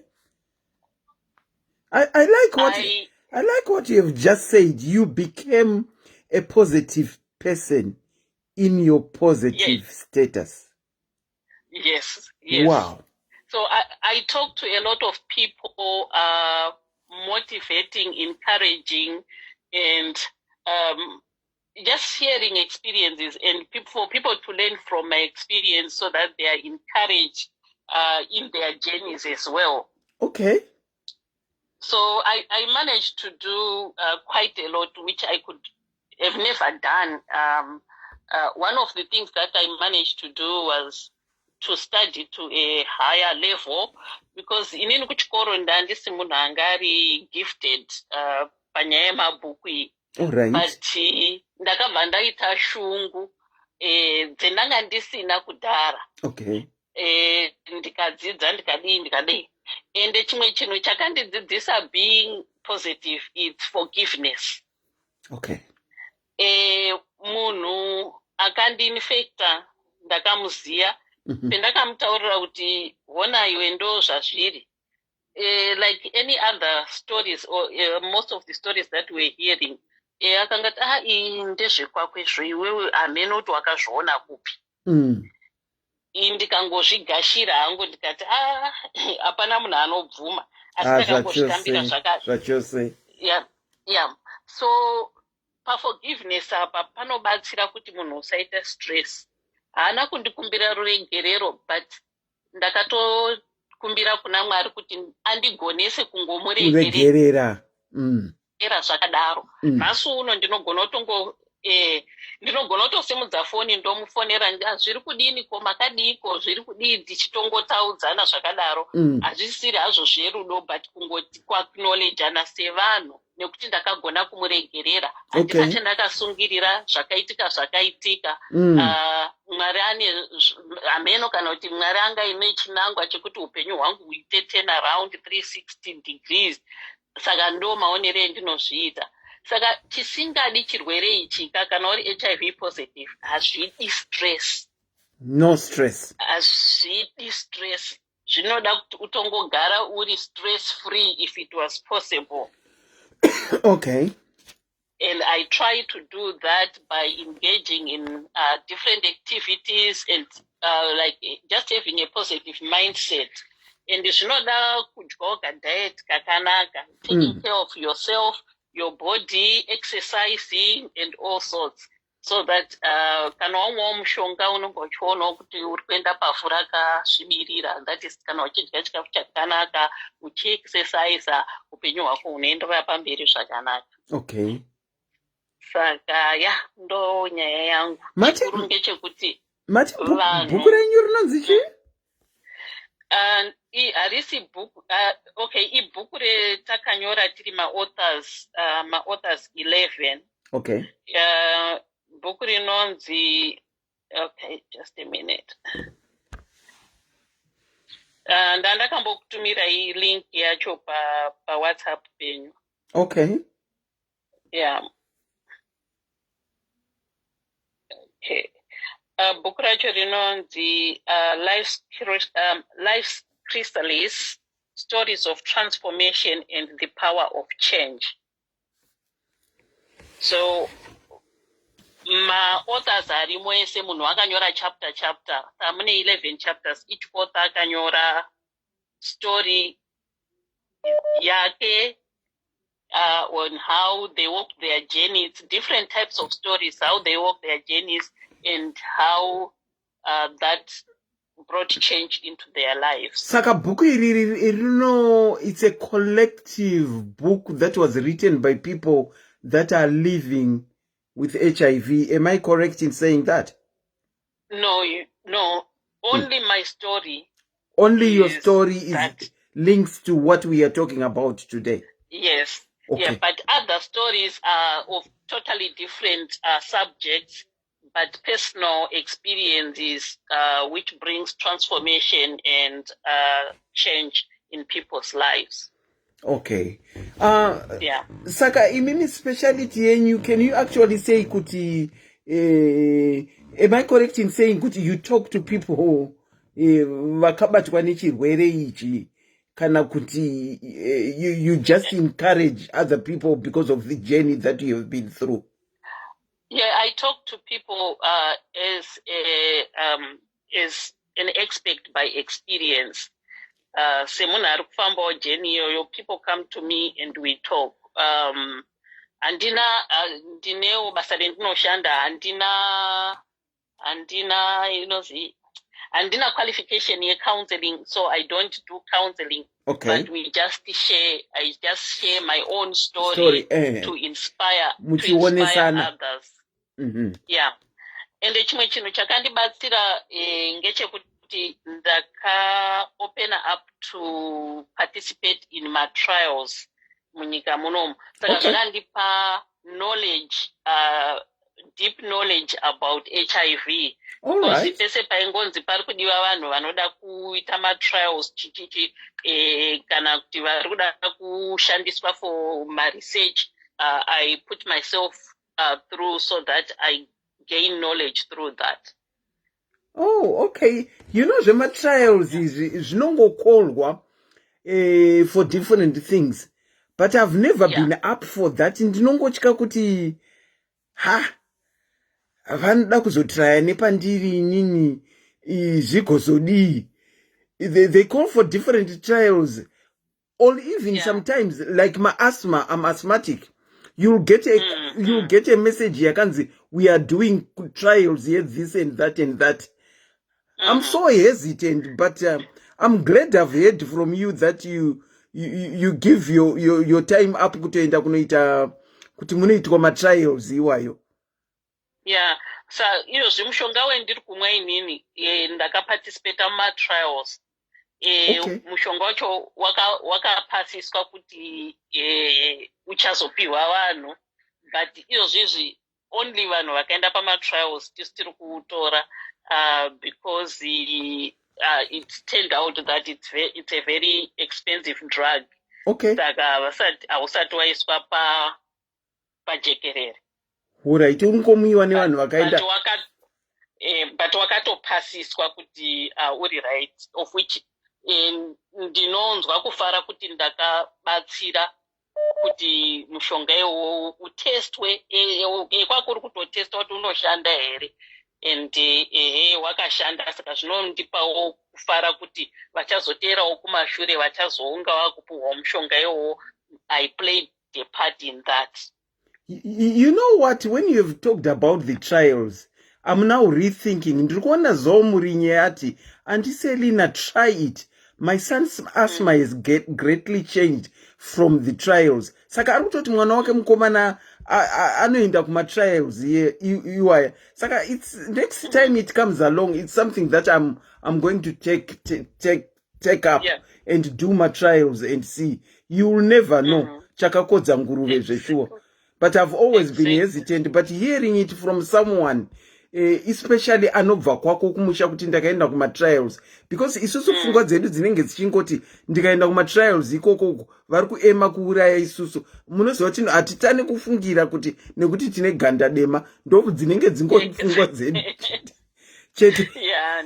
I like what you have just said. You became a positive person in your positive status. Yes. So I talk to a lot of people, motivating, encouraging, and Just sharing experiences and for people to learn from my experience so that they are encouraged in their journeys as well. So I managed to do quite a lot, which I could have never done. One of the things that I managed to do was to study to a higher level, because inini kuchikoro ndandisi munhu anga ari gifted panyaya yemabhuku iyi. But ndakabva ndaita shungu dzendanga ndisina kudhara. Ndikadzidza, ndikadii, ndikadii. Ende chimwe chinhu chakandidzidzisa being positive, it's forgiveness. Munhu akandiinfecta ndakamuziya. Pendakamutaurira kuti, "Hona iwe, ndo zvazviri," like any other stories or most of the stories that we're hearing, akangati, "Ah, iyi ndezvekwakwezvo, iwewe hamene kuti wakazviona kupi." Ndikangozvigashira hangu, ndikati, "Ah, hapana munhu anobvuma," asi Ah, ndakangozvitambira. Zvachose. Zvaka Zvachose. Yeah. So paforgiveness apa panobatsira kuti munhu usaita stress. Haana kundikumbira ruregerero, but ndakatokumbira kuna Mwari kuti andigonese kungomuregerera. Kuregerera. Zvakadaro. Nhasi uno ndinogona kutongo ndinogona kutosimudza foni, ndomufonera, "Ah, zviri kudini ko, makadiko, zviri kudii?" Tichitongotaudzana zvakadaro. Hazvisiri hazvo zverudo, but kungoti kuacknowledgana sevanhu, nekuti ndakagona kumuregerera. Handisati ndakasungirira zvakaitika, zvakaitika. Ah, Mwari ane hameno kana kuti Mwari anga ine chinangwa chekuti upenyu hwangu huite turn around 360 degrees. Saka ndo maonero endinozviita. Saka chisingadi chirwere ichi ka, kana uri HIV positive, hazvidi stress. No stress. Hazvidi stress. Zvinoda kuti utongogara uri stress free if it was possible. And I try to do that by engaging in different activities and like just having a positive mindset. And zvinoda kudyawo kadiet kakanaka, taking care of yourself, your body, exercising and all sorts, so that kana wamwawo mushonga, unonge uchionawo kuti uri kuenda pavhu rakasvibirira. That is, kana uchidya chikafu chakanaka, uchiexercisa, upenyu hwako hunoenderera pamberi zvakanaka. Saka ya, ndo nyaya yangu. Chikuru ngechekuti Mati vanhu bhuku renyu rinonzi chii? Harisi bhuku, okay, ibhuku retakanyora tiri maauthors, maauthors 11. Bhuku rinonzi, okay, just a minute, ndandakambokutumirai link yacho paWhatsApp penyu. Yeah, okay. Bhuku racho rinonzi Life's Chrysalis: Stories of Transformation and the Power of Change. So maauthors arimo ese, munhu akanyora chapter, chapter. Mune 11 chapters. Each author akanyora story yake on how they walk their journeys, different types of stories, how they walk their journeys and how that brought change into their lives. Saka bhuku iri rino, it's a collective book that was written by people that are living with HIV. Am I correct in saying that? No, no, only my story. Only your Is story is that links to what we are talking about today? Yes. Yeah, but other stories are of totally different subjects, but personal experiences which brings transformation and change in people's lives. Okay. Saka imimi, speciality yenyu, can you actually say kuti, am I correct in saying kuti you talk to people vakabatwa nechirwere ichi, kana kuti you just encourage other people because of the journey that you have been through? Yeah, I talk to people as an expert by experience. Semunhu ari kufambawo journey iyoyo, people come to me and we talk. Handina, ndinewo basa rendinoshanda. Handina inozi, handina qualification yecounseling, so I don't do counseling, but we just share, I just share my own story, story eh. to inspire Muchionesana. others. Yeah, ende chimwe chinhu chakandibatsira ngechekuti ndakaopena up to participate in matrials munyika munomu, saka zvakandipa knowledge, deep knowledge about HIV, because pese paingonzi pari kudiwa vanhu vanoda kuita matrials, chichichi, kana kuti vari kuda kushandiswa for maresearch, I put myself through so that I gain knowledge through that. Oh, okay. You know, zvematrials izvi zvinongokorwa for different things, but I've never been up for that. Ndinongotya kuti ha, vanoda kuzotraya nepandiri inini, zvigozodii? They call for different trials or even sometimes like my asthma, I'm asthmatic, you'll get a message yakanzi we are doing trials here, this and that and that. I'm so hesitant, but I'm glad I've heard from you that you give your time up kutoenda kunoita kuti munoitwa matrials iwayo. Yeah, sa iyozvi mushonga wendiri kumwa inini, ndakaparticipata mumatrials. Mushonga wacho wakapasiswa kuti uchazopiwa vanhu, but iyozvizvi only vanhu vakaenda pamatrials tisu tiri kuutora, because it turned out that it's a very expensive drug. Saka hausati waiswa pajekerere. Alright, ungomuiwa nevanhu vakaenda. But wakatopasiswa kuti uri right, of which ndinonzwa kufara kuti ndakabatsira kuti mushonga iwowo utestwe, kwakuri kutotesta kuti unoshanda here, and ehe, wakashanda. Saka zvinondipawo kufara kuti vachazoteerawo kumashure vachazounga vakupuhwa mushonga iwowo, I played a part in that. You know what, when you have talked about the trials, I'm now rethinking. Ndiri kuona Zomurinye ati, "Auntie Selina, try it. My son's asthma has greatly changed from the trials." Saka ari kutoti mwana wake mukomana anoenda kumatrials iwaya. Saka it's next time it comes along, it's something that I'm going to take up and do my trials and see. You will never know chakakodza nguruve zveshuwa. But I've always been hesitant, but hearing it from someone, especially anobva kwako kumusha, kuti ndakaenda kumatrials, because isusu pfungwa dzedu dzinenge dzichingoti ndikaenda kumatrials ikokoko vari kuema kuuraya isusu. Munoziva kuti hatitani kufungira kuti nekuti tine ganda dema, ndo dzinenge dzingori pfungwa dzedu chete. Ya,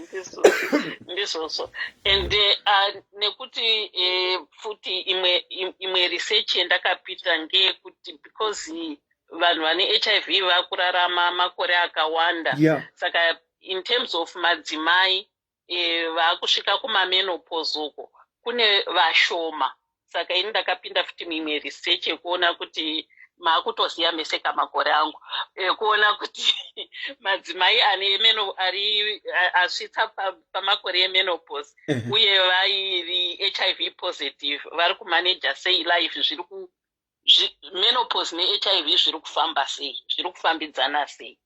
ndizvozvo. And nekuti futi imwe research yandakapita ngeyekuti because vanhu vane HIV vakurarama makore akawanda, saka in terms of madzimai vaakusvika kumamenopause uko kune vashoma. Saka ini ndakapinda futi mimwe research yekuona kuti, maakutoziva mese kamakore angu, ekuona kuti madzimai ane meno ari asvitsa pamakore emenopause uye vairi HIV positive vari kumaneja sei life, zviri ku menopause neHIV zviri kufamba sei, zviri kufambidzana sei.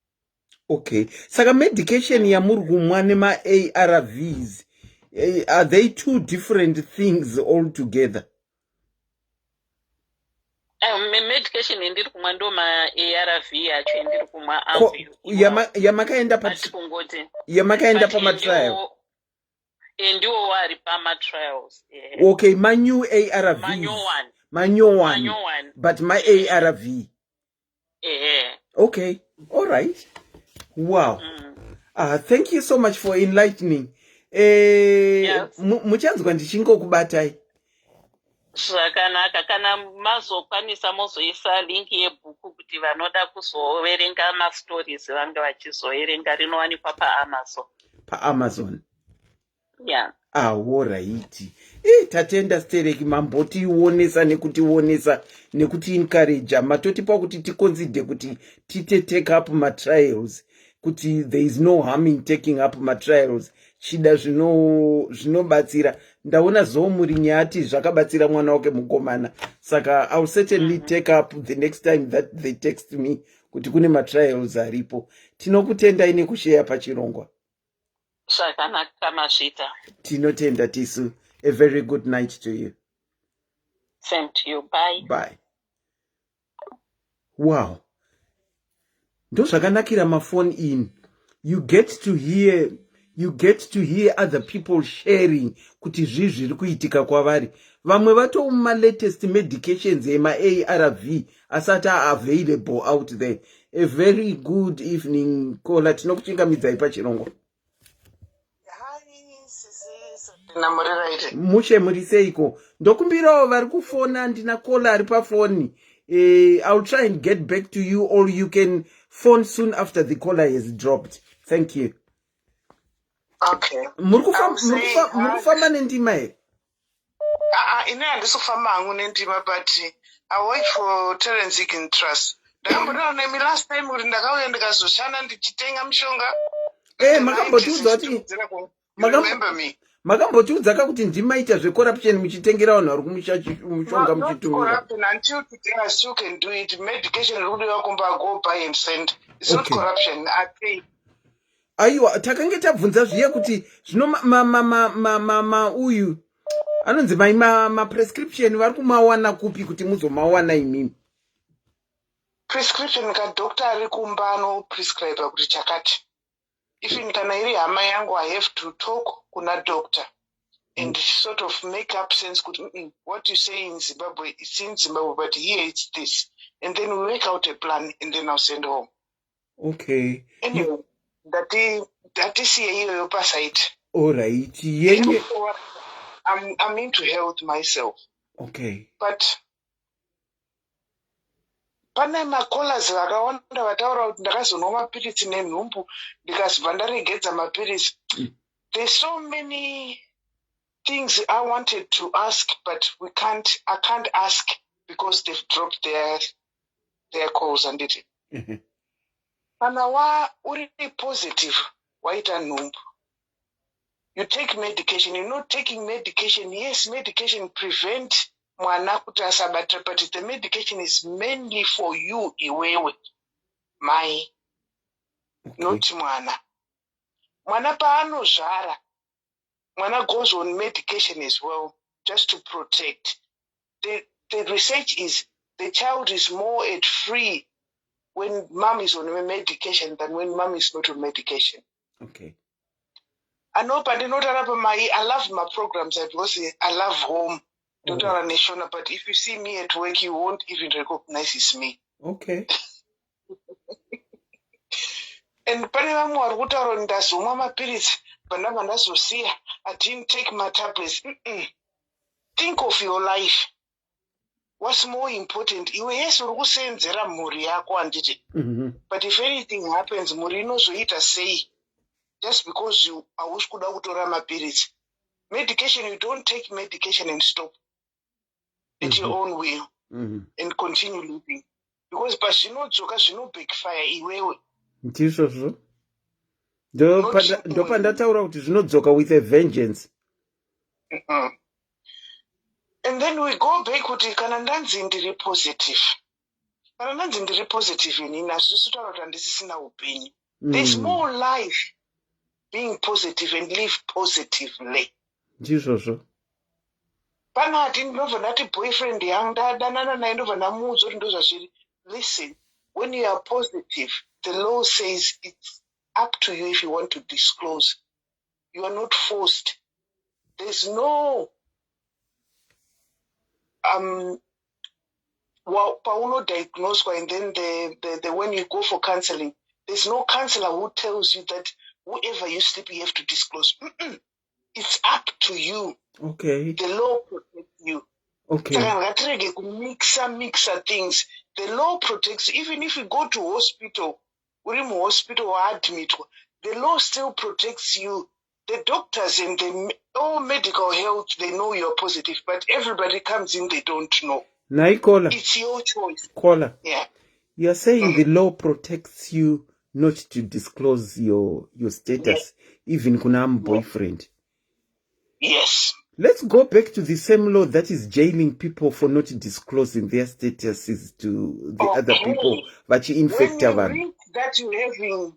Okay, saka medication yamuri kumwa nema-ARVs, are they two different things altogether? Medication yendiri kumwa ndo maARV acho endiri kumwa. Ko, yamakaenda kungoti yamakaenda pamatrial? Ndiwo wari pamatrials. Okay, manew ARVs. Manyowani. Manyowani. Manyowani. But ma-ARV. Ehe. Okay, all right, wow. Thank you so much for enlightening. Muchanzwa ndichingokubatai. Zvakanaka. Kana mazokwanisa, mozoisa link yebhuku kuti vanoda kuzoverenga mastories vange vachizoverenga. Rinowanikwa paAmazon. PaAmazon. Yeah. Alright. E, tatenda stereki, mambotionesa nekutionesa nekuti encourage, matotipa kuti ticonsider kuti tite take up matrials, kuti there is no harm in taking up matrials. Chida zvinobatsira. Ndaona zomuri nyati zvakabatsira mwana wake mukomana, saka I will certainly take up the next time that they text me kuti kune matrials aripo. Tinokutendai nekushare pachirongwa. Zvakanaka, mazvita. Tinotenda tisu. A very good night to you. Same to you, bye. Bye. Wow, ndozvakanakira maphone in. You get to hear other people sharing kuti zvii zviri kuitika kwavari. Vamwe vatomuma-latest medications ema-ARV asati available out there. A very good evening, caller. Tinokuchingamidzai pachirongwa. Mushe, muri seiko? Ndokumbirawo vari kufona, ndina caller ari pafoni. I will try and get back to you, or you can phone soon after the caller has dropped. Thank you. Okay. Muri kufamba nendima here? Ine handisi kufamba hangu nendima, but I work for Terence Higgins Trust. Ndakambotaura nemi last time kuti ndakauya ndikazoshanda ndichitenga mishonga. E, makambotiudza kuti Remember me? Makambotiudza ka kuti ndimaita zvecorruption, muchitengera vanhu vari kumusha mushonga, muchitumira. Corruption. Until today I still can do it. Medication iri kudiwa kumba, go buy and send. It's not corruption, I pay. Aiwa, takange tabvunza zviye kuti zvino uyu anonzi mai maprescription vari kumawana kupi kuti muzomawana imimi? Prescription kadoctor ari kumba anoprescribe kuti chakati. Even kana iri hama yangu, I have to talk kuna doctor and sort of make up sense kuti what you say in Zimbabwe, it's in Zimbabwe, but here it's this, and then we work out a plan and then I'll send home. Anyway, ndati ndatisiye iyoyo pasite. Alright, yenye. I'm into health myself. But pane macallers vakawanda vataura kuti ndakazonwa mapiritsi nenhumbu, ndikazobva ndaregedza mapiritsi. There's so many things I wanted to ask, but we can't, I can't ask because they've dropped their calls, handiti? Kana wa uri positive, waita nhumbu, you take medication. You're not taking medication. Yes, medication prevent mwana kuti asabatira, but the medication is mainly for you iwewe mai, not mwana. Mwana paanozvara, mwana goes on medication as well, just to protect. The research is the child is more at free when mom is on medication than when mom is not on medication. Anopa ndinotaura pamai, I love my programs because I love home. Ndotaura neshona, but if you see me at work, you won't even recognize it's me. And pane vamwe vari kutaura kuti ndazomwa mapiritsi, bandabva ndazosiya, I didn't take my tablets. Think of your life. What's more important? Iwe, yes, uri kuseenzera mhuri yako, handiti? Mm -hmm. But if anything happens, mhuri inozoita sei just because you hausi kuda kutora mapiritsi? Medication, you don't take medication and stop at your own will and continue living, because pazvinodzoka zvinobackfire iwewe. Ndizvozvo. Ndopandataura kuti zvinodzoka with a vengeance. And then we go back kuti kana ndanzi ndiri positive, kana ndanzi ndiri positive inini, hazvisi kutaura kuti handisisina upenyu. There's more life being positive and live positively. Ndizvozvo. Panati ndinobva ndati boyfriend yangu ndadanana naye, ndobva ndamuudza kuti ndozvazviri. Listen, when you are positive, the law says it's up to you if you want to disclose. You are not forced. There's no well, paunodiagnoswa and then the when you go for counseling, there's no counselor who tells you that whoever you sleep, you have to disclose. It's up to you. The law protects you. Saka ngatirege kumixa mixa things. The law protects you. Even if you go to hospital, uri muhospital waadmitwa, the law still protects you. The doctors and the all medical health, they know you're positive, but everybody comes in, they don't know. Nhai Kola. It's your choice. Kola. Yeah. You are saying the law protects you not to disclose your status, even kuna boyfriend. Yes. Let's go back to the same law that is jailing people for not disclosing their statuses to the other people vachiinfecta vanhu. That you're having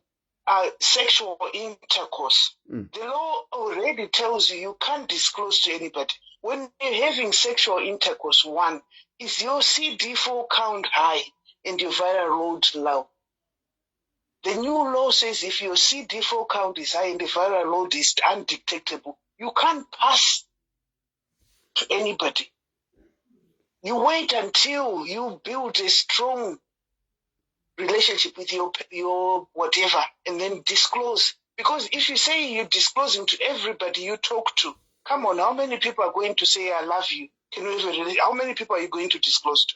sexual intercourse, the law already tells you you can't disclose to anybody. When you're having sexual intercourse, one, is your CD4 count high and your viral load low? The new law says if your CD4 count is high and the viral load is undetectable, you can't pass to anybody. You wait until you build a strong relationship with your whatever and then disclose. Because if you say you're disclosing to everybody you talk to, come on, how many people are going to say, I love you? Can you even relate? How many people are you going to disclose to?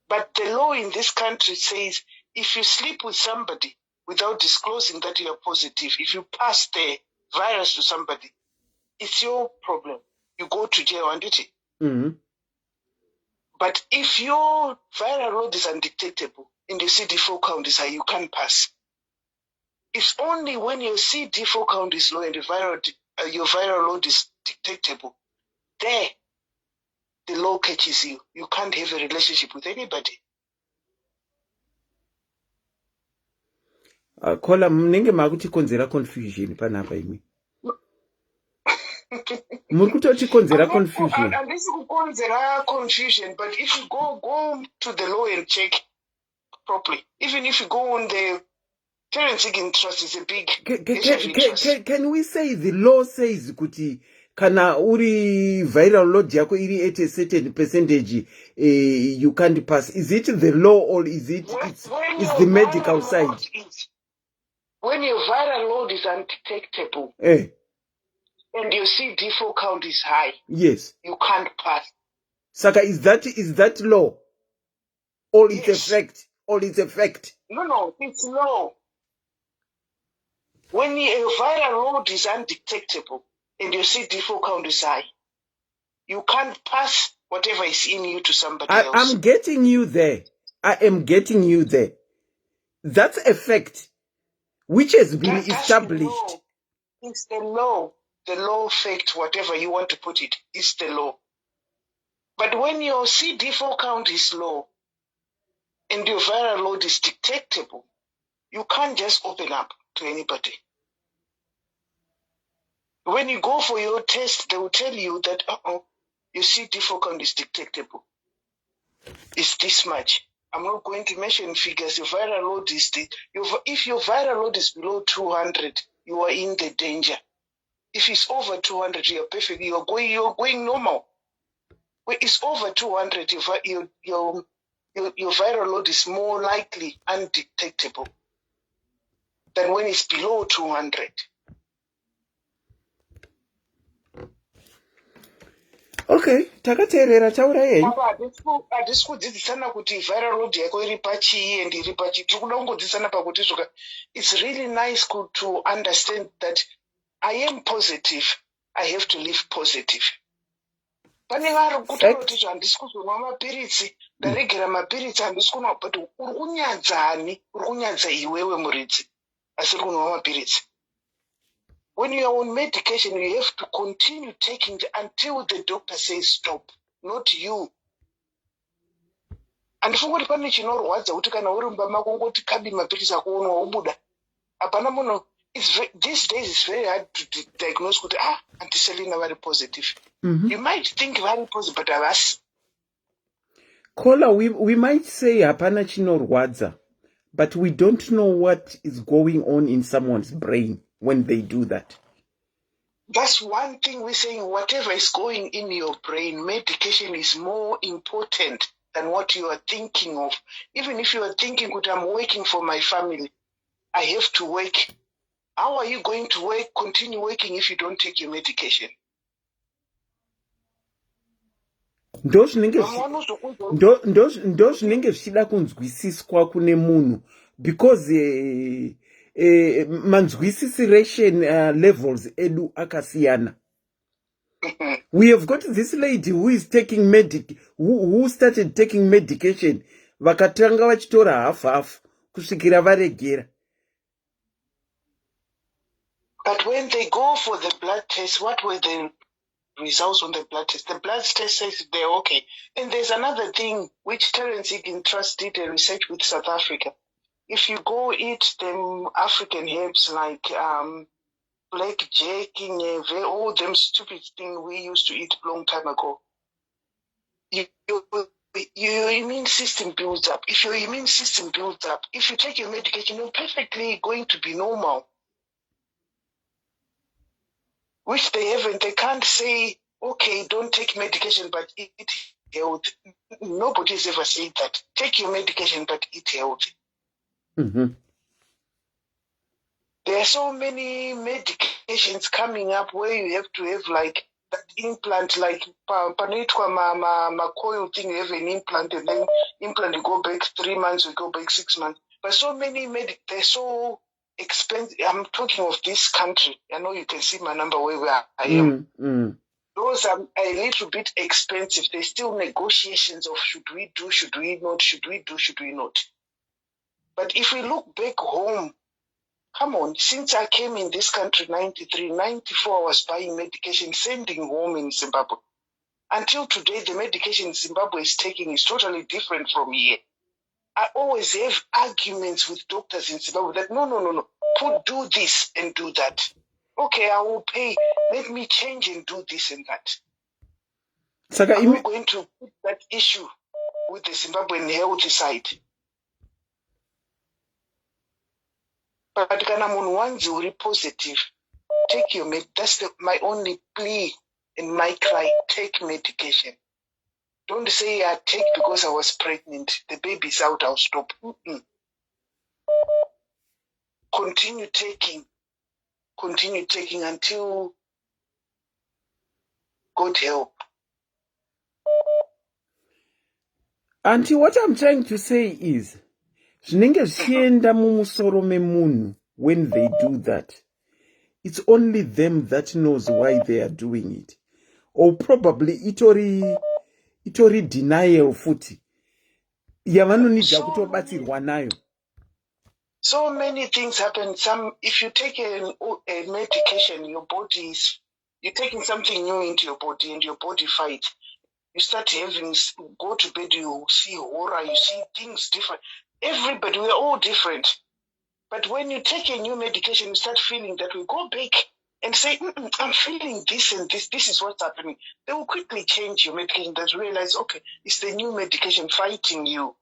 But the law in this country says if you sleep with somebody without disclosing that you are positive, if you pass the virus to somebody, it's your problem. You go to jail, handiti? But if your viral load is undetectable and your CD4 count is high, you can't pass. It's only when your CD4 count is low and your viral load is detectable, there the law catches you. You can't have a relationship with anybody. Kola, munenge makutikonzera confusion panapa imi. Muri kutotikonzera confusion. Handisi kukonzera confusion, but if you go to the law and check properly, even if you go on the Forensic interest is a big Can we say the law says kuti kana uri viral load yako iri at a certain percentage, you can't pass? Is it the law or is it it's the medical side? When your viral load is undetectable and your CD4 count is high, you can't pass. Saka is that law or it's a fact? Or it's a fact? No, it's law. When your viral load is undetectable and your CD4 count is high, you can't pass whatever is in you to somebody else. I'm getting you there. I am getting you there. That's a fact which has been That's the established. law. It's the law. The law fact, whatever you want to put it, it's the law. But when your CD4 count is low and your viral load is detectable, you can't just open up to anybody. When you go for your test, they will tell you that, uh-oh, your CD4 count is detectable. It's this much. I'm not going to mention figures. Your viral load is the, your, if your viral load is below 200, you are in the danger. If it's over 200, you're perfect. You're going normal. When it's over 200, your viral load is more likely undetectable than when it's below 200. Okay, takateerera, taura yenyu. Apa hatisi kudzidzisana kuti viral load yako iri pachii and iri pachii. Tiri kuda kungodzidzisana pakuti zvoka it's really nice to understand that I am positive, I have to live positive. Pane vari kutaura kuti izvo handisi kuzonwa mapiritsi, ndaregera mapiritsi, handisi kunwa, but uri kunyadzani? Uri kunyadza iwewe muridzi asiri kunwa mapiritsi. When you are on medication, you have to continue taking until the doctor says stop, not you. Handifungi kuti pane chinorwadza kuti kana uri mumba mako ungoti kabi mapiritsi ako unwa wobuda. Hapana munhu. These days it's very hard to diagnose kuti, ah, Auntie Selina vari positive. You might think vari positive, but havasi. Caller, we might say hapana chinorwadza, but we don't know what is going on in someone's brain when they do that. That's one thing we're saying. Whatever is going in your brain, medication is more important than what you are thinking of. Even if you are thinking that I'm working for my family, I have to work. How are you going to work, continue working if you don't take your medication? Ndo zvinenge Vamwe vanozokuudza ndo zvinenge zvichida kunzwisiswa kune munhu because Manzwisisiration levels edu akasiyana. We have got this lady who is taking medic who started taking medication, vakatanga vachitora half half kusvikira varegera. But when they go for the blood test, what were the results on the blood test? The blood test says they're okay. And there's another thing which Terence Higgins Trust did a research with South Africa. If you go eat them African herbs like black jack, nyeve, all them stupid thing we used to eat long time ago, your immune system builds up. If your immune system builds up, if you take your medication, you're perfectly going to be normal. Which they haven't. They can't say, "Okay, don't take medication, but eat healthy." Nobody's ever said that. Take your medication, but eat healthy. There are so many medications coming up where you have to have like that implant, like panoitwa ma coil thing, you have an implant and then implant, you go back 3 months, you go back 6 months. But so many medic, they're so expensive. I'm talking of this country. I know you can see my number where I am. Those are a little bit expensive. There's still negotiations of should we do, should we not, should we do, should we not. But if we look back home, come on, since I came in this country 93, 94, I was buying medication, sending home in Zimbabwe. Until today, the medication Zimbabwe is taking is totally different from here. I always have arguments with doctors in Zimbabwe that no, put do this and do that. Okay, I will pay. Let me change and do this and that. Saka I'm imi not going to put that issue with the Zimbabwean health side. But kana munhu wanzi uri positive, take your med. That's my only plea and my cry. Take medication. Don't say I take because I was pregnant. The baby's out, I'll stop. Continue taking. Continue taking until God help. Auntie, what I'm trying to say is zvinenge zvichienda mumusoro memunhu when they do that. It's only them that knows why they are doing it. Or probably itori denial futi yavanonida kutobatsirwa nayo. So many things happen. Some, if you take a medication, your body is, you're taking something new into your body and your body fights. You start having, go to bed, you see horror, you see things different. Everybody, we're all different. But when you take a new medication, you start feeling that we go back and say, "I'm feeling this and this, this is what's happening." They will quickly change your medication that realize, okay, it's the new medication fighting you.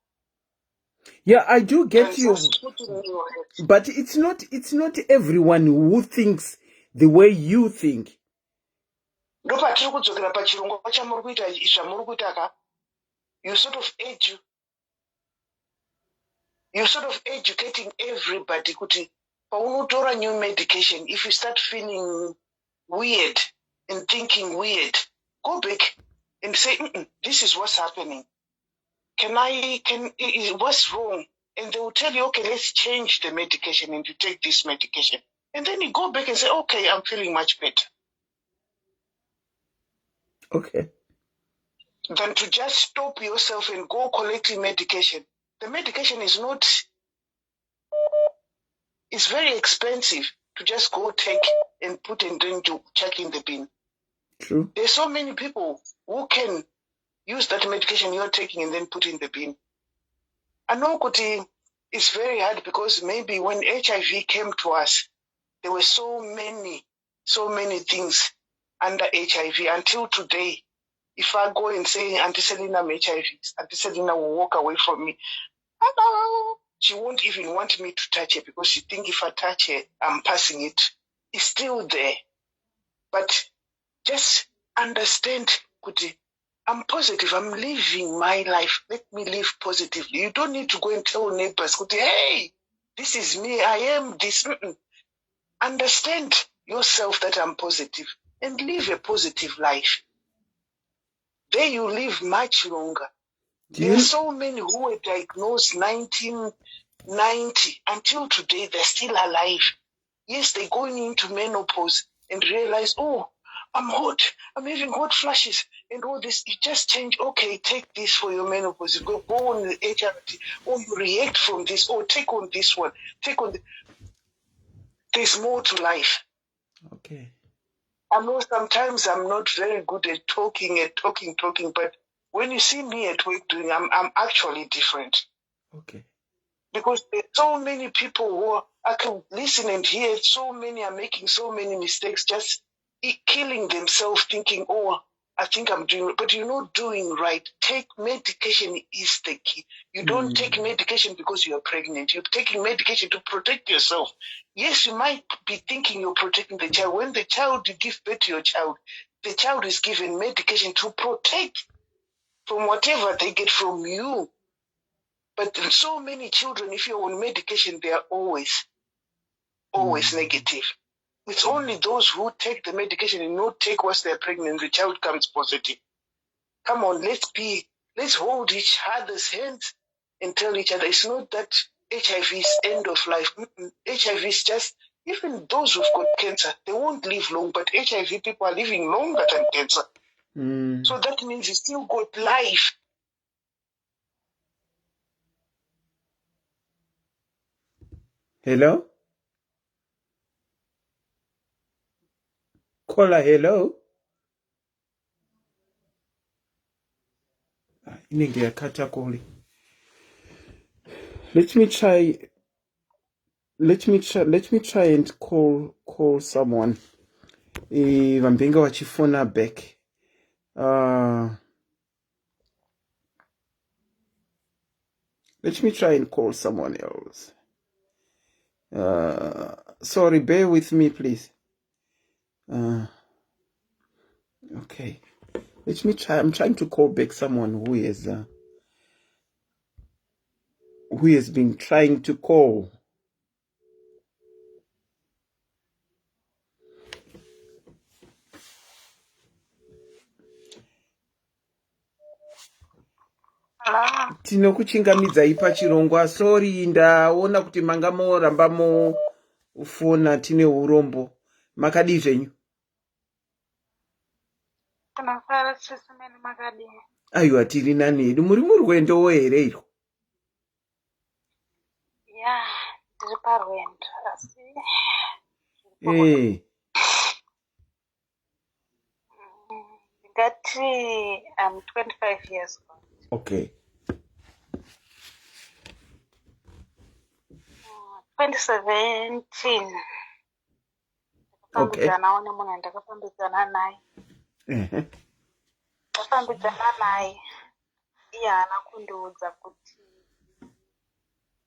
Yeah, I do get And you. Just putting in your head. But it's not everyone who thinks the way you think. Ndopatiri kudzokera pachirongwa chamuri kuita, zvamuri kuita ka, you sort of educating everybody kuti paunotora new medication, if you start feeling weird and thinking weird, go back and say, This is what's happening. Can I can is, what's wrong?" And they will tell you, "Okay, let's change the medication and you take this medication." And then you go back and say, "Okay, I'm feeling much better," than to just stop yourself and go collecting medication. The medication is not, it's very expensive to just go take and put and then to chuck in the bin. True. There's so many people who can use that medication you're taking and then put in the bin. I know kuti it's very hard because maybe when HIV came to us, there were so many, so many things under HIV. Until today, if I go and say, "Auntie Selina, I'm HIV," Auntie Selina will walk away from me. Hello. She won't even want me to touch her because she think if I touch her, I'm passing it. It's still there. But just understand, kuti, I'm positive. I'm living my life. Let me live positively. You don't need to go and tell neighbors, kuti, "Hey, this is me. I am this." Understand yourself that I'm positive and live a positive life. There you live much longer. Do There are you so many who were diagnosed 19 90 until today, they're still alive. Yes, they're going into menopause and realize, oh, I'm hot, I'm having hot flashes and all this. It just changed. Okay, take this for your menopause. You go on the HRT, or you react from this, or take on this one, take on. There's more to life. Okay. I know sometimes I'm not very good at talking and talking, talking, but when you see me at work doing, I'm actually different. Okay. Because there's so many people who are, I can listen and hear, so many are making so many mistakes, just killing themselves thinking, oh, I think I'm doing, but you're not doing right. Take medication is the key. You don't take medication because you're pregnant. You're taking medication to protect yourself. Yes, you might be thinking you're protecting the child. When the child, you give birth to your child, the child is given medication to protect from whatever they get from you. But so many children, if you're on medication, they are always, always negative. It's only those who take the medication and not take once they're pregnant, the child comes positive. Come on, let's hold each other's hands and tell each other it's not that HIV is end of life. Mm-mm. HIV is just, even those who've got cancer, they won't live long, but HIV people are living longer than cancer. So that means you still got life. Hello? Caller, hello? Inenge yakata koli. Let me try. Let me try. Let me try and call someone. Vambenga vachifona back. Let me try and call someone else. Sorry, bear with me, please. Okay. Let me try. I'm trying to call back someone who has been trying to call. Tinokuchingamidzai pachirongwa. Sorry, ndaona kuti manga moramba mofona, tine urombo. Makadii zvenyu? Tinofara chisimeni, makadii? Aiwa, tiri nani hedu. Muri murwendowo here irwo? Ya, ndiri parwendo, asi ndingati I'm 25 years old. 2017 ndakafambidzanawo nemunhu andakafambidzana naye. Ndafambidzana naye, iye haana kundiudza kuti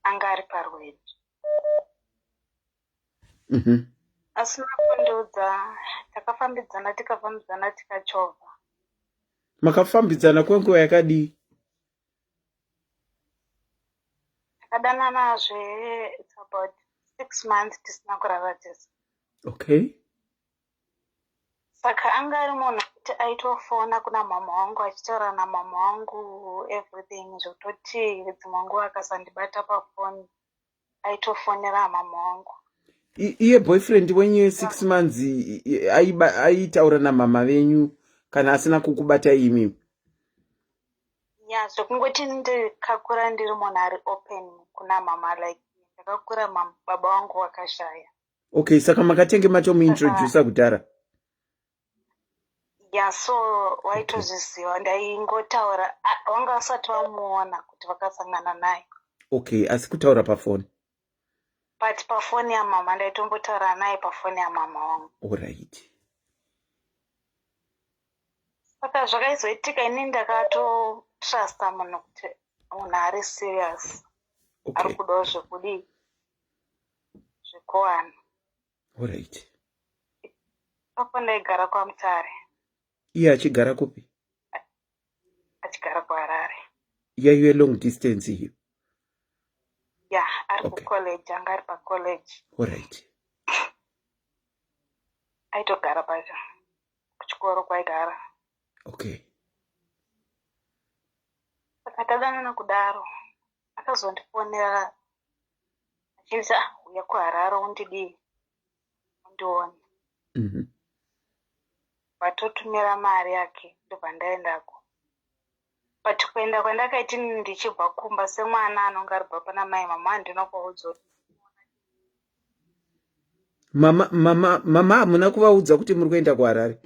anga ari parwendo. Asina kundiudza, takafambidzana, tikafambidzana, tikachovha. Makafambidzana kwenguva yakadii? Takadananazve, it's about 6 months tisina kurara tese. Saka anga ari munhu kuti aitofona kuna mama wangu, achitaura namama wangu everything, zvekutoti dzimwe nguva akasandibata pafoni aitofonera mama wangu. Iye boyfriend wenyu ye6 months aitaura namama venyu kana asina kukubata imi? Ya, zvekungoti ndikakura ndiri munhu ari open kuna mama, like ndakakura baba vangu vakashaya. Okay, saka makatenge matomuintrodusa kudhara? Ya, so waitozviziva, ndaingotaura, vanga vasati vamuona kuti vakasangana naye. Okay, asi kutaura pafoni? But pafoni yamama, ndaitombotaura naye pafoni yamama wangu. Alright. Saka zvakaizoitika, ini ndakatotrusta munhu kuti munhu ari serious, ari kudawo zvekudii, zvekuwana. Alright. Ipapo ndaigara kwaMutare. Iye achigara kupi? Achigara kuHarare. Yaive long distance iyo? Ya, ari kucollege, anga ari pacollege. Alright. Aitogara pacho kuchikoro kwaigara. Saka tadanana kudaro, akazondifonera Achinditi ah uya kuHarare undidii undione. Vatotumira mari yake ndobva ndaendako. But kuenda kwandakaita ini ndichibva kumba semwana anonge aribva pana mai mama handina kuvaudza kuti Mama mama mama hamuna kuvaudza kuti muri kuenda kuHarare?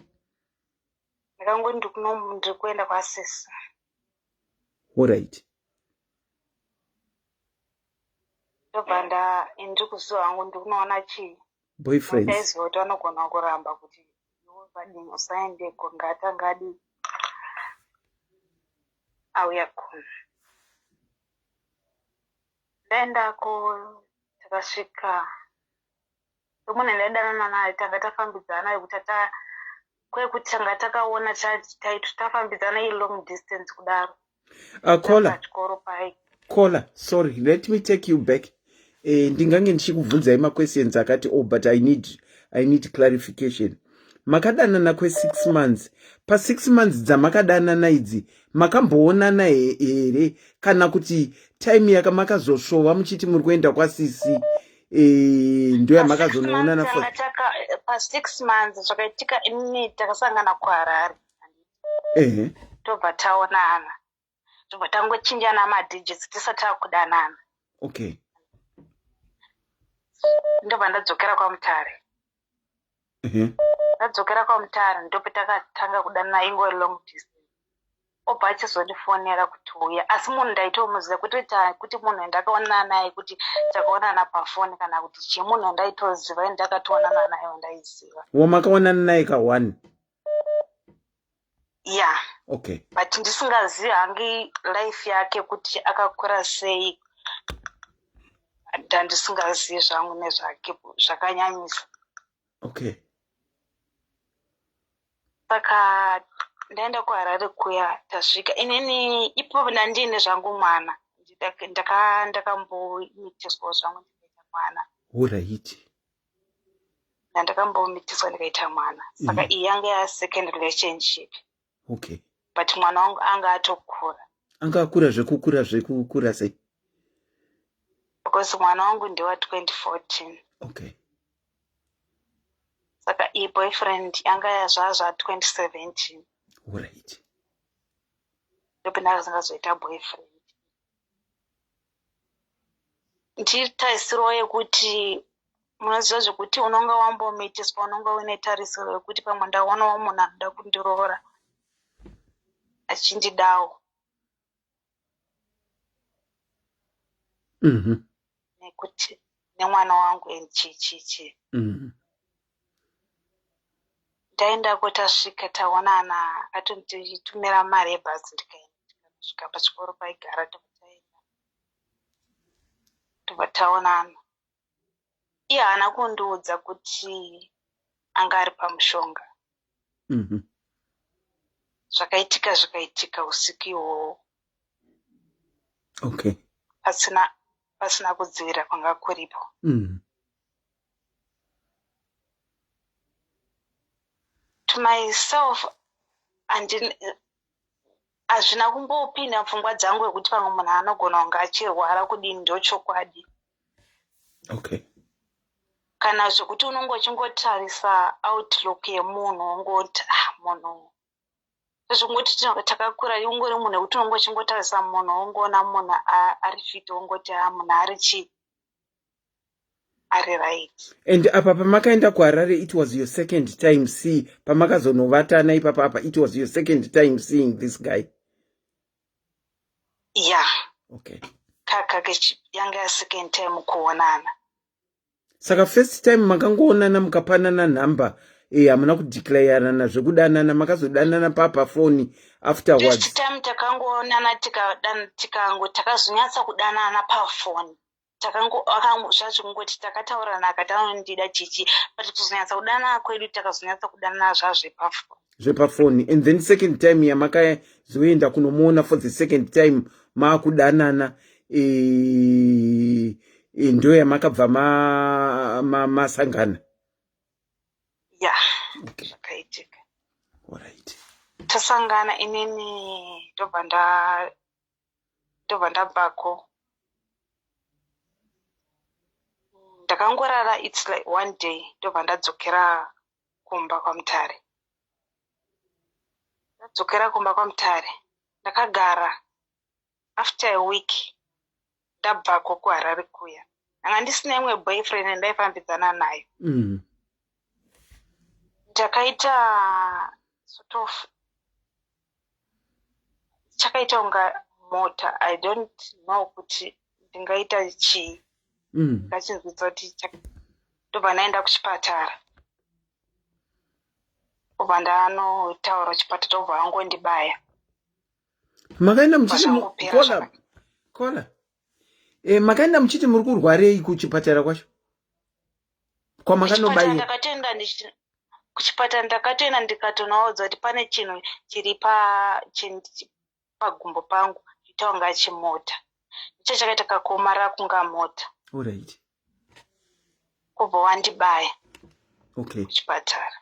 Ndakangoti ndiri kuenda kwasisi. Alright. Ndobva nda ndiri kuziva hangu ndiri kunoona chii. Boyfriends. Ndaiziva kuti vanogona kuramba kuti iwe vadini usaendeko ngaatanga adii auya kuno. Ndaendako takasvika semunhu andaidanana naye tanga tafambidzana yekuti tata kwekuti tanga takaona tafambidzana ilong distance kudaro. Caller, Pachikoro pai. Caller, sorry, let me take you back. Ndingange ndichikubvunzai maquestions akati oh, but I need clarification. Makadanana kwe6 months. Pa6 months dzamakadanana idzi makamboonana here kana kuti time yaka makazosvova muchiti muri kuenda kwasisi ndo yamakazonoonana? Pa6 months zvakaitika inini takasangana kuHarare. Tobva taonana, tobva tangochinjana madigits tisati takudanana. Ndobva ndadzokera kwaMutare. Ndadzokera kwaMutare ndopetakatanga kudanana, ingori long distance. Obva achizondifonera kuti uya, asi munhu ndaitomuziva kuti kuti munhu wandakaonana naye kuti takaonana pafoni kana kuti chii, munhu wandaitoziva, ndakatoonana naye wandaiziva. Wamakaonana naye ka1? Ya. But ndisingazivi hangi life yake kuti akakura sei, ndandisingazivi zvangu nezvake zvakanyanyisa. Saka ndaenda kuHarare kuya, tasvika inini ipapo ndandiine zvangu mwana, ndakambomitiswawo zvangu ndikaita mwana. Ndandakambomitiswa ndikaita mwana, saka iyi yanga yasecond relationship. But mwana wangu anga atokura. Anga akura zvekukura, zvekukura sei? Because mwana wangu ndewa 2014. Saka iyi boyfriend yanga yazvazva 2017. Ndopendakazingazoita boyfriend, nditarisiro yekuti munoziva zvekuti unonga wambomitiswa, unonga uine tarisiro yekuti pamwe ndaonawo munhu anoda kundiroora achindidawo. Nekuti nemwana wangu and chii chii chii. Ndaendako, tasvika, taonana, atonditumira mari yebhazi, ndikaenda, tikasvika pachikoro paigara, tobva taenda, tobva taonana. Iye haana kundiudza kuti anga ari pamushonga. Zvakaitika zvakaitika usiku ihwohwo. Pasina kudzivira kwanga kuripo. To myself hazvina kumbopinda pfungwa dzangu yekuti pamwe munhu anogona kunge achirwara kudini, ndochokwadi. Kana zvekuti unonge uchingotarisa outlook yemunhu wongoti ah munhu, zvekungoti takakura, ungori munhu wekuti unonge uchingotarisa munhu wongoona munhu ari fit, wongoti ah munhu ari chii, ari right. And apa pamakaenda kuHarare, it was your second time see pamakazonovatana ipapa apa, it was your second time seeing this guy? Yeah. Kaka yanga yasecond time kuonana. Saka first time makangoonana mukapanana nhamba, hamuna kudeclarana zvekudanana, makazodanana papafoni afterwards? First time takangoonana, tikango takazonyatsa kudanana pafoni, zvazvingoti takataurirana akati anondida chichi, but kuzonyatsa kudanana kwedu takazonyatsa kudanana zvazvepafoni. Zvepafoni. And then second time yamakazoenda kunomuona for the second time maakudanana, ndo yamakabva masangana? Ya. Zvakaitika. Alright. Tasangana inini ndobva ndabvako. Ndakangorara its like one day ndobva ndadzokera kumba kwaMutare. Ndadzokera kumba kwaMutare ndakagara after a week ndabvako kuHarare kuya. Ndanga ndisina imwe boyfriend yandaifambidzana nayo. Ndakaita sort of chakaita kunga mota i don't know kuti ndingaita chii ndachinzwisa kuti ndobva ndaenda kuchipatara obva ndanotaura kuchipatara tobva vangondibaya makaenda muchiti kola kola e, makaenda muchiti muri kurwarei kuchipatara kwacho kwamakanobayiwa ndakatoenda kuchipatara ndakatoenda ndikatonoudza kuti pane chinhu chiri pagumbo pangu chiita kunga chimota ndicho chakaita kakuomarara kunga mota Alright. Kubva wandibaya okay. kuchipatara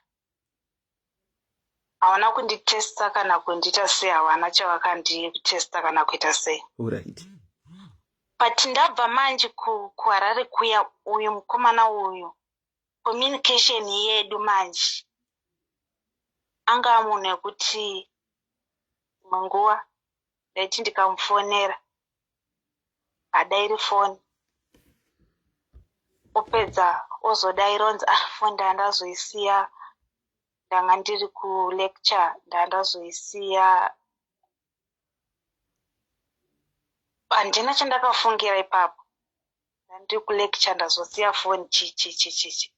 havana kunditesta kana kundiita sei havana chavakanditesta kana kuita sei Alright. But ndabva manje kuHarare kuya uyu mukomana uyu communication yedu manje anga munhu ekuti imwe nguva ndaiti ndikamufonera hadairi foni opedza ozodaira onzi ah foni ndandazoisiya ndanga ndiri kulecture ndandazoisiya handina chandakafungira ipapo ndandiri kulecture ndazosiya foni chichichichichi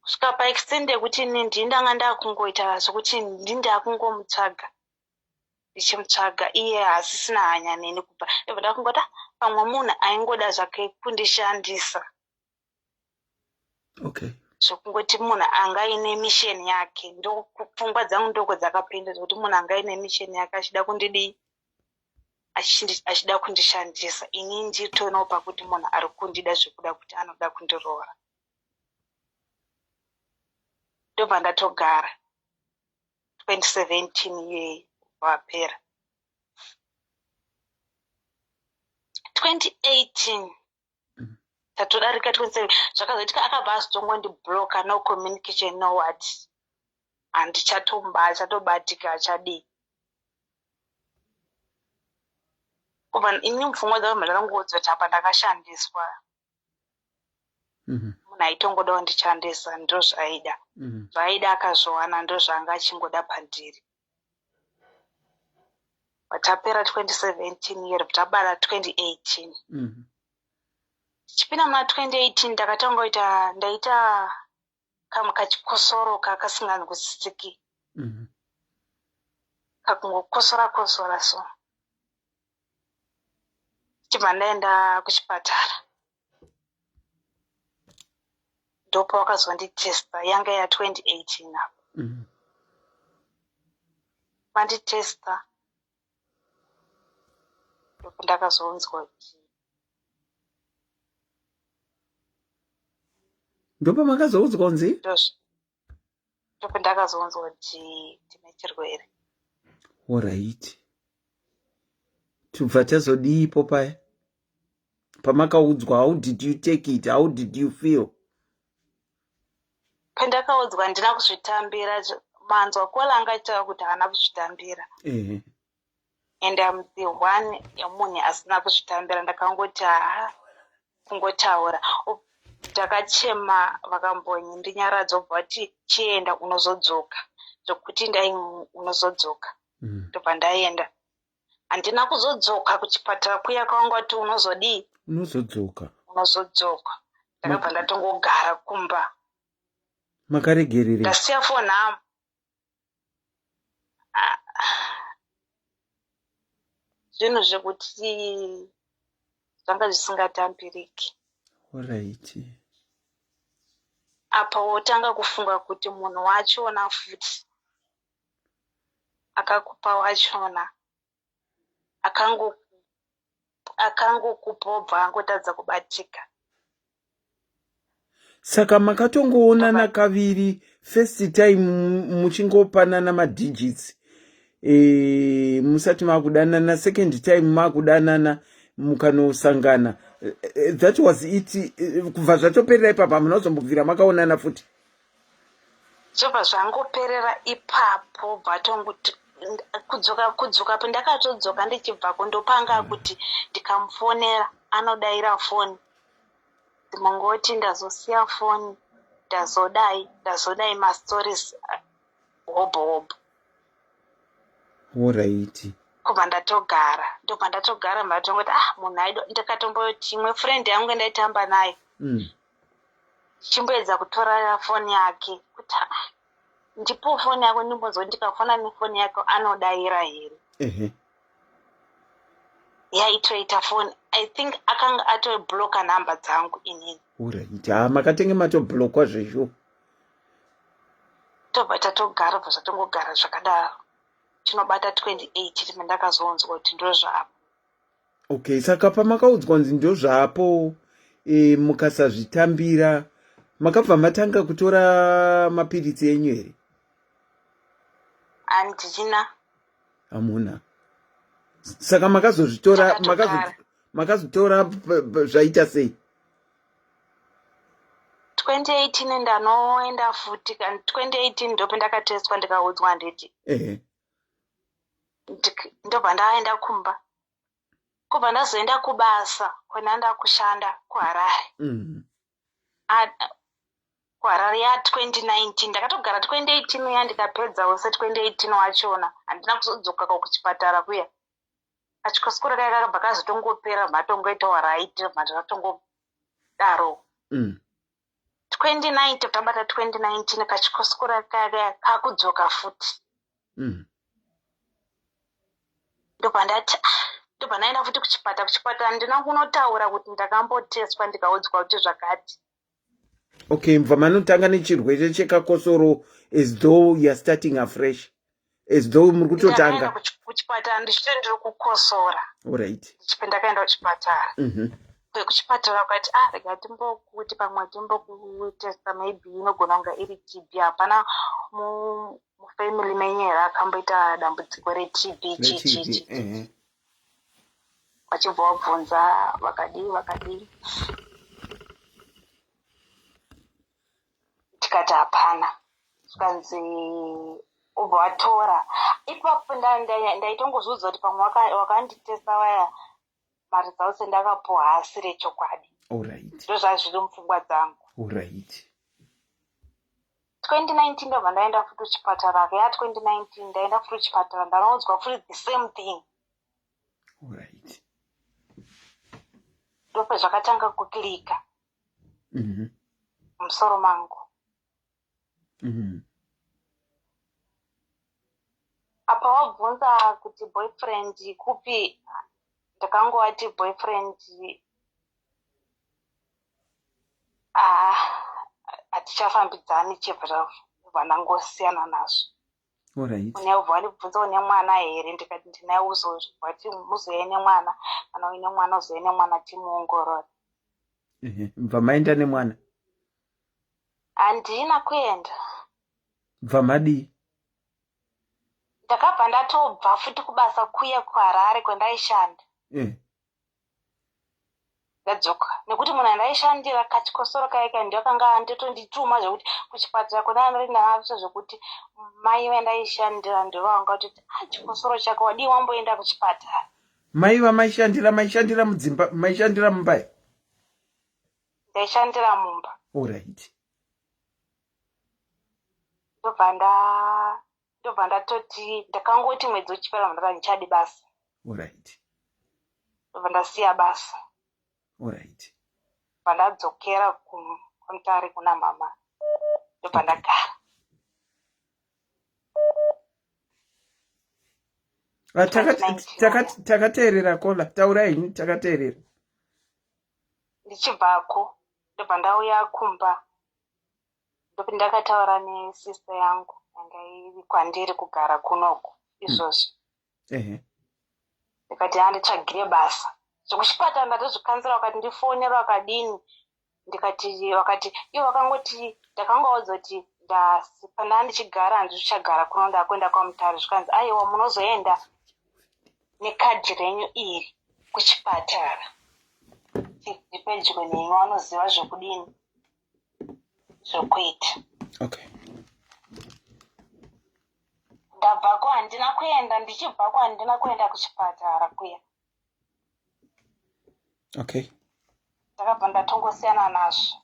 kusvika paextend yekuti ini ndini ndanga ndakungoita zvekuti ndini ndakungomutsvaga ndichimutsvaga iye haasisina hanya neni kubva ndobva ndakungoti ah, pamwe munhu aingoda zvake kundishandisa okay zvekungoti munhu anga aine mission yake ndopfungwa dzangu ndoko dzakapinda zvekuti munhu anga aine mission yake achida kundidii achida kundishandisa ini nditonawo pakuti munhu ari kundida zvekuda kuti anoda kundiroora ndobva ndatogara 2017 iyeyi kubva apera 2018 tatodarika 27 zvakazoitika akabva azotongondibloka no communication no what handichatomba achatobatika achadii kubva ini mupfungwa dzangu mandanongoudza kuti apa ndakashandiswa mhm. munhu aitongodawo ndichandisa ndozvaaida mhm. zvaaida akazviwana ndozvaanga achingoda pandiri patapera 2017 year tabara 2018 mhm. tichipinda muna 2018 ndakatanga kuita ndaita kamwe kachikosoro kakasinganzwisisiki kakungokosora kosora so tichibva ndaenda kuchipatara ndopavakazonditesta yanga ya 2018 apo vanditesta ndopandakazonzwa kuti ndopamakazoudzwa kunzi ndopandakazonzwa kuti ndine chirwere orit tubva tazodiipo paya pamakaudzwa how did you take it how did you feel pandakaudzwa handina kuzvitambira manzwa kola anga achitaura kuti haana kuzvitambira and am the one yemunhu asina kuzvitambira ndakangoti haa kungotaura ndakachema vakambondinyaradza obva vati chienda unozodzoka zvekuti ndai unozodzoka mm. ndobva ndaenda handina kuzodzoka kuchipatara kuya kwanga vati unozodii unozodzoka unozodzoka ndakabva ndatongogara kumba makaregererei ndasiya foni hamu ah. Zvinhu zvekuti zvanga zvisingatambiriki. Alright. Apa wotanga kufunga kuti munhu wachona futi akakupa wachona akangokupa obva angotadza kubatika. Saka makatongoonana kaviri first time muchingopanana madigits e, musati makudanana second time makudanana Mukanosangana, that was it. Kubva zvatoperera ipapa, hamuna kuzombobvira makaonana futi? Zvobva zvangoperera ipapo. Bvatonguti kudzoka, kudzoka pandakatodzoka ndichibvako, ndopanga kuti ndikamufonera anodaira foni. Ndimongoti ndazosiya foni, ndazodai, ndazodai, mastories hobho hobho. Alright. Kubva ndatogara, ndobva ndatogara, mbatongoti, ah, munhu aido. Ndikatomboti imwe friend yangu ndaitamba nayo, ndichimboedza kutora foni yake kuti, ah, ndipo foni yako, ndimbonzwa ndikafona nefoni yako anodaira here. Yaitoita foni, I think akanga atobloka nhamba dzangu inini. Alright, ha, makatenge matoblockwa zvezvo. Tobva tatogara, bva zvatongogara zvakadaro. Tinobata 28 pandakazonzwa kuti ndozvapo. Okay, saka pamakaudzwa kunzi ndozvapo, mukasazvitambira, makabva matanga kutora mapiritsi enyu here? Handina. Hamuna. Saka makazozvitora Takatogara. Makazotora zvaita sei? 2018 ndanoenda futi. 2018 ndopendakatestwa, ndikaudzwa, handiti? Ehe. Ndobva ndaenda kumba, kubva ndazoenda kubasa kwenda kushanda kuHarare. KuHarare ya2019. Ndakatogara 2018 uya, ndikapedzawo se2018 wachona. Handina kuzodzoka kuchipatara kuya. Kachikosoro kaya kakabva kazotongopera, matongoitawo right, zvatongodaro. 2019, tabata 2019, kachikoskora kaya kaya kakudzoka futi. Ndobva ndati, ah, ndobva ndaenda futi kuchipatara. Kuchipatara ndina kunotaura kuti ndakambotestwa, ndikaudzwa kuti zvakati. Okay, mubva manotanga nechirwere chekakosoro as though you are starting afresh, as though muri Ndakaenda kutotanga. kuchipatara ndichiti ndiri kukosora. Ndakaenda kuchipatara. Kuchipatara vakati, ah, rega timbokuti pamwe timbokutesta, maybe inogona kunge iri TB. Hapana mufamily menyu here akamboita dambudziko reTB? Chichichi? Vachibva vabvunza, vakadii vakadii, tikati hapana. Zvikanzi ubva watora ipapo. Ndaitongozviudza kuti pamwe wakanditesta vaya, maresults endakapuwa haasiri echokwadi. Ndo zvazviri mupfungwa dzangu. 2019 ndobva ndaenda futi kuchipatara. Ya 2019 ndaenda futi kuchipatara, ndanoudzwa futi the same thing. Ndope zvakatanga kuclicka mumusoro mangu. Apa wabvunza kuti boyfriend kupi, ndakangovati boyfriend, ah, hatichafambidzani, chibva bva ndangosiyana nazvo. Unebva wandibvunza, une mwana here? Ndikati ndinaye. Uzovati muzoya nemwana, kana uine mwana uzoya nemwana timuongorore. Bva maenda nemwana? Handina kuenda. Bva madii? Ndakabva ndatobva futi kubasa kuya kuHarare kwandaishanda. Ndadzoka nekuti munhu andaishandira kachikosoro kaika ndokanga andotondituma zvekuti kuchipatara kuna ndiri ndakatoita zvekuti mai vandaishandira ndovanga kutoti, ah, chikosoro chako, wadii wamboenda kuchipatara? Mai vamaishandira, maishandira mudzimba, maishandira mumba here? Ndaishandira mumba. Ndobva ndatoti, ndakangoti mwedzi uchipera ndakati ndichadi basa. Ndobva ndasiya basa. Ndobva ndadzokera kuMutare kuna mama, ndobva ndagara. Ah, takateerera kola, taurai henyu, takateerera. Ndichibvako ndobva ndauya kumba, ndopi ndakataura nesister yangu yanga iri kwandiri kugara kunoku izvozvi. Ndikati, handitsvagire basa. Zvekuchipatara ndatozvikanzira. Vakati ndifonera, vakadini, ndikati, vakati ivo vakangoti, ndakangaudza kuti pandaa ndichigara handichagara kuno, ndakuenda kwaMutare. Zvikanzi, aiwa, munozoenda nekadhi renyu iri. kuchipatara chiri pedyo neni vanoziva zvekudini zvekuita. Okay. Ndabvako handina kuenda, ndichibvako handina kuenda kuchipatara kuya. Okay. Ndakabva ndatongosiyana nazvo.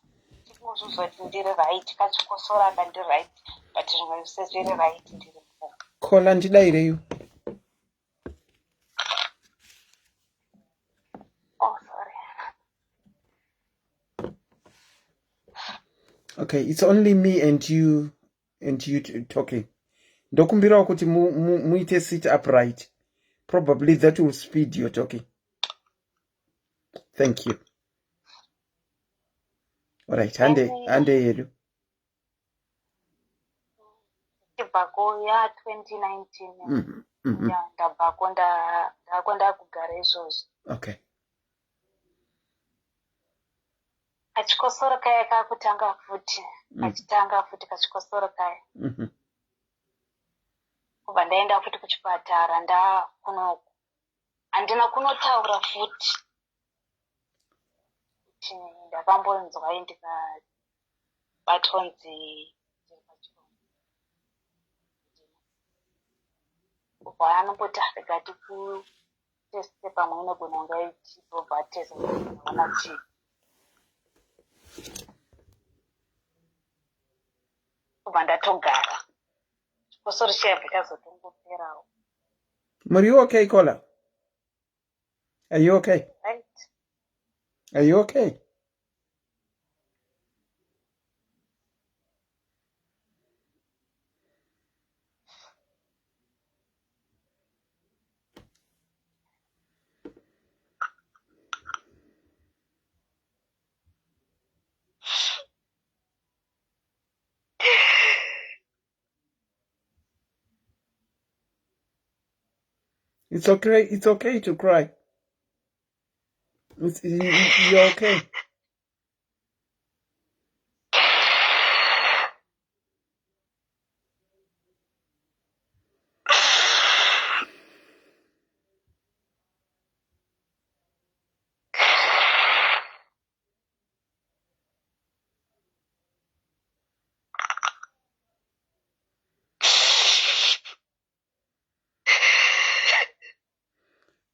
Chingozviudza kuti ndiri right, kachikosora aka ndiri right, but zvimwe zvese zviri right ndiri bho. Kola ndidaireiwo. Oh, sorry. Okay, it's only me and you and you talking. Ndokumbirawo kuti muite sit upright. Probably that will speed your talking. Thank you. All right, hande hande yedu. Ndibvako ya 2019. Ya ndabvako ndako ndakugara izvozvo. Okay. Kachikosoro kaya kakutanga futi. Kachitanga futi kachikosoro kaya. Kubva ndaenda futi kuchipatara ndakunoku. Handina kunotaura futi. Kuti ndakambonzwa ndikabatwa nzi ndiri pachirongwa. Kubva anomboti rega tikuteste pamwe inogona kunge ichibva test ona chii. Kubva ndatogara. Chikosoro chiyabva chazotongoperawo. Muri okay, Kola? Are you okay? Right. Are you okay? It's okay. It's okay to cry. You're okay.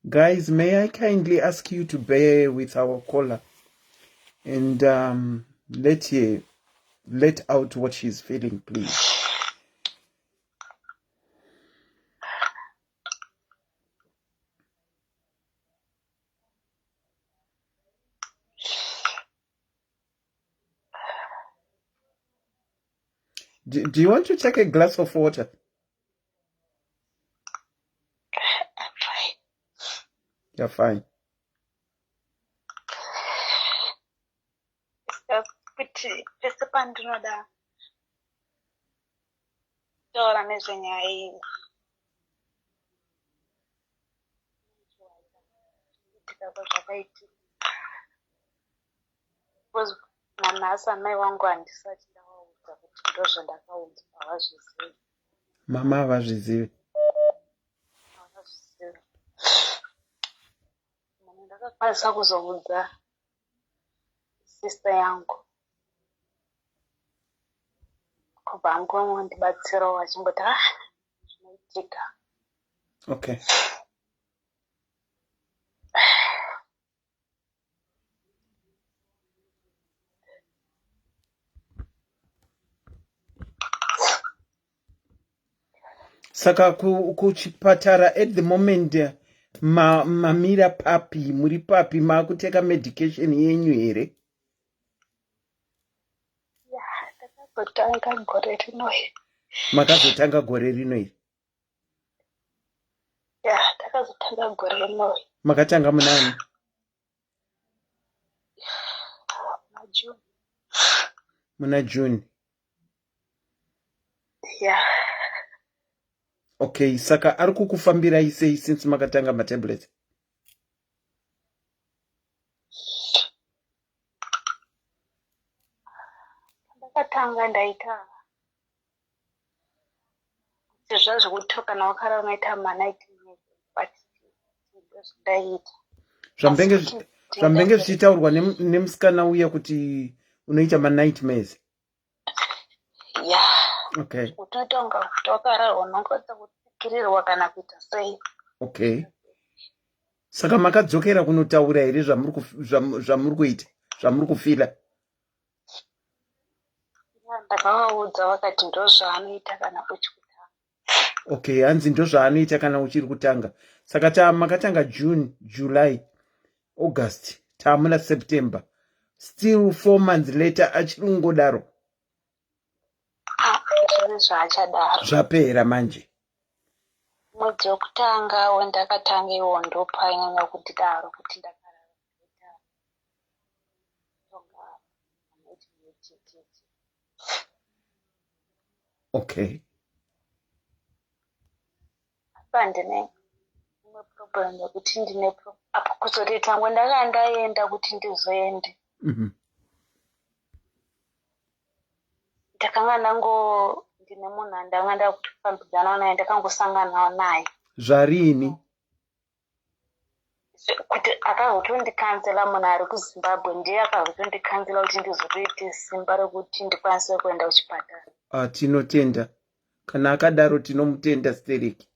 Guys, may I kindly ask you to bear with our caller and let her let out what she's feeling, please. Do you want to take a glass of water? I'm fine. You're fine. Kuti pese pandinoda kutaura nezvenyaya iyi zvakaitika because nanhasi amai vangu handisati ndavaudza kuti ndozvandakaudzwa, havazvizivi. Mama havazvizivi. Havazvizivi. Munhu ndakakwanisa kuzoudza sister yangu kubva angondibatsirawo achimboti ah zvinoitika. Okay. Saka kuchipatara at the moment mamira papi, muri papi, makuteka medication yenyu here? Ya, takazotanga gore rino. Makazotanga gore rino iri? Ya, takazotanga gore rino. Makatanga munani? Muna June. Muna June. Ya. Okay, saka ari kukufambirai sei since makatanga matablets? Ndakatanga ndaita sezva zvekuti kana wakarara unoita manight, but ndozvandaiita. Zvambenge zvambenge zvichitaurwa nemusikana uya kuti unoita manightmares. Ya. Okay. Utoita kunga kuti wakararwa unongoita kutsikirirwa kana kuita sei. Okay. Saka makadzokera kunotaura here zvamuri kuita, zvamuri kufila? Ndakavaudza vakati ndozvaanoita kana uchikutanga. Okay, hanzi ndozvaanoita kana uchiri kutanga. Saka ta makatanga June, July, August, taamuna September. Still 4 months later achiri kungodaro. Ah, zvine zvaachadaro. Zvapera manje. Mwedzi wekutanga wendakatanga iwo ndopainyanya kundidaro kuti ndakarara. Okay. Apa ndine imwe problem yekuti ndine apo kuzoti tangwe ndanga ndaenda kuti ndizoende. Ndakanga ndango ndine munhu andanga ndakutofambidzana naye, ndakangosanganawo naye. Zvarini? Kuti akazotondikansela munhu ari kuZimbabwe ndiye akazotondikansela kuti ndizotoite simba rekuti ndikwanise kuenda kuchipatara. Ah, tinotenda. Kana akadaro tinomutenda stereki.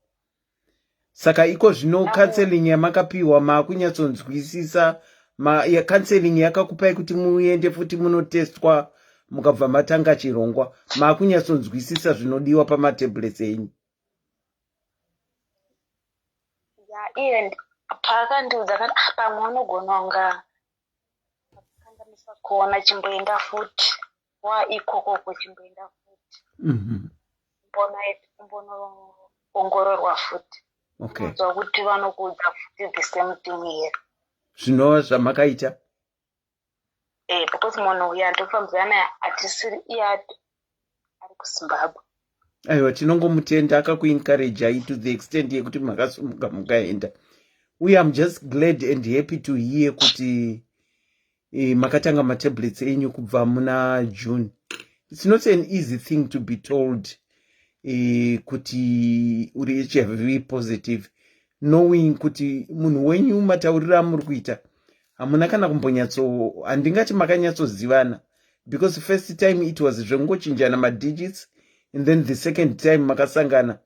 Saka iko zvino counseling yamakapiwa maakunyatsonzwisisa ya counseling yakakupai kuti muende futi munotestwa mukabva matanga chirongwa, maakunyatsonzwisisa zvinodiwa pamatablets enyu. Ya, iye paakandiudza akati ah, pamwe unogona kunga kanganisa kuona, chimboenda futi wa ikokoko, chimboenda futi umbonoongororwa futi. Unzwa kuti vanokuudza futi the same thing here. Zvinova zvamakaita? Eh, because munhu uyu andofambidzana naye hatisiri iye ari kuZimbabwe. Aiwa, tinongomutenda akakuencouragei to the extent yekuti makasumuka mukaenda. Uye I'm just glad and happy to hear kuti makatanga matablets enyu kubva muna June. It's not an easy thing to be told kuti uri HIV positive, knowing kuti munhu wenyu matauriro amuri kuita hamuna kana kumbonyatso, handingati makanyatsozivana, because first time it was zvekungochinjana madigits and then the second time makasangana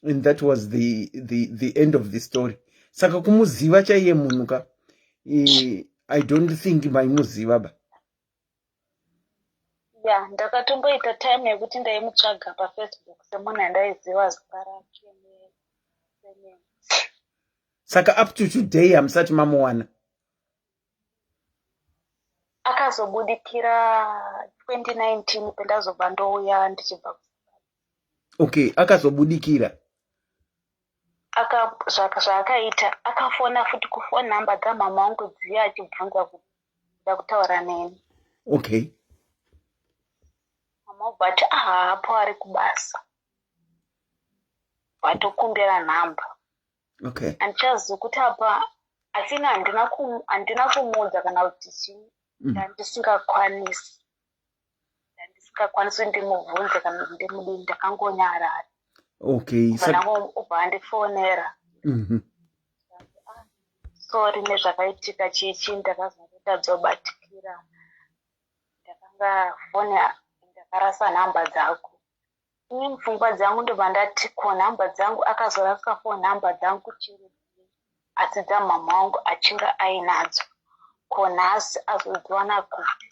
and that was the end of the story. Saka kumuziva chaiye munhu ka, I don't think maimuziva ba. Ya, ndakatomboita time yekuti ndaimutsvaga paFacebook semunhu andaiziva zita rake nesurname. Saka up to today hamusati mamuwana? Akazobudikira 2019 pendazobva ndouya ndichibva. Okay, akazobudikira. Zvaakaita, akafona futi kufoni namba dzamama wangu dziya achibvunza kuda kutaura neni. Mama wabva ati ahaapo, ari kubasa, vatokumbira nhamba. Handichazivi kuti apa asina handina kumuudza kana kuti chii. Ndandisingakwanisi ndimubvunze kana kuti ndimudini, ndakangonyarara. Ubva andifonera, sorry nezvakaitika chichi, ndakazongotadzobatikira, ndakanga foni ndakarasa nhamba dzako. Ini mupfungwa dzangu ndobva ndati ko nhamba dzangu akazorasa foni nhamba dzangu chiri, asi dzamama wangu achinge ainadzo, ko nhasi azodziwana kupi?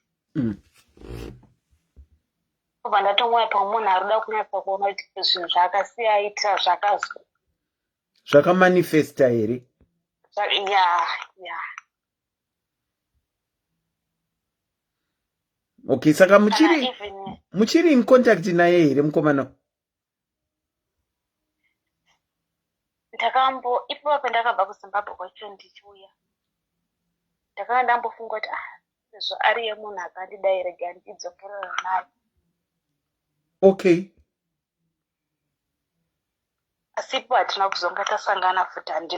Obva ndatomwaya pamunhu ari kuda kunyatsa kuona kuti zvinhu zvaakasiya aitira zvakazo Zvakamanifesta here? Ya. Okay, saka muchiri Kana even muchiri in contact naye here mukomana? Ndakambo ipapo pandakabva kuZimbabwe kwacho ndichiuya, ndakanga ndambofunga kuti ah, sezvo ariye munhu akandidai, rega ndidzokerera naye. Asi ipo hatina kuzonga tasangana futi, handi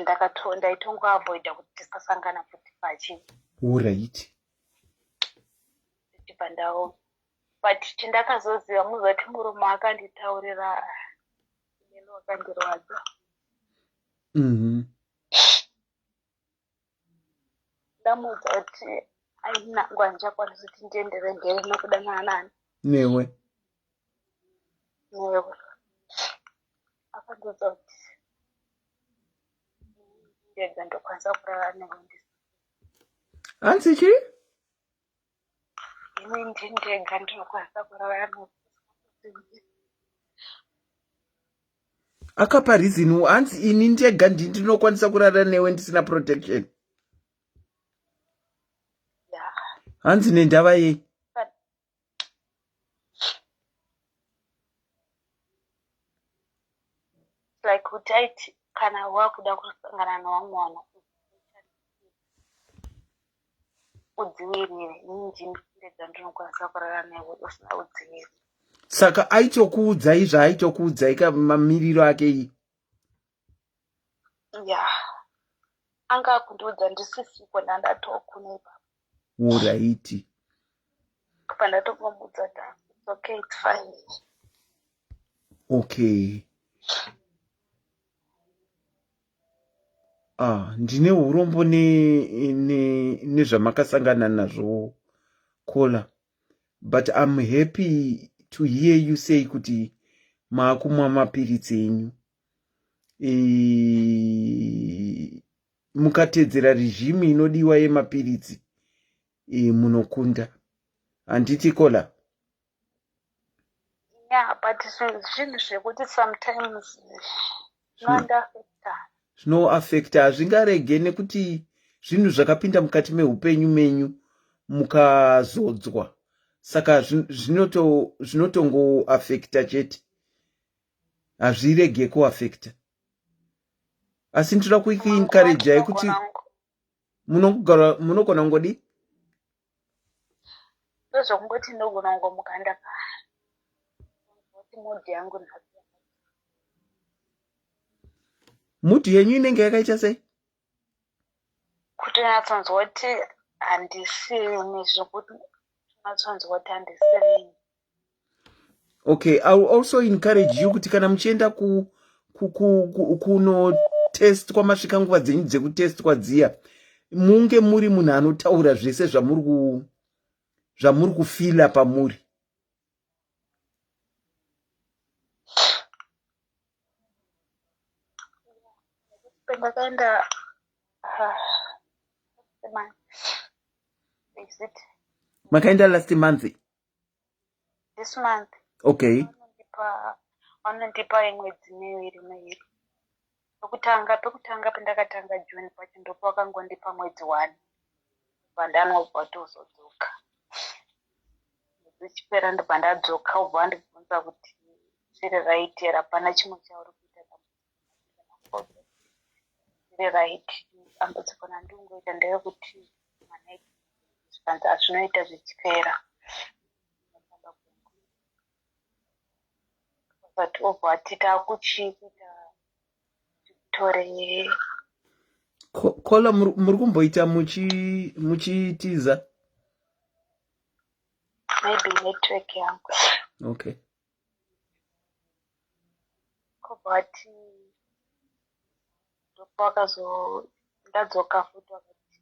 ndaitongoavoida kuti tisasangana futi pachi Ndichibva ndao, but chindakazoziva muzoti murume akanditaurira neni wakandirwadza. Ndamuudza kuti ainangu handichakwanisi kuti ndiendere mberi nokudanana nani. Newe. Newe. Akandiudza kuti ndega ndokwanisa kurara newe ndisi. Hanzi chii? Ini ndini ndega ndinokwanisa kurara newe. Akapa reason hanzi ini ndega ndini ndinokwanisa kurara newe ndisina protection. Yeah. Hanzi nendava yei? Like kuti aiti kana wakuda kusangana nevamwe vanhu udzivirire ini ndini ndega ndinokwanisa kurara newe usina udzivirire. Saka aitokuudzai zvaaitokuudzai ka mamiriro ake iyi? Ya, anga akundiudza ndisisiko ndandatokuna ipapo. Oraiti. Pandatokomuudza kuti it's okay, it's fine. Okay. Ah, ndine urombo nezvamakasangana ne, ne nazvo Kola. But I'm happy to hear you say kuti maakumwa mapiritsi enyu. E, mukatedzera regime inodiwa yemapiritsi e, munokunda. Handiti Kola? Yeah, but zvinhu zvekuti sometimes zvinondiafecta. Zvinoafecta, hazvingarege nekuti zvinhu zvakapinda mukati meupenyu menyu mukazodzwa, saka zvinotongoafecta chete, hazvirege kuafecta. Asi ndinoda kuencouragei kuti munogona kungodii? Ndozvekungoti ndogona kungomuka ndaka kuti mood yangu nhasi. Mood yenyu inenge yakaita sei? Kutonyatsonzwa kuti handisini, zvekuti nyatsonzwa kuti handisini. Okay, I will also encourage you kuti kana muchienda kunotestwa, masvika nguva dzenyu dzekutestwa dziya, munge muri munhu anotaura zvese zvamuri kufila pamuri. Pandakaenda, is it? Makaenda last month? This month. Okay. Vanondipa imwedzi miviri miviri. Pekutanga pandakatanga June pacho ndipo vakangondipa mwedzi 1. Pandanobva tozodzoka. Mwedzi uchipera ndobva ndadzoka, ubva wandibvunza kuti zviri right here, hapana chimwe chauri kuita dambudziko. Zviri right. Dambudziko randingoita nderekuti manaiti zvikanzi hazvinoita zvichipera. But obva ati takuchiita titore. Kola, muri kumboita muchitiza? Maybe network yangu. Okay. Kobva ati ndopakazo ndadzoka futi vakati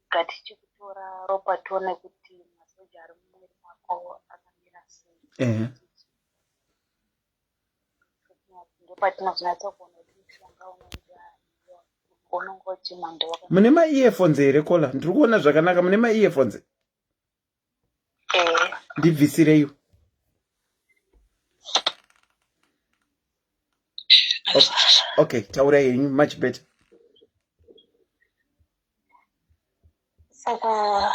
ngatichikutora ropa tione kuti masoja ari mumwiri mako akamira sei. Ndopatinozonyatsa kuona kuti mushonga unonge uchimwa ndewa. Mune maearphones here, Kola? Ndiri kuona zvakanaka, mune maearphones? Eh. Ndibvisireiwo. Okay, taurai henyu, much better. Saka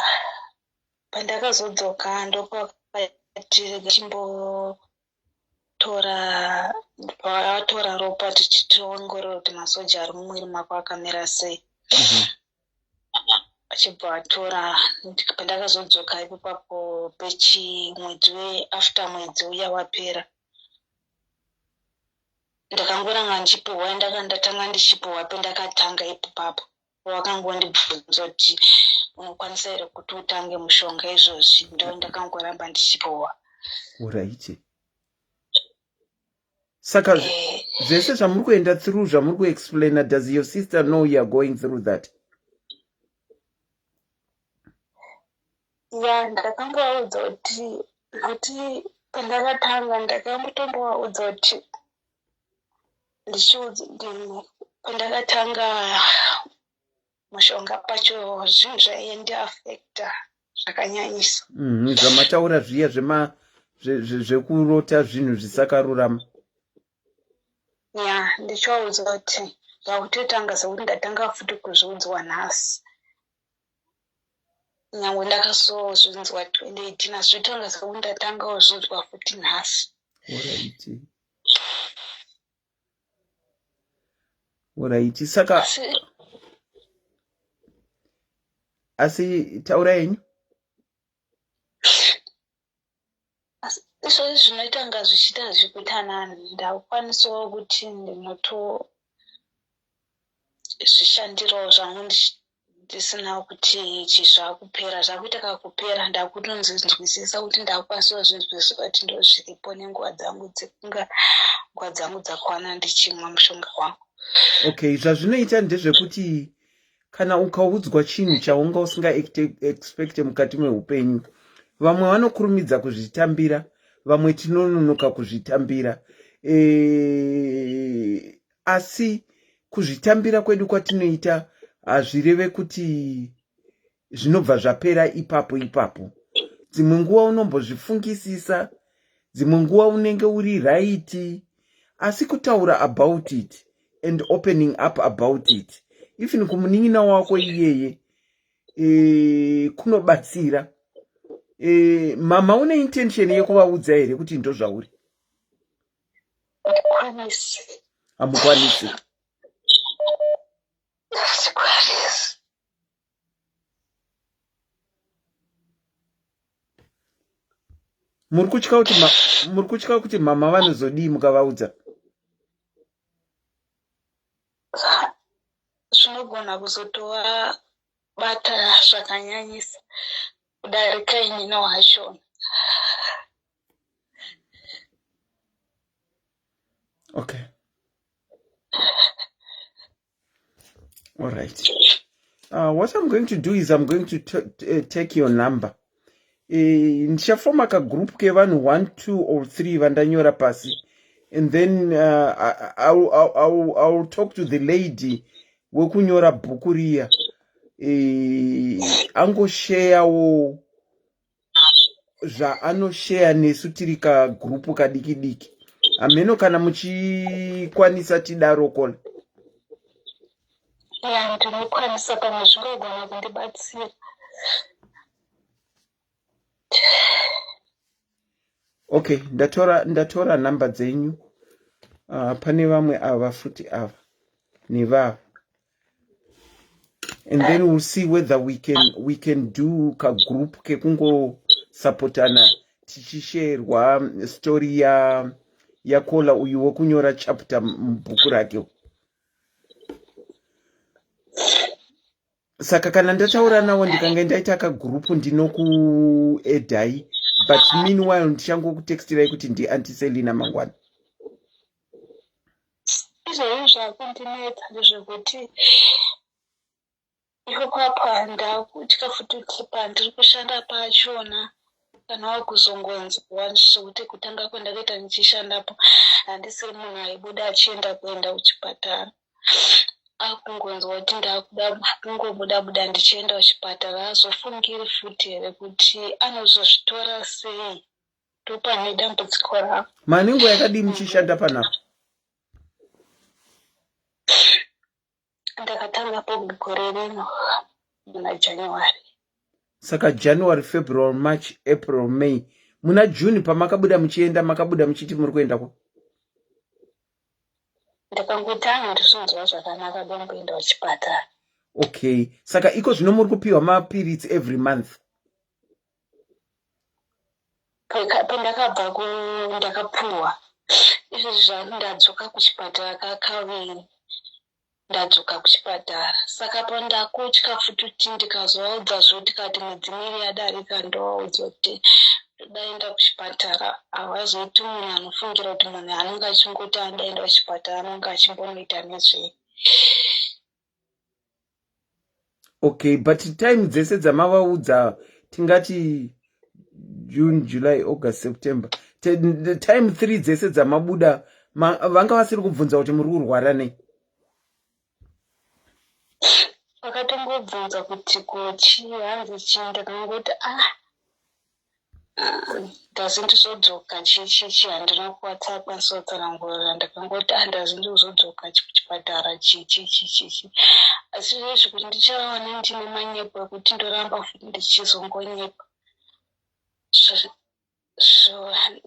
pandakazodzoka ndopakati chimbotora vatora ropa tichitiongorora kuti masoja ari mumwiri mako akamira sei. Achibva atora, pandakazodzoka ipapo pechi mwedzi weafter mwedzi uya wapera, ndakangoranga ndichipiwa, ndatanga ndichipiwa pendakatanga ipapo. Vakangondibvunza kuti unokwanisa here kuti utange mushonga izvozvi, ndo ndakangoramba ndichipiwa. Alright. Saka zvese zvamuri kuenda through, zvamuri kuexplaina, does your sister know you are going through that? Ya, ndakangovaudza kuti nokuti pandakatanga ndakambotombovaudza kuti ndichiudza pandakatanga mushonga pacho zvinhu zvaiendiafecta zvakanyanyisa. Zvamataura zviya zvekurota zvinhu zvisakarurama. Ya, ndichivaudza kuti zvakutotanga sekuti ndatanga futi kuzviudzwa nhasi. Nyangwe ndakazozvinzwa 2018 asi zvotanga sekuti ndatanga kuzvinzwa futi nhasi. Oraiti. Oraiti saka asi taura henyu. Izvozvi zvinoita kunga zvichiita zvekuita nani, ndakwanisawo kuti ndinoto zvishandirawo zvangu ndisina kuti ichi zvakupera zvakuita kakupera ndakutonzinzwisisa kuti ndakukwanisawo zvinzwisisa kuti ndozviripo nenguva dzangu dzekunga nguva dzangu dzakwana ndichimwa mushonga wangu. Okay, zvazvinoita ndezvekuti kana ukaudzwa chinhu chaunga usinga expecte mukati meupenyu, vamwe vanokurumidza kuzvitambira, vamwe tinononoka kuzvitambira. Asi kuzvitambira kwedu kwatinoita hazvireve kuti zvinobva zvapera ipapo ipapo. Dzimwe nguva unombozvifungisisa, dzimwe nguva unenge uri raiti, asi kutaura about it and opening up about it even kumunin'ina wako iyeye kunobatsira. Mama une intention yekuvaudza here kuti ndozvauri? Handikwanisi. Hamukwanisi? Handikwanisi. Muri kutya kuti muri kutya kuti mama vanozodii mukavaudza? Zvinogona kuzotovabata zvakanyanyisa kudarika inini wachona. Okay. All right. What I'm going to do is I'm going to take your number. Ndichafoma kagroup kevanhu 1, 2 or 3 vandanyora pasi, and then I'll talk to the lady wekunyora bhuku riya, angosheyawo zvaanosheya nesu tiri kagrupu kadiki diki. Hameno kana muchikwanisa tidaro kola. Ya, ndinokwanisa, pamwe zvingagona kundibatsira. Okay, ndatora nhamba dzenyu. Pane vamwe ava futi, ava nevava, and then we'll see whether we can do kagroup kekungosapotana tichisherwa story ya yakola uyu wekunyora chapter mubhuku rake. Saka kana ndataura nawo ndikange ndaita kagurupu ndinokuedhai, but meanwhile ndichangokutextirai kuti ndiAuntie Selina mangwana. Izvozvi zvakundinetsa ndezvekuti iko kwapa ndakutya futi kuti pandiri kushanda pachona kana wakuzongonzwa zvekuti kutanga kwandakaita ndichishandapo handisiri munhu aibuda achienda kuenda kuchipatara, akungonzwa kuti ndakuda kungobuda buda ndichienda kuchipatara, azofungiri futi here kuti anozozvitora sei? Ndopane dambudziko ravo. Mane nguva yakadii muchishanda panapa? Ndakatanga po gore rino muna January. Saka January, February, March, April, May, muna June pamakabuda muchienda, makabuda muchiti muri kuenda ku? Ndakangoti anga ndisonzwa zvakanaka, domboenda kuchipatara. Okay, saka iko zvino muri kupiwa mapiritsi every month? Pandakabva ku ndakapuwa, izvozvi zvandadzoka kuchipatara kakaviri, ndadzoka kuchipatara, saka pandakutya futi kuti ndikazovaudza zvo tikati mwedzi miviri yadarika ndovaudza kuti ndodaenda kuchipatara, havazoiti munhu anofungira kuti munhu anenge achingoti anodaenda kuchipatara anenge achimbonoita nezvei. Okay, but time dzese dzamavaudza Tingati June, July, August, September. Time 3 dzese dzamabuda vanga vasiri kubvunza kuti muri kurwara nei? Vakatongobvunza kuti ko chii hanzi chii ndakangoti ah ndazi ndizodzoka chii chii chii handina kuwhatsapp kutsanangurira ndakangoti ah ndazi ndizodzoka kuchipatara chii chii chii chii chii asi zvezvi kuti ndichawana ndine manyepo ekuti ndoramba futi ndichizongonyepa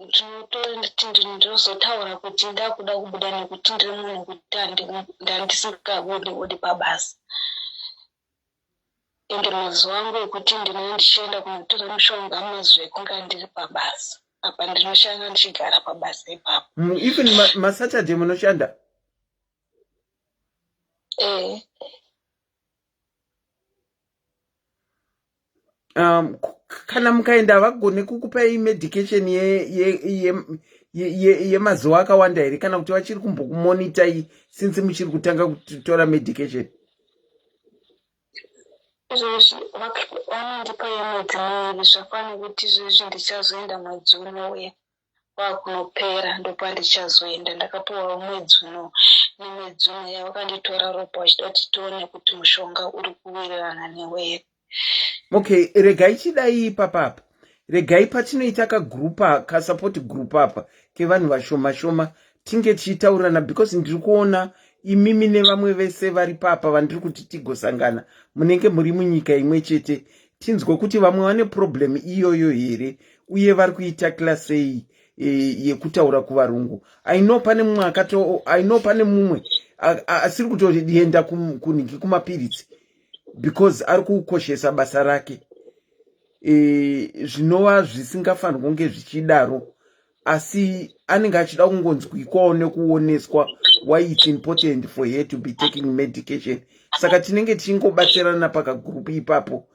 ndinototi ndinozotaura kuti ndakuda kubuda nekuti ndiri munhu wekuti ndandisingabudi budi pabasa ende mazuva angu ekuti ndinenge ndichienda kunotora mushonga mazuva ekunga ndiri pabasa apa ndinoshanda ndichigara pabasa ipapo Even maSaturday munoshanda? Eh. Kana mukaenda havagone kukupai medication yemazuva akawanda here, kana kuti vachiri kumbokumonitai since muchiri kutanga kutora medication? Izvozvi vanondipa yemwedzi 2, zvafanira kuti izvozvi ndichazoenda mwedzi unouya wakunopera, ndopandichazoenda. Ndakapiwawo mwedzi uno nemwedzi unouya. Vakanditora ropa vachida kuti tione kuti mushonga uri kuwirirana newe here. Okay, regai chidai ipapapa, regai patinoita kagroup, kasupport group apa kevanhu vashoma shoma, tinge tichitaurirana, because ndiri kuona imimi nevamwe vese vari papa vandiri kuti tigosangana munenge muri munyika imwe chete, tinzwe kuti vamwe vane problem iyoyo here uye vari kuitakila sei yekutaura kuvarungu. I know pane mumwe akato, I know pane mumwe asiri kutoenda kunhingi kumapiritsi because ari kukoshesa basa rake, zvinova zvisingafanirwi kunge zvichidaro, asi anenge achida kungonzwikwawo nekuoneswa why it's important for her to be taking medication. Saka tinenge tichingobatsirana pakagroup ipapo,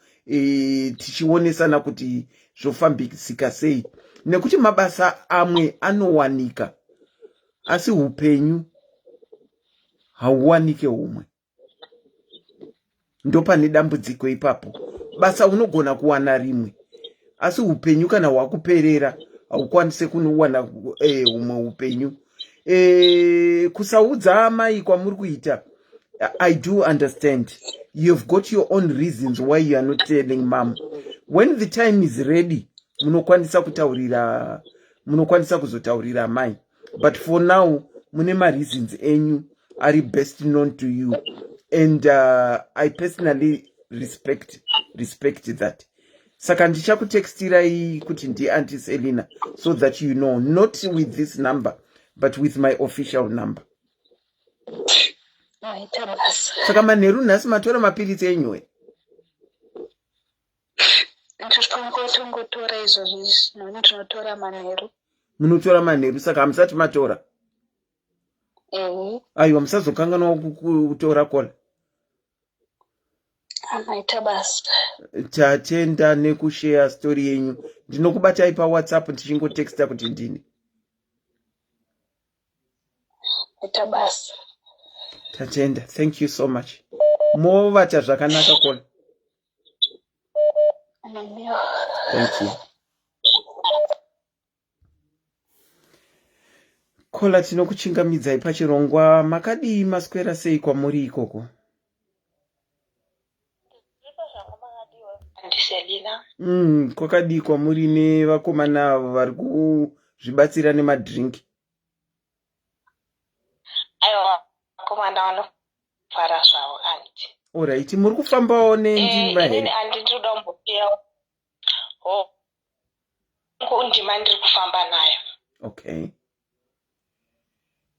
tichionesana kuti zvofambisika sei, nekuti mabasa amwe anowanika asi upenyu hauwanike humwe. Ndopane dambudziko ipapo. Basa unogona kuwana rimwe, asi upenyu kana hwakuperera haukwanise kunowana humwe upenyu. Kusaudza amai kwamuri kuita, I do understand you've got your own reasons why you are not telling mom. When the time is ready, munokwanisa kutaurira, munokwanisa kuzotaurira amai, but for now mune mareasons enyu ari best known to you, and I personally respect that. Saka ndichakutextirai kuti ndiAuntie Selina so that you know, not with this number but with my official number. Maita basa. Saka manheru nhasi matora mapiritsi enyu? Tongotora izvozvi izvi, noni ndinotora manheru. Munotora manheru, saka hamusati matora? Ehe. Aiwa, musazokanganwa kutora kola. Maita basa. Tatenda nekusheya story yenyu. Ndinokubatai paWhatsApp ndichingotexta kuti ndini. Maita basa. Tatenda, thank you so much. Movata zvakanaka, kola. Nemiwo. Thank you. Kola, tinokuchingamidzai pachirongwa. Makadii, maswera sei kwamuri ikoko? Ndiselina. Kwakadii kwamuri nevakomana avo vari kuzvibatsira nemadrink? Aiwa, vakomana vanofara zvavo, auntie. Alright, muri kufambawo nendima Inini here? Auntie, ndinoda kumbopiwa hongu, ndima ndiri kufamba nayo. Okay,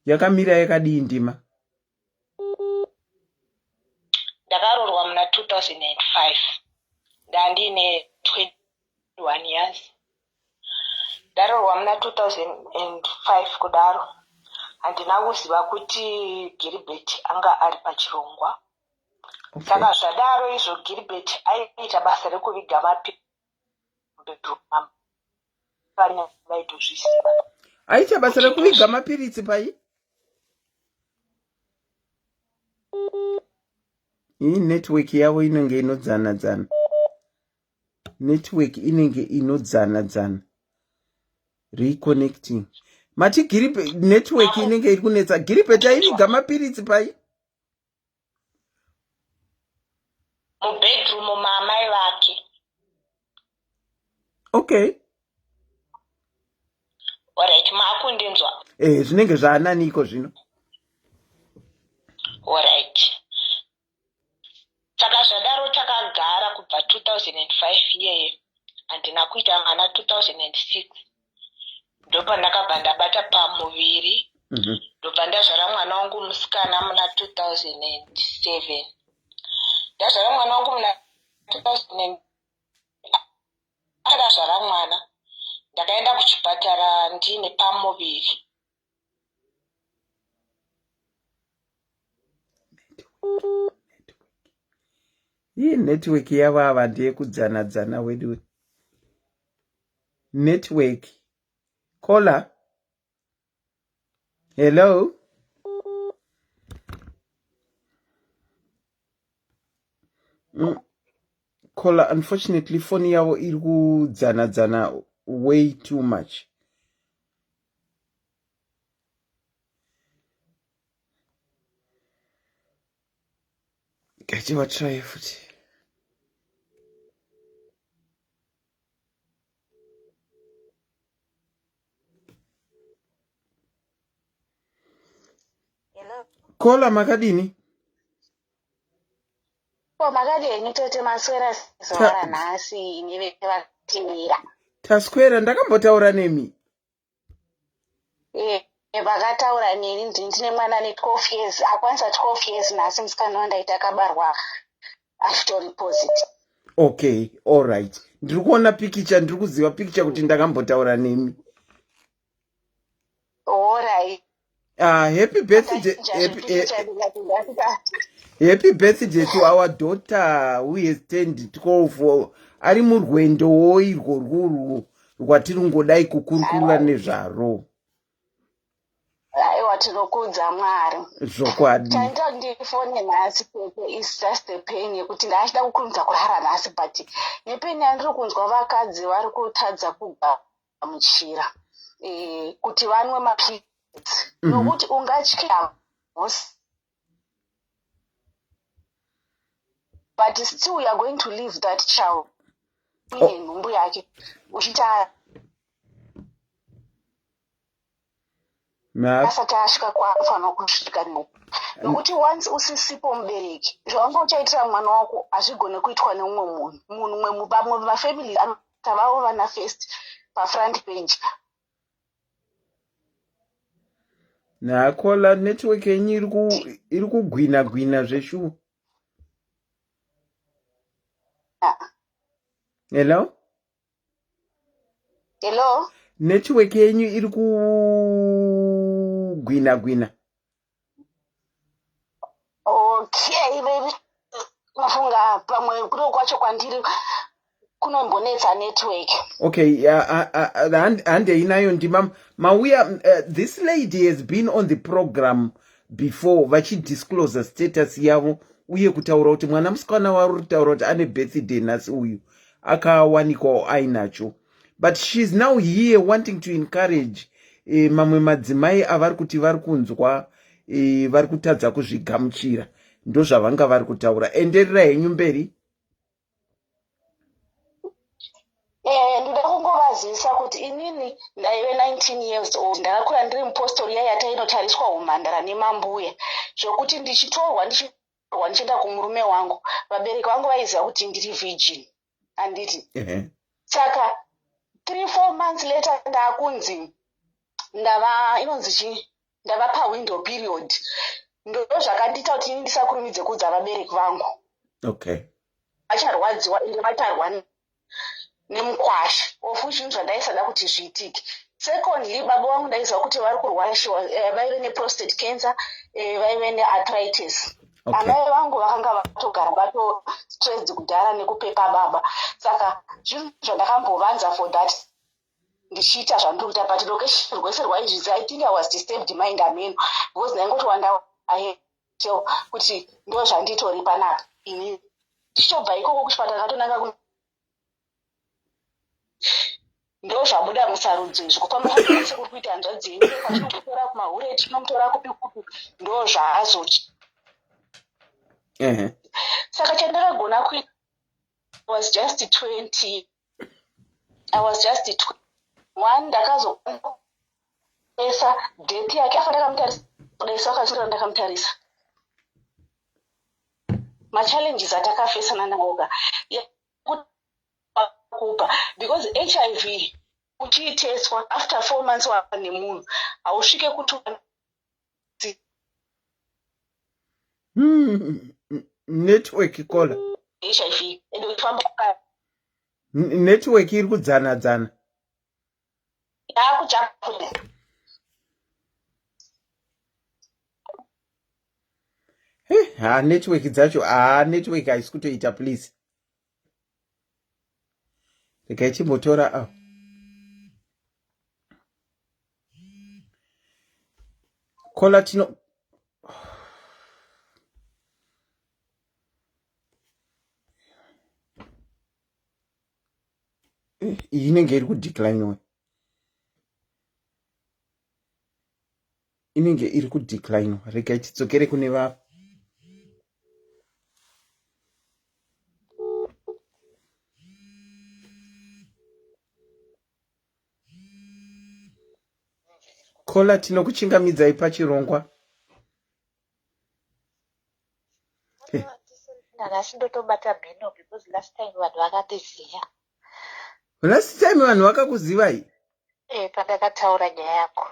yakamira yakadii ndima? Ndakaroorwa muna 2005, ndandine 21 years. Ndaroorwa muna 2005 kudaro, handina kuziva kuti Gilbert anga ari pachirongwa. Saka zvadaro izvo, Gilbert aiita basa rekuviga mapedroom, vaitozviziva. Aita basa rekuviga mapiritsi pai? Iyi network yavo inenge inodzana dzana. Network inenge inodzana dzana. Reconnecting. Mati giripe network inenge iri kunetsa. Giripe taiviga mapiritsi pai? Mubedroom maamai vake. Okay. Alright, maakundinzwa? Eh, zvinenge zvaananiko zvino? Alright. Saka zvadaro takagara kubva 2005 iyeye handina kuita mwana 2006 ndopandakabva ndabata pamuviri mhm. ndobva ndazvara mwana wangu musikana muna 2007 ndazvara mwana wangu muna 2000 ndazvara mwana ndakaenda kuchipatara ndine pamuviri Hii network yavo ava ndeyekudzana dzana wedu. Network. Caller. Hello. Caller, unfortunately phone yavo iri kudzana dzana way too much. Ngachivatraye futi. Kola makadini? Ko makadini henyu tete maswera zuva ranhasi imi vakatimira. Taswera ndakambotaura nemi. Eh, vakataura neni ndini ndine mwana ane 12 years akwanisa 12 years nhasi musikana wandaita akabarwa achitori positive. Okay, all right. Ndiri kuona pikicha, ndiri kuziva pikicha kuti ndakambotaura nemi. All Ah, happy birthday happy, eh, happy birthday to our daughter who has turned 12 ari murwendowo irwo rwurwu rwatiri ngodai kukurukura nezvaro aiwa tinokudza mwari zvokwadi chaita ndifone nhasi tete is just the pain yekuti ndaachida kukurumidza kurara nhasi but nepain yandiri kunzwa vakadzi vari kutadza kugamuchira eh, kuti vanwe mapiritsi mhm. nokuti ungatya but still you are going to leave that child uine oh. nhumbu yake uchiita asati asvika kwaanofanira kusvika nokuti once usisipo mubereki zvawanga uchaitira mwana wako hazvigone kuitwa neumwe munhu munhu mwe vamwe vafamily anoita vavo vana first pafront page Nakola network yenyu iri kugwina gwina zveshuwa. Hello? Hello? Network yenyu iri kugwina gwina. Okay, baby. Mafunga pamwe kuno kwacho kwandiri kunombonetsa network. Okay, handei nayo ndima mauya this lady has been on the program before vachidisclose status yavo uye kutaura kuti mwana musikana wari kutaura kuti ane birthday nhasi uyu akawanikwawo ainacho but she's now here wanting to encourage eh, mamwe madzimai avari kuti vari kunzwa eh, vari kutadza kuzvigamuchira ndozvavanga vari kutaura enderera henyu mberi Eh, ndoda kungovazivisa kuti inini ndaive 19 years old ndakakura ndiri mupostori yai yatainotariswa umhandara nemambuya zvokuti ndichitorwa ndichitorwa ndichienda kumurume wangu vabereki vangu vaiziva kuti ndiri virgin handiti saka three four months later ndakunzi ndava inonzi chii ndava pawindow period ndozvakandiita kuti ini ndisakurumidze kuudza vabereki vangu okay vacharwadziwa ende vacharwa nemukwasha of which zvinhu zvandaisada kuti zviitike secondly baba vangu ndaiziva kuti vari kurwara eh, vaive neprostate cancer eh, vaive nearthritis okay. amai vangu vakanga vatogara vato stressed kudhara nekupepa baba saka zvinhu zvandakambovanza for that ndichiita zvandiri kuita but location rwese rwaizvidzi i think i was disturbed mind ameno because ndaingoti wanda tell kuti ndo zvanditori panapa ini ndichitobva ikoko kuchipatara ndatonanga Ndo zvabuda musarudzo izvi, kufamba kwese kuri kuita hanzvadzi yenyu, kwatinomutora kumahure, tinomutora kupi kupi, ndo zvaazoti. Saka chandakagona kuita was just 20, I was just 21. Ndakazoesa date yake afa, ndakamutarisa desa akazvira, ndakamutarisa machallenges atakafesana nawo ka kupa, because HIV uchiiteswa after 4 months wava nemunhu, hausvike kuti Network, caller. HIV ende uchifamba. Network iri kudzana dzana. Yakujapuda. Ha, network dzacho, ha, network haisi kutoita. Please, regai chimbotora. Oh. Caller, tino iyi inenge iri kudecline, inenge iri kudecline. Regai tidzokere kune va caller. Tinokuchingamidzai pachirongwa. Nhasi ndotobata mhino because last time vanhu vakandiziva. Last time vanhu vakakuzivai? E, pandakataura nyaya yako.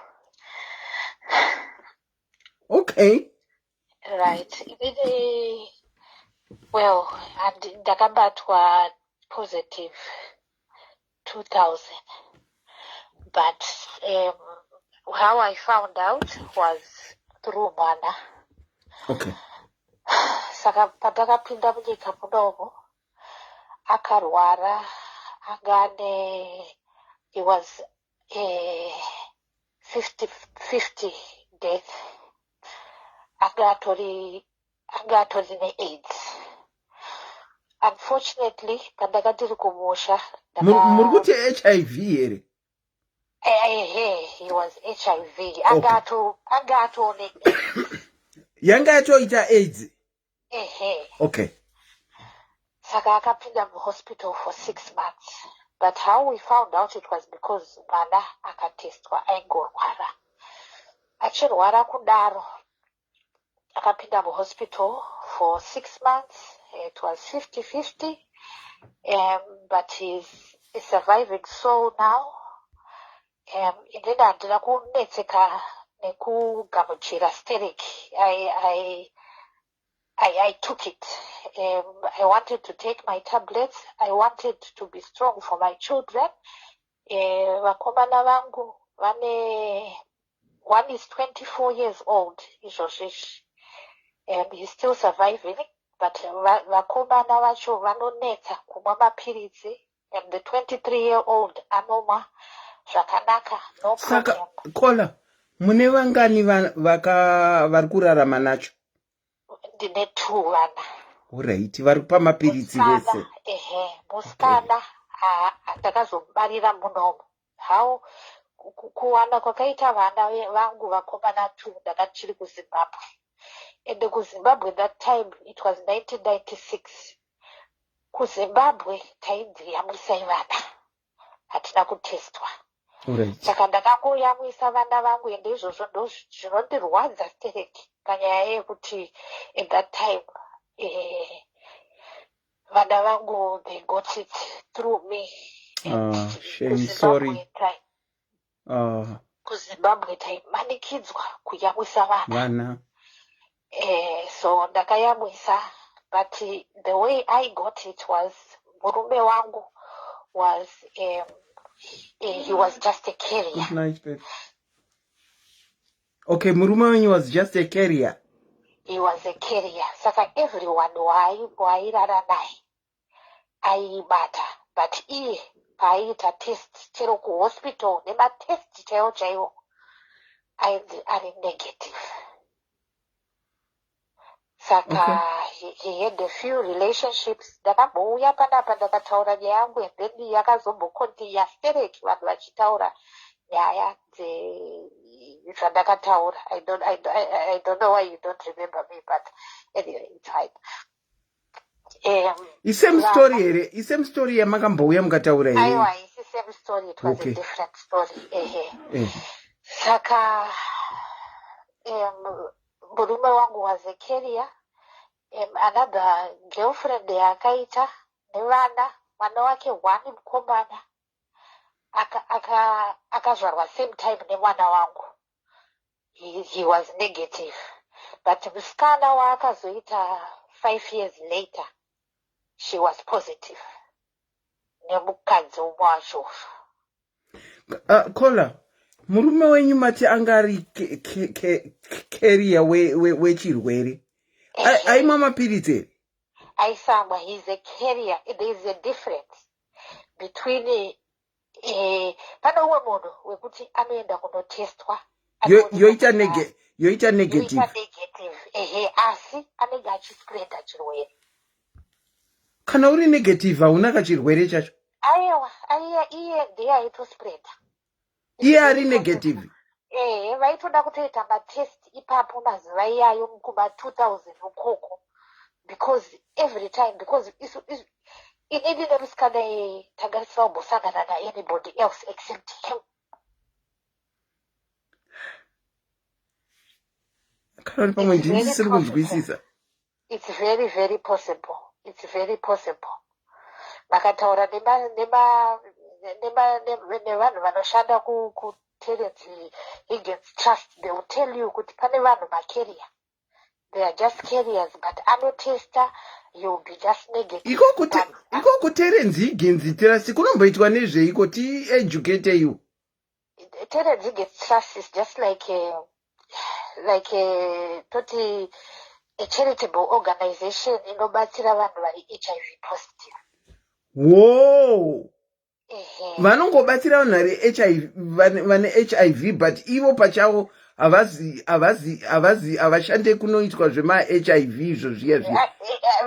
Okay. Right, inini, well, ndakabatwa positive 2000, but how I found out was through mwana. Saka pandakapinda munyika munomu, akarwara, anga ane, he was a 50 50 death, anga atori neAIDS. Unfortunately, pandanga ndiri kumusha Muri kuti HIV here? Ehe, he was HIV. Anga atone Yanga yatoita AIDS? Ehe. Saka akapinda muhospital for 6 months, but how we found out, it was because mwana akatestwa. Aingorwara, achirwara kudaro, akapinda muhospital for 6 months. It was 50-50, but he's a surviving soul now. Inini handina kunetseka nekugamuchira sterek. I took it. I wanted to take my tablets. I wanted to be strong for my children. Vakomana vangu vane, one is 24 years old izvozvizvi. He's still surviving, but vakomana vacho vanonetsa kumwa mapiritsi, and the 23-year old anomwa zvakanaka, no Saka problem. Caller, mune vangani vari kurarama nacho? Ndine two vana. Alright, vari kupa mapiritsi vese? Ehe, musikana ndakazomubarira munomu. How kuwana kwakaita vana vangu vakomana two, ndakachiri kuZimbabwe, ende kuZimbabwe that time it was 1996. KuZimbabwe tainzi yamwisai vana, hatina kutestwa. Saka ndakangoyamwisa vana vangu, ende izvozvo ndo zvinondirwadza stereki panyaya yekuti at that time vana vangu, they got it through me. And Ah, shame, sorry. Ah. KuZimbabwe taimanikidzwa kuyamwisa vana. Vana. So ndakayamwisa, but the way I got it was murume wangu was he was just a carrier. Good night, babe. Okay, murume wenyu was just a carrier. He was a carrier, saka everyone waairara naye aiibata, but iye paaiita test, chero kuhospital nematest chaiwo chaiwo, ainzi ari negative. Saka okay. He had a few relationships. Ndakambouya panapa ndakataura nyaya yangu and then yakazombokontinya sterek vanhu vachitaura nyaya zvandakataura. I don't know why you don't remember me, but anyway, it's fine. Isame story here? Isame story yamakambouya mukataura here? Aiwa, isi same story, it was a different story, ehe. Saka murume wangu was a carrier. Another girlfriend yaakaita nevana, mwana wake one mukomana akazvarwa same time nemwana wangu. He was negative, but musikana waakazoita 5 years later, she was positive nemukadzi umwe wacho. Kola murume wenyu mati anga ari carrier wechirwere, aimwa mapiritsi here? Aisamwa. He's a carrier. There is a difference between pane umwe munhu wekuti anoenda kunotestwa. Yoita negative. Negative, ehe, asi anenge achispreada chirwere. Kana uri negative hauna kachirwere chacho? Aiwa, aiya, iye ndiye aitospreada. Iye ari negative? Ehe, vaitoda kutoita matest ipapo mazuva iyayo kuma 2000 ukoko, because every time, because inini nemusikana iyeye tanga tisina kumbosangana naanybody else except him. Kana uri pamwe ndisiri kunzwisisa. It's very, very possible. It's very possible. Makataura nevanhu vanoshanda kuTerence Higgins Trust, they will tell you kuti pane vanhu macarrier. They are just carriers, but anotesta, you'll be just negative. Iko kuTerence Higgins Trust kunomboitwa nezveiko? Tieducate you. Terence Higgins Trust is just like a toti a charitable organization inobatsira vanhu vari HIV positive. Wo, vanongobatsira vanhu vari HIV, vane HIV, but ivo pachavo havazi havazi havazi havashande kunoitwa zvemaHIV izvo zviya zviya?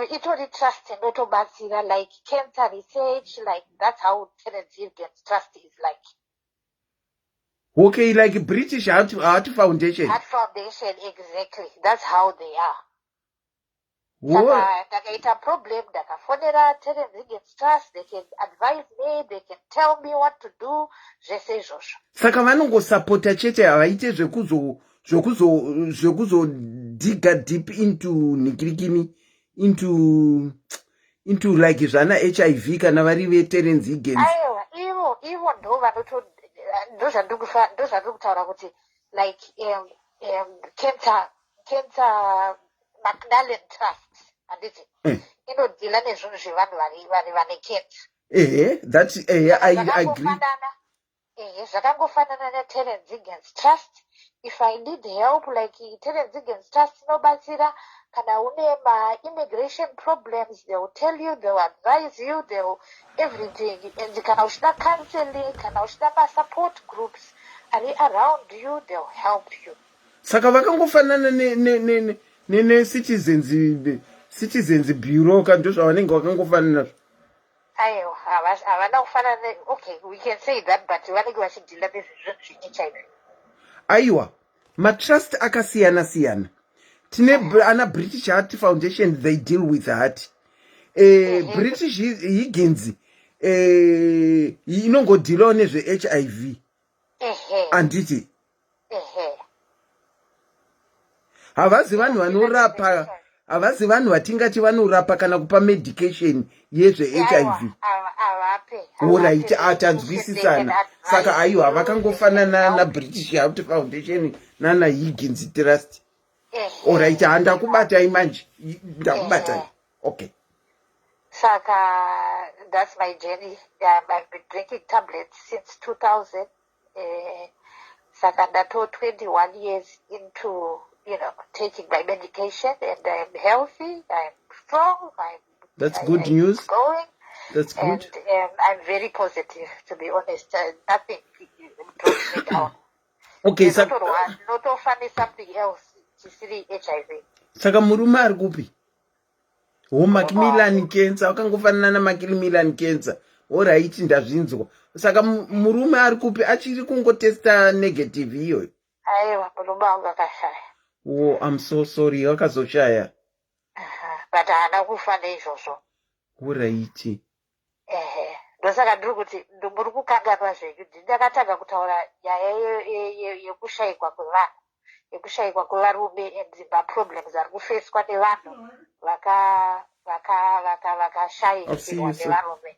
Itori trust inotobatsira like cancer research, like that's how Terence Higgins Trust is like. Okay, like British Heart Foundation. Heart Foundation, exactly. That's how they are. Saka ndakaita problem, ndakafonera Terence Higgins Trust, they can advise me, they can tell me what to do, zvese izvozvo. Saka vanongosapota chete, havaite zvekuzodiga deep into nikirikini, into like zvana HIV kana vari veTerence Higgins? Aiwa, ivo ndo vanoto ndozvandiri kutaura kuti like cancer Macmillan Trust, handiti? Inodhila nezvinhu zvevanhu vari vane cancer. Ehe, that, ehe, I agree. Ehe, zvakangofanana neTerence Higgins Trust. If I need help, like Terence Higgins Trust inobatsira kana une maimmigration problems, they will tell you, they will advise you, they will everything. And kana uchida counseling, kana uchida masupport groups ari around you, they will help you. Saka vakangofanana necitizens citizens bureau ka, ndo zvavanenge vakangofanana nazvo? Aiwa, havana kufanana. Okay, we can say that, but vanenge vachidhila nezvezvinhu zveHIV. Aiwa, matrust akasiyana siyana. Tine ana British Heart Foundation, they deal with heart. British Higgins inongodhilawo nezveHIV, handiti? Havazi vanhu vanorapa, havazi vanhu vatingati vanorapa kana kupa medication yezveHIV. Alright, atanzwisisana. Saka aiwa, vakangofanana naBritish Heart Foundation nana Higgins Trust. Alright, handakubatai manje, ndakubatai, okay. Saka that's my journey. I've been drinking tablets since 2000. Saka ndato 21 years into taking my medication, and I'm healthy, I'm strong, I'm That's good news. Going. That's good. And I'm very positive, to be honest. Nothing drops me down. Okay. Notofa something else chisiri HIV. Saka murume ari kupi? Ho Macmillan Cancer, wakangofanana naMacmillan Cancer. Alright, ndazvinzwa. Saka murume ari kupi? Achiri kungotesta negative iyoyo? Aiwa, murume wangu akashaya. Oh, I'm so sorry, wakazoshaya. But haana kufa neizvozvo. Alright. Ehe, ndosaka ndiri kuti muri kukanganwa zvenyu. Ndakatanga kutaura nyaya yekushayikwa kwevanhu, yekushayikwa kwevarume and maproblems ari kufeswa nevanhu vakashayikirwa nevarume.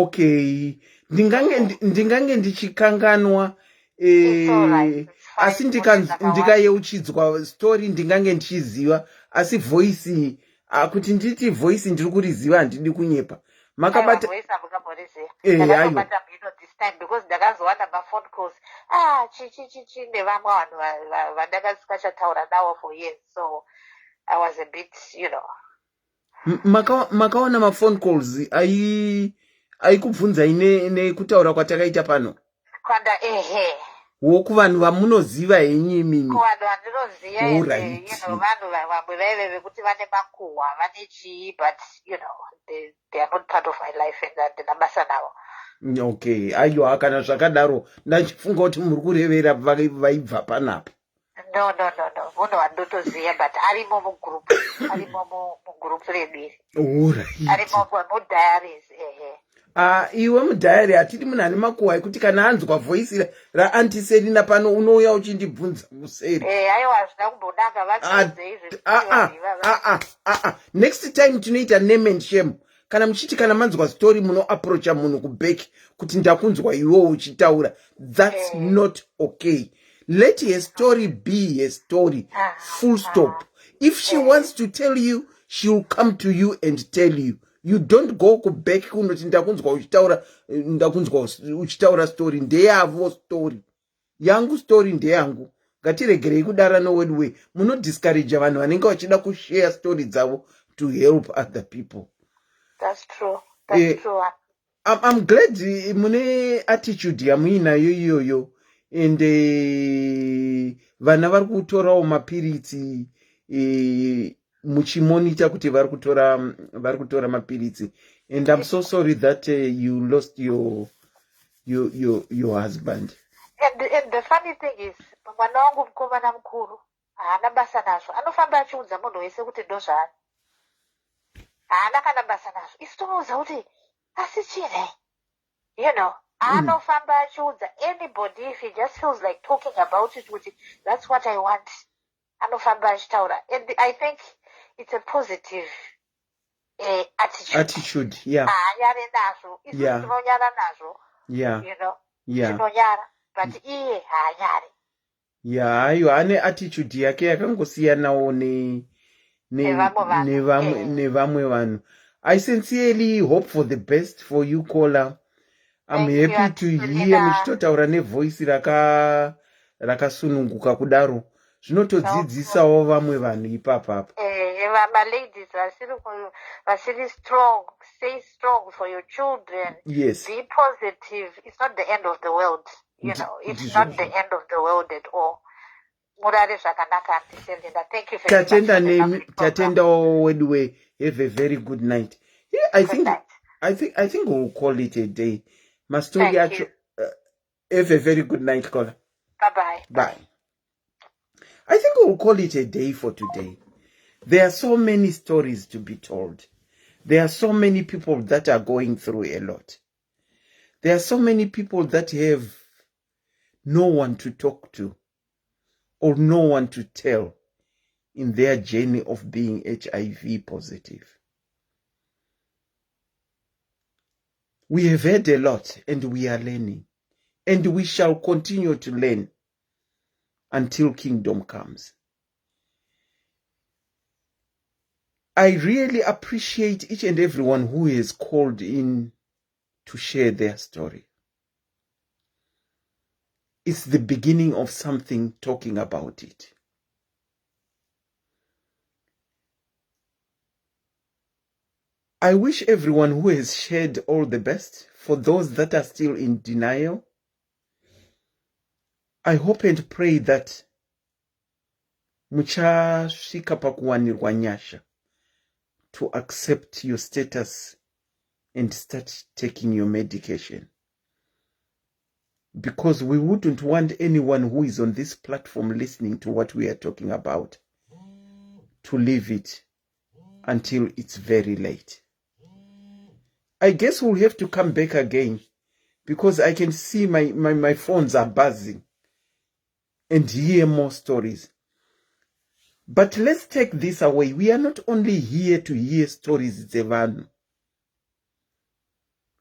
Okay, ndingange ndichikanganwa, asi ndikayeuchidzwa story ndingange ndichiziva, asi voice, kuti nditi voice ndiri kuriziva, handidi kunyepa. Makabata Ayo because ndakazowana maphone calls, ah, chichichichi, nevamwe vanhu vandakasikachataura navo for years, so I was a bit, you know. Makaona maphone calls aikubvunzai nekutaura kwatakaita pano? Kwanda, ehe. Wo kuvanhu vamunoziva henyu imimi? Kuvanhu vandinoziva, vanhu vamwe vaive vekuti vane makuhwa, vane chii, but you know they are not part of my life and handina basa navo. Okay, aiwa, kana zvakadaro ndachifunga kuti muri kurevera vaibva panapa. No, no, no, no, munhu wandotoziva, but arimo mugroup, arimo mugroup redu iri. Arimo mudiaries, ehe. Ah, iwe mudiary, hatidi munhu ane makuhwa ekuti kana anzwa voice raAuntie Selina pano unouya uchindibvunza kuseri. Eh, aiwa, hazvina kumbonaka, vachiudzei. Ah, next time tinoita name and shame. Kana muchiti kana manzwa story munoapproacha munhu kuback kuti ndakunzwa iwewo uchitaura, that's not okay. Let her story be her story, full stop. If she wants to tell you, she'll come to you and tell you. You don't go kuback kunoti ndakunzwa uchitaura, ndakunzwa uchitaura. Story ndeyavo story, yangu story ndeyangu. Ngatiregerei kudara nowedway, munodiscourage vanhu vanenge vachida kushare story dzavo to help other people. That's true. That's true. I'm glad mune attitude yamuinayo iyoyo, and vana vari kutorawo mapiritsi, muchimonita kuti vari kutora mapiritsi, and I'm so sorry that you lost your husband. And the funny thing is, mwana wangu mukomana mukuru haana basa nazvo, anofamba achiudza munhu wese kuti ndozvaari. Haana kana basa nazvo. Isu tomuudza kuti asi chii, anofamba achiudza anybody. If he just feels like talking about it kuti that's what I want, anofamba achitaura, and I think it's a positive attitude. Attitude, yeah. Haanyare nazvo. Isu tinonyara nazvo. Tinonyara, but iye haanyari. Yeah, aiwa, ane attitude yake yakangosiyanawo Nevamwe vanhu. Nevamwe vanhu. I sincerely hope for the best for you, caller. I'm Thank you, happy to Auntie hear Selina. muchitotaura nevoice rakasununguka kudaro. Zvinotodzidzisawo vamwe vanhu ipapapa. Maladies vasiri strong, stay strong for your children. Be positive. It's not the end of the world, you know. It's not the end of the world at all. Murare zvakanaka, Auntie Selina. Thank you very much Tatenda for the nemi. lovely program. Tatendawo weduwe. Have a very good night. Yeah, I Good think night. I think we'll call it a day. Mastori Thank acho you. Have a very good night, caller. Bye bye. Bye. I think we'll call it a day for today. There are so many stories to be told. There are so many people that are going through a lot. There are so many people that have no one to talk to or no one to tell in their journey of being HIV positive. We have heard a lot and we are learning. And we shall continue to learn until kingdom comes. I really appreciate each and everyone who has called in to share their story. It's the beginning of something, talking about it. I wish everyone who has shared all the best. For those that are still in denial, I hope and pray that Muchasvika pakuwanirwa nyasha to accept your status and start taking your medication, because we wouldn't want anyone who is on this platform listening to what we are talking about to leave it until it's very late. I guess we'll have to come back again, because I can see my phones are buzzing, and hear more stories. But let's take this away. We are not only here to hear stories dzevanhu,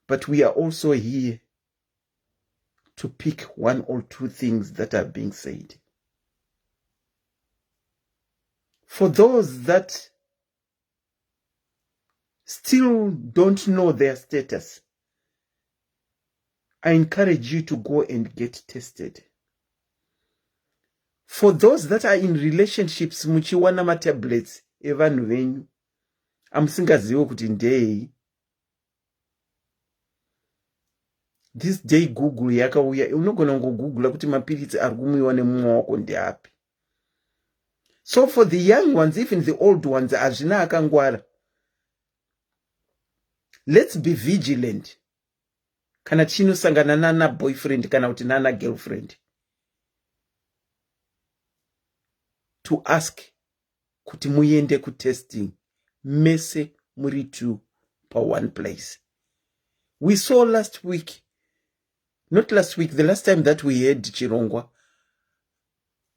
but we are also here to pick one or two things that are being said. For those that still don't know their status, I encourage you to go and get tested. For those that are in relationships, muchiwana matablets evanhu venyu amusingazive kuti ndei, this day Google yakauya, unogona kungogoogla kuti mapiritsi ari kumwiwa nemumwe wako ndeapi. So for the young ones, even the old ones, hazvina akangwara. Let's be vigilant kana tichinosangana nana boyfriend kana kuti nana girlfriend, to ask kuti muende kutesting mese muri two paone place. We saw last week, not last week, the last time that we had chirongwa,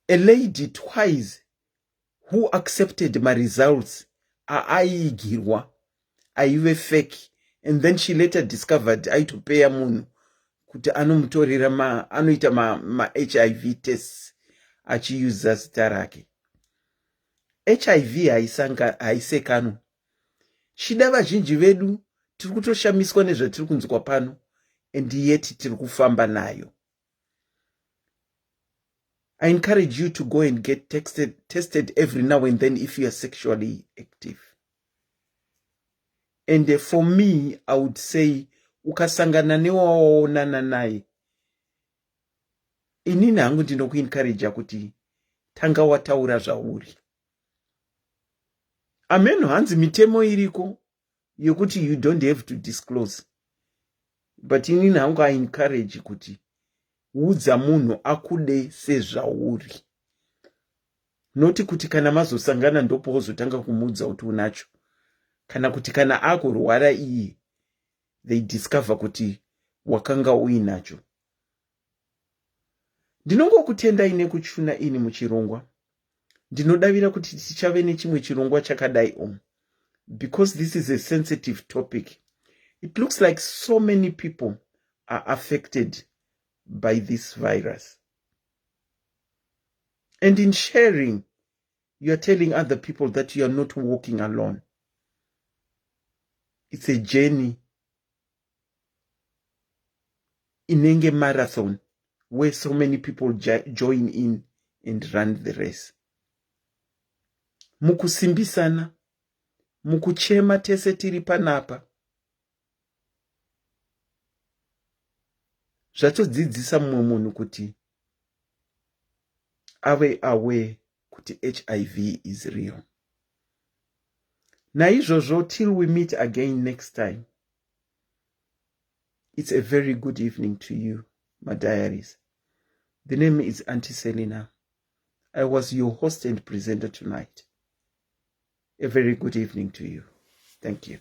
a lady twice who accepted my results aaigirwa aive fake, and then she later discovered aitopeya munhu kuti anomutorera ma, anoita maHIV ma tests achiuza zita rake. HIV haisekanwa. Chida vazhinji vedu tiri kutoshamiswa nezvatiri kunzwa pano, and yet tiri kufamba nayo. I encourage you to go and get tested every now and then if you are sexually active. And for me, I would say, ukasangana newawaonana naye, inini hangu ndinokuencouragea kuti tanga wataura zvauri. Ameno hanzi mitemo iriko yekuti you don't have to disclose, but inini hangu I encourage kuti udza munhu akude sezvauri, noti kuti kana mazosangana ndopowozotanga kumuudza kuti unacho, kana kuti kana akurwara iye they discover kuti wakanga uinacho. Ndinongokutendai nekuchuna ini muchirongwa. Ndinodavira kuti tichave nechimwe chirongwa chakadai om, because this is a sensitive topic. It looks like so many people are affected by this virus, and in sharing, you are telling other people that you are not walking alone. It's a journey inenge marathon where so many people join in and run the race. Mukusimbisana, mukuchema tese tiri panapa, zvatodzidzisa mumwe munhu kuti ave aware kuti HIV is real. Naizvozvo, till we meet again next time, it's a very good evening to you, my diaries. The name is Auntie Selina. I was your host and presenter tonight. A very good evening to you. Thank you.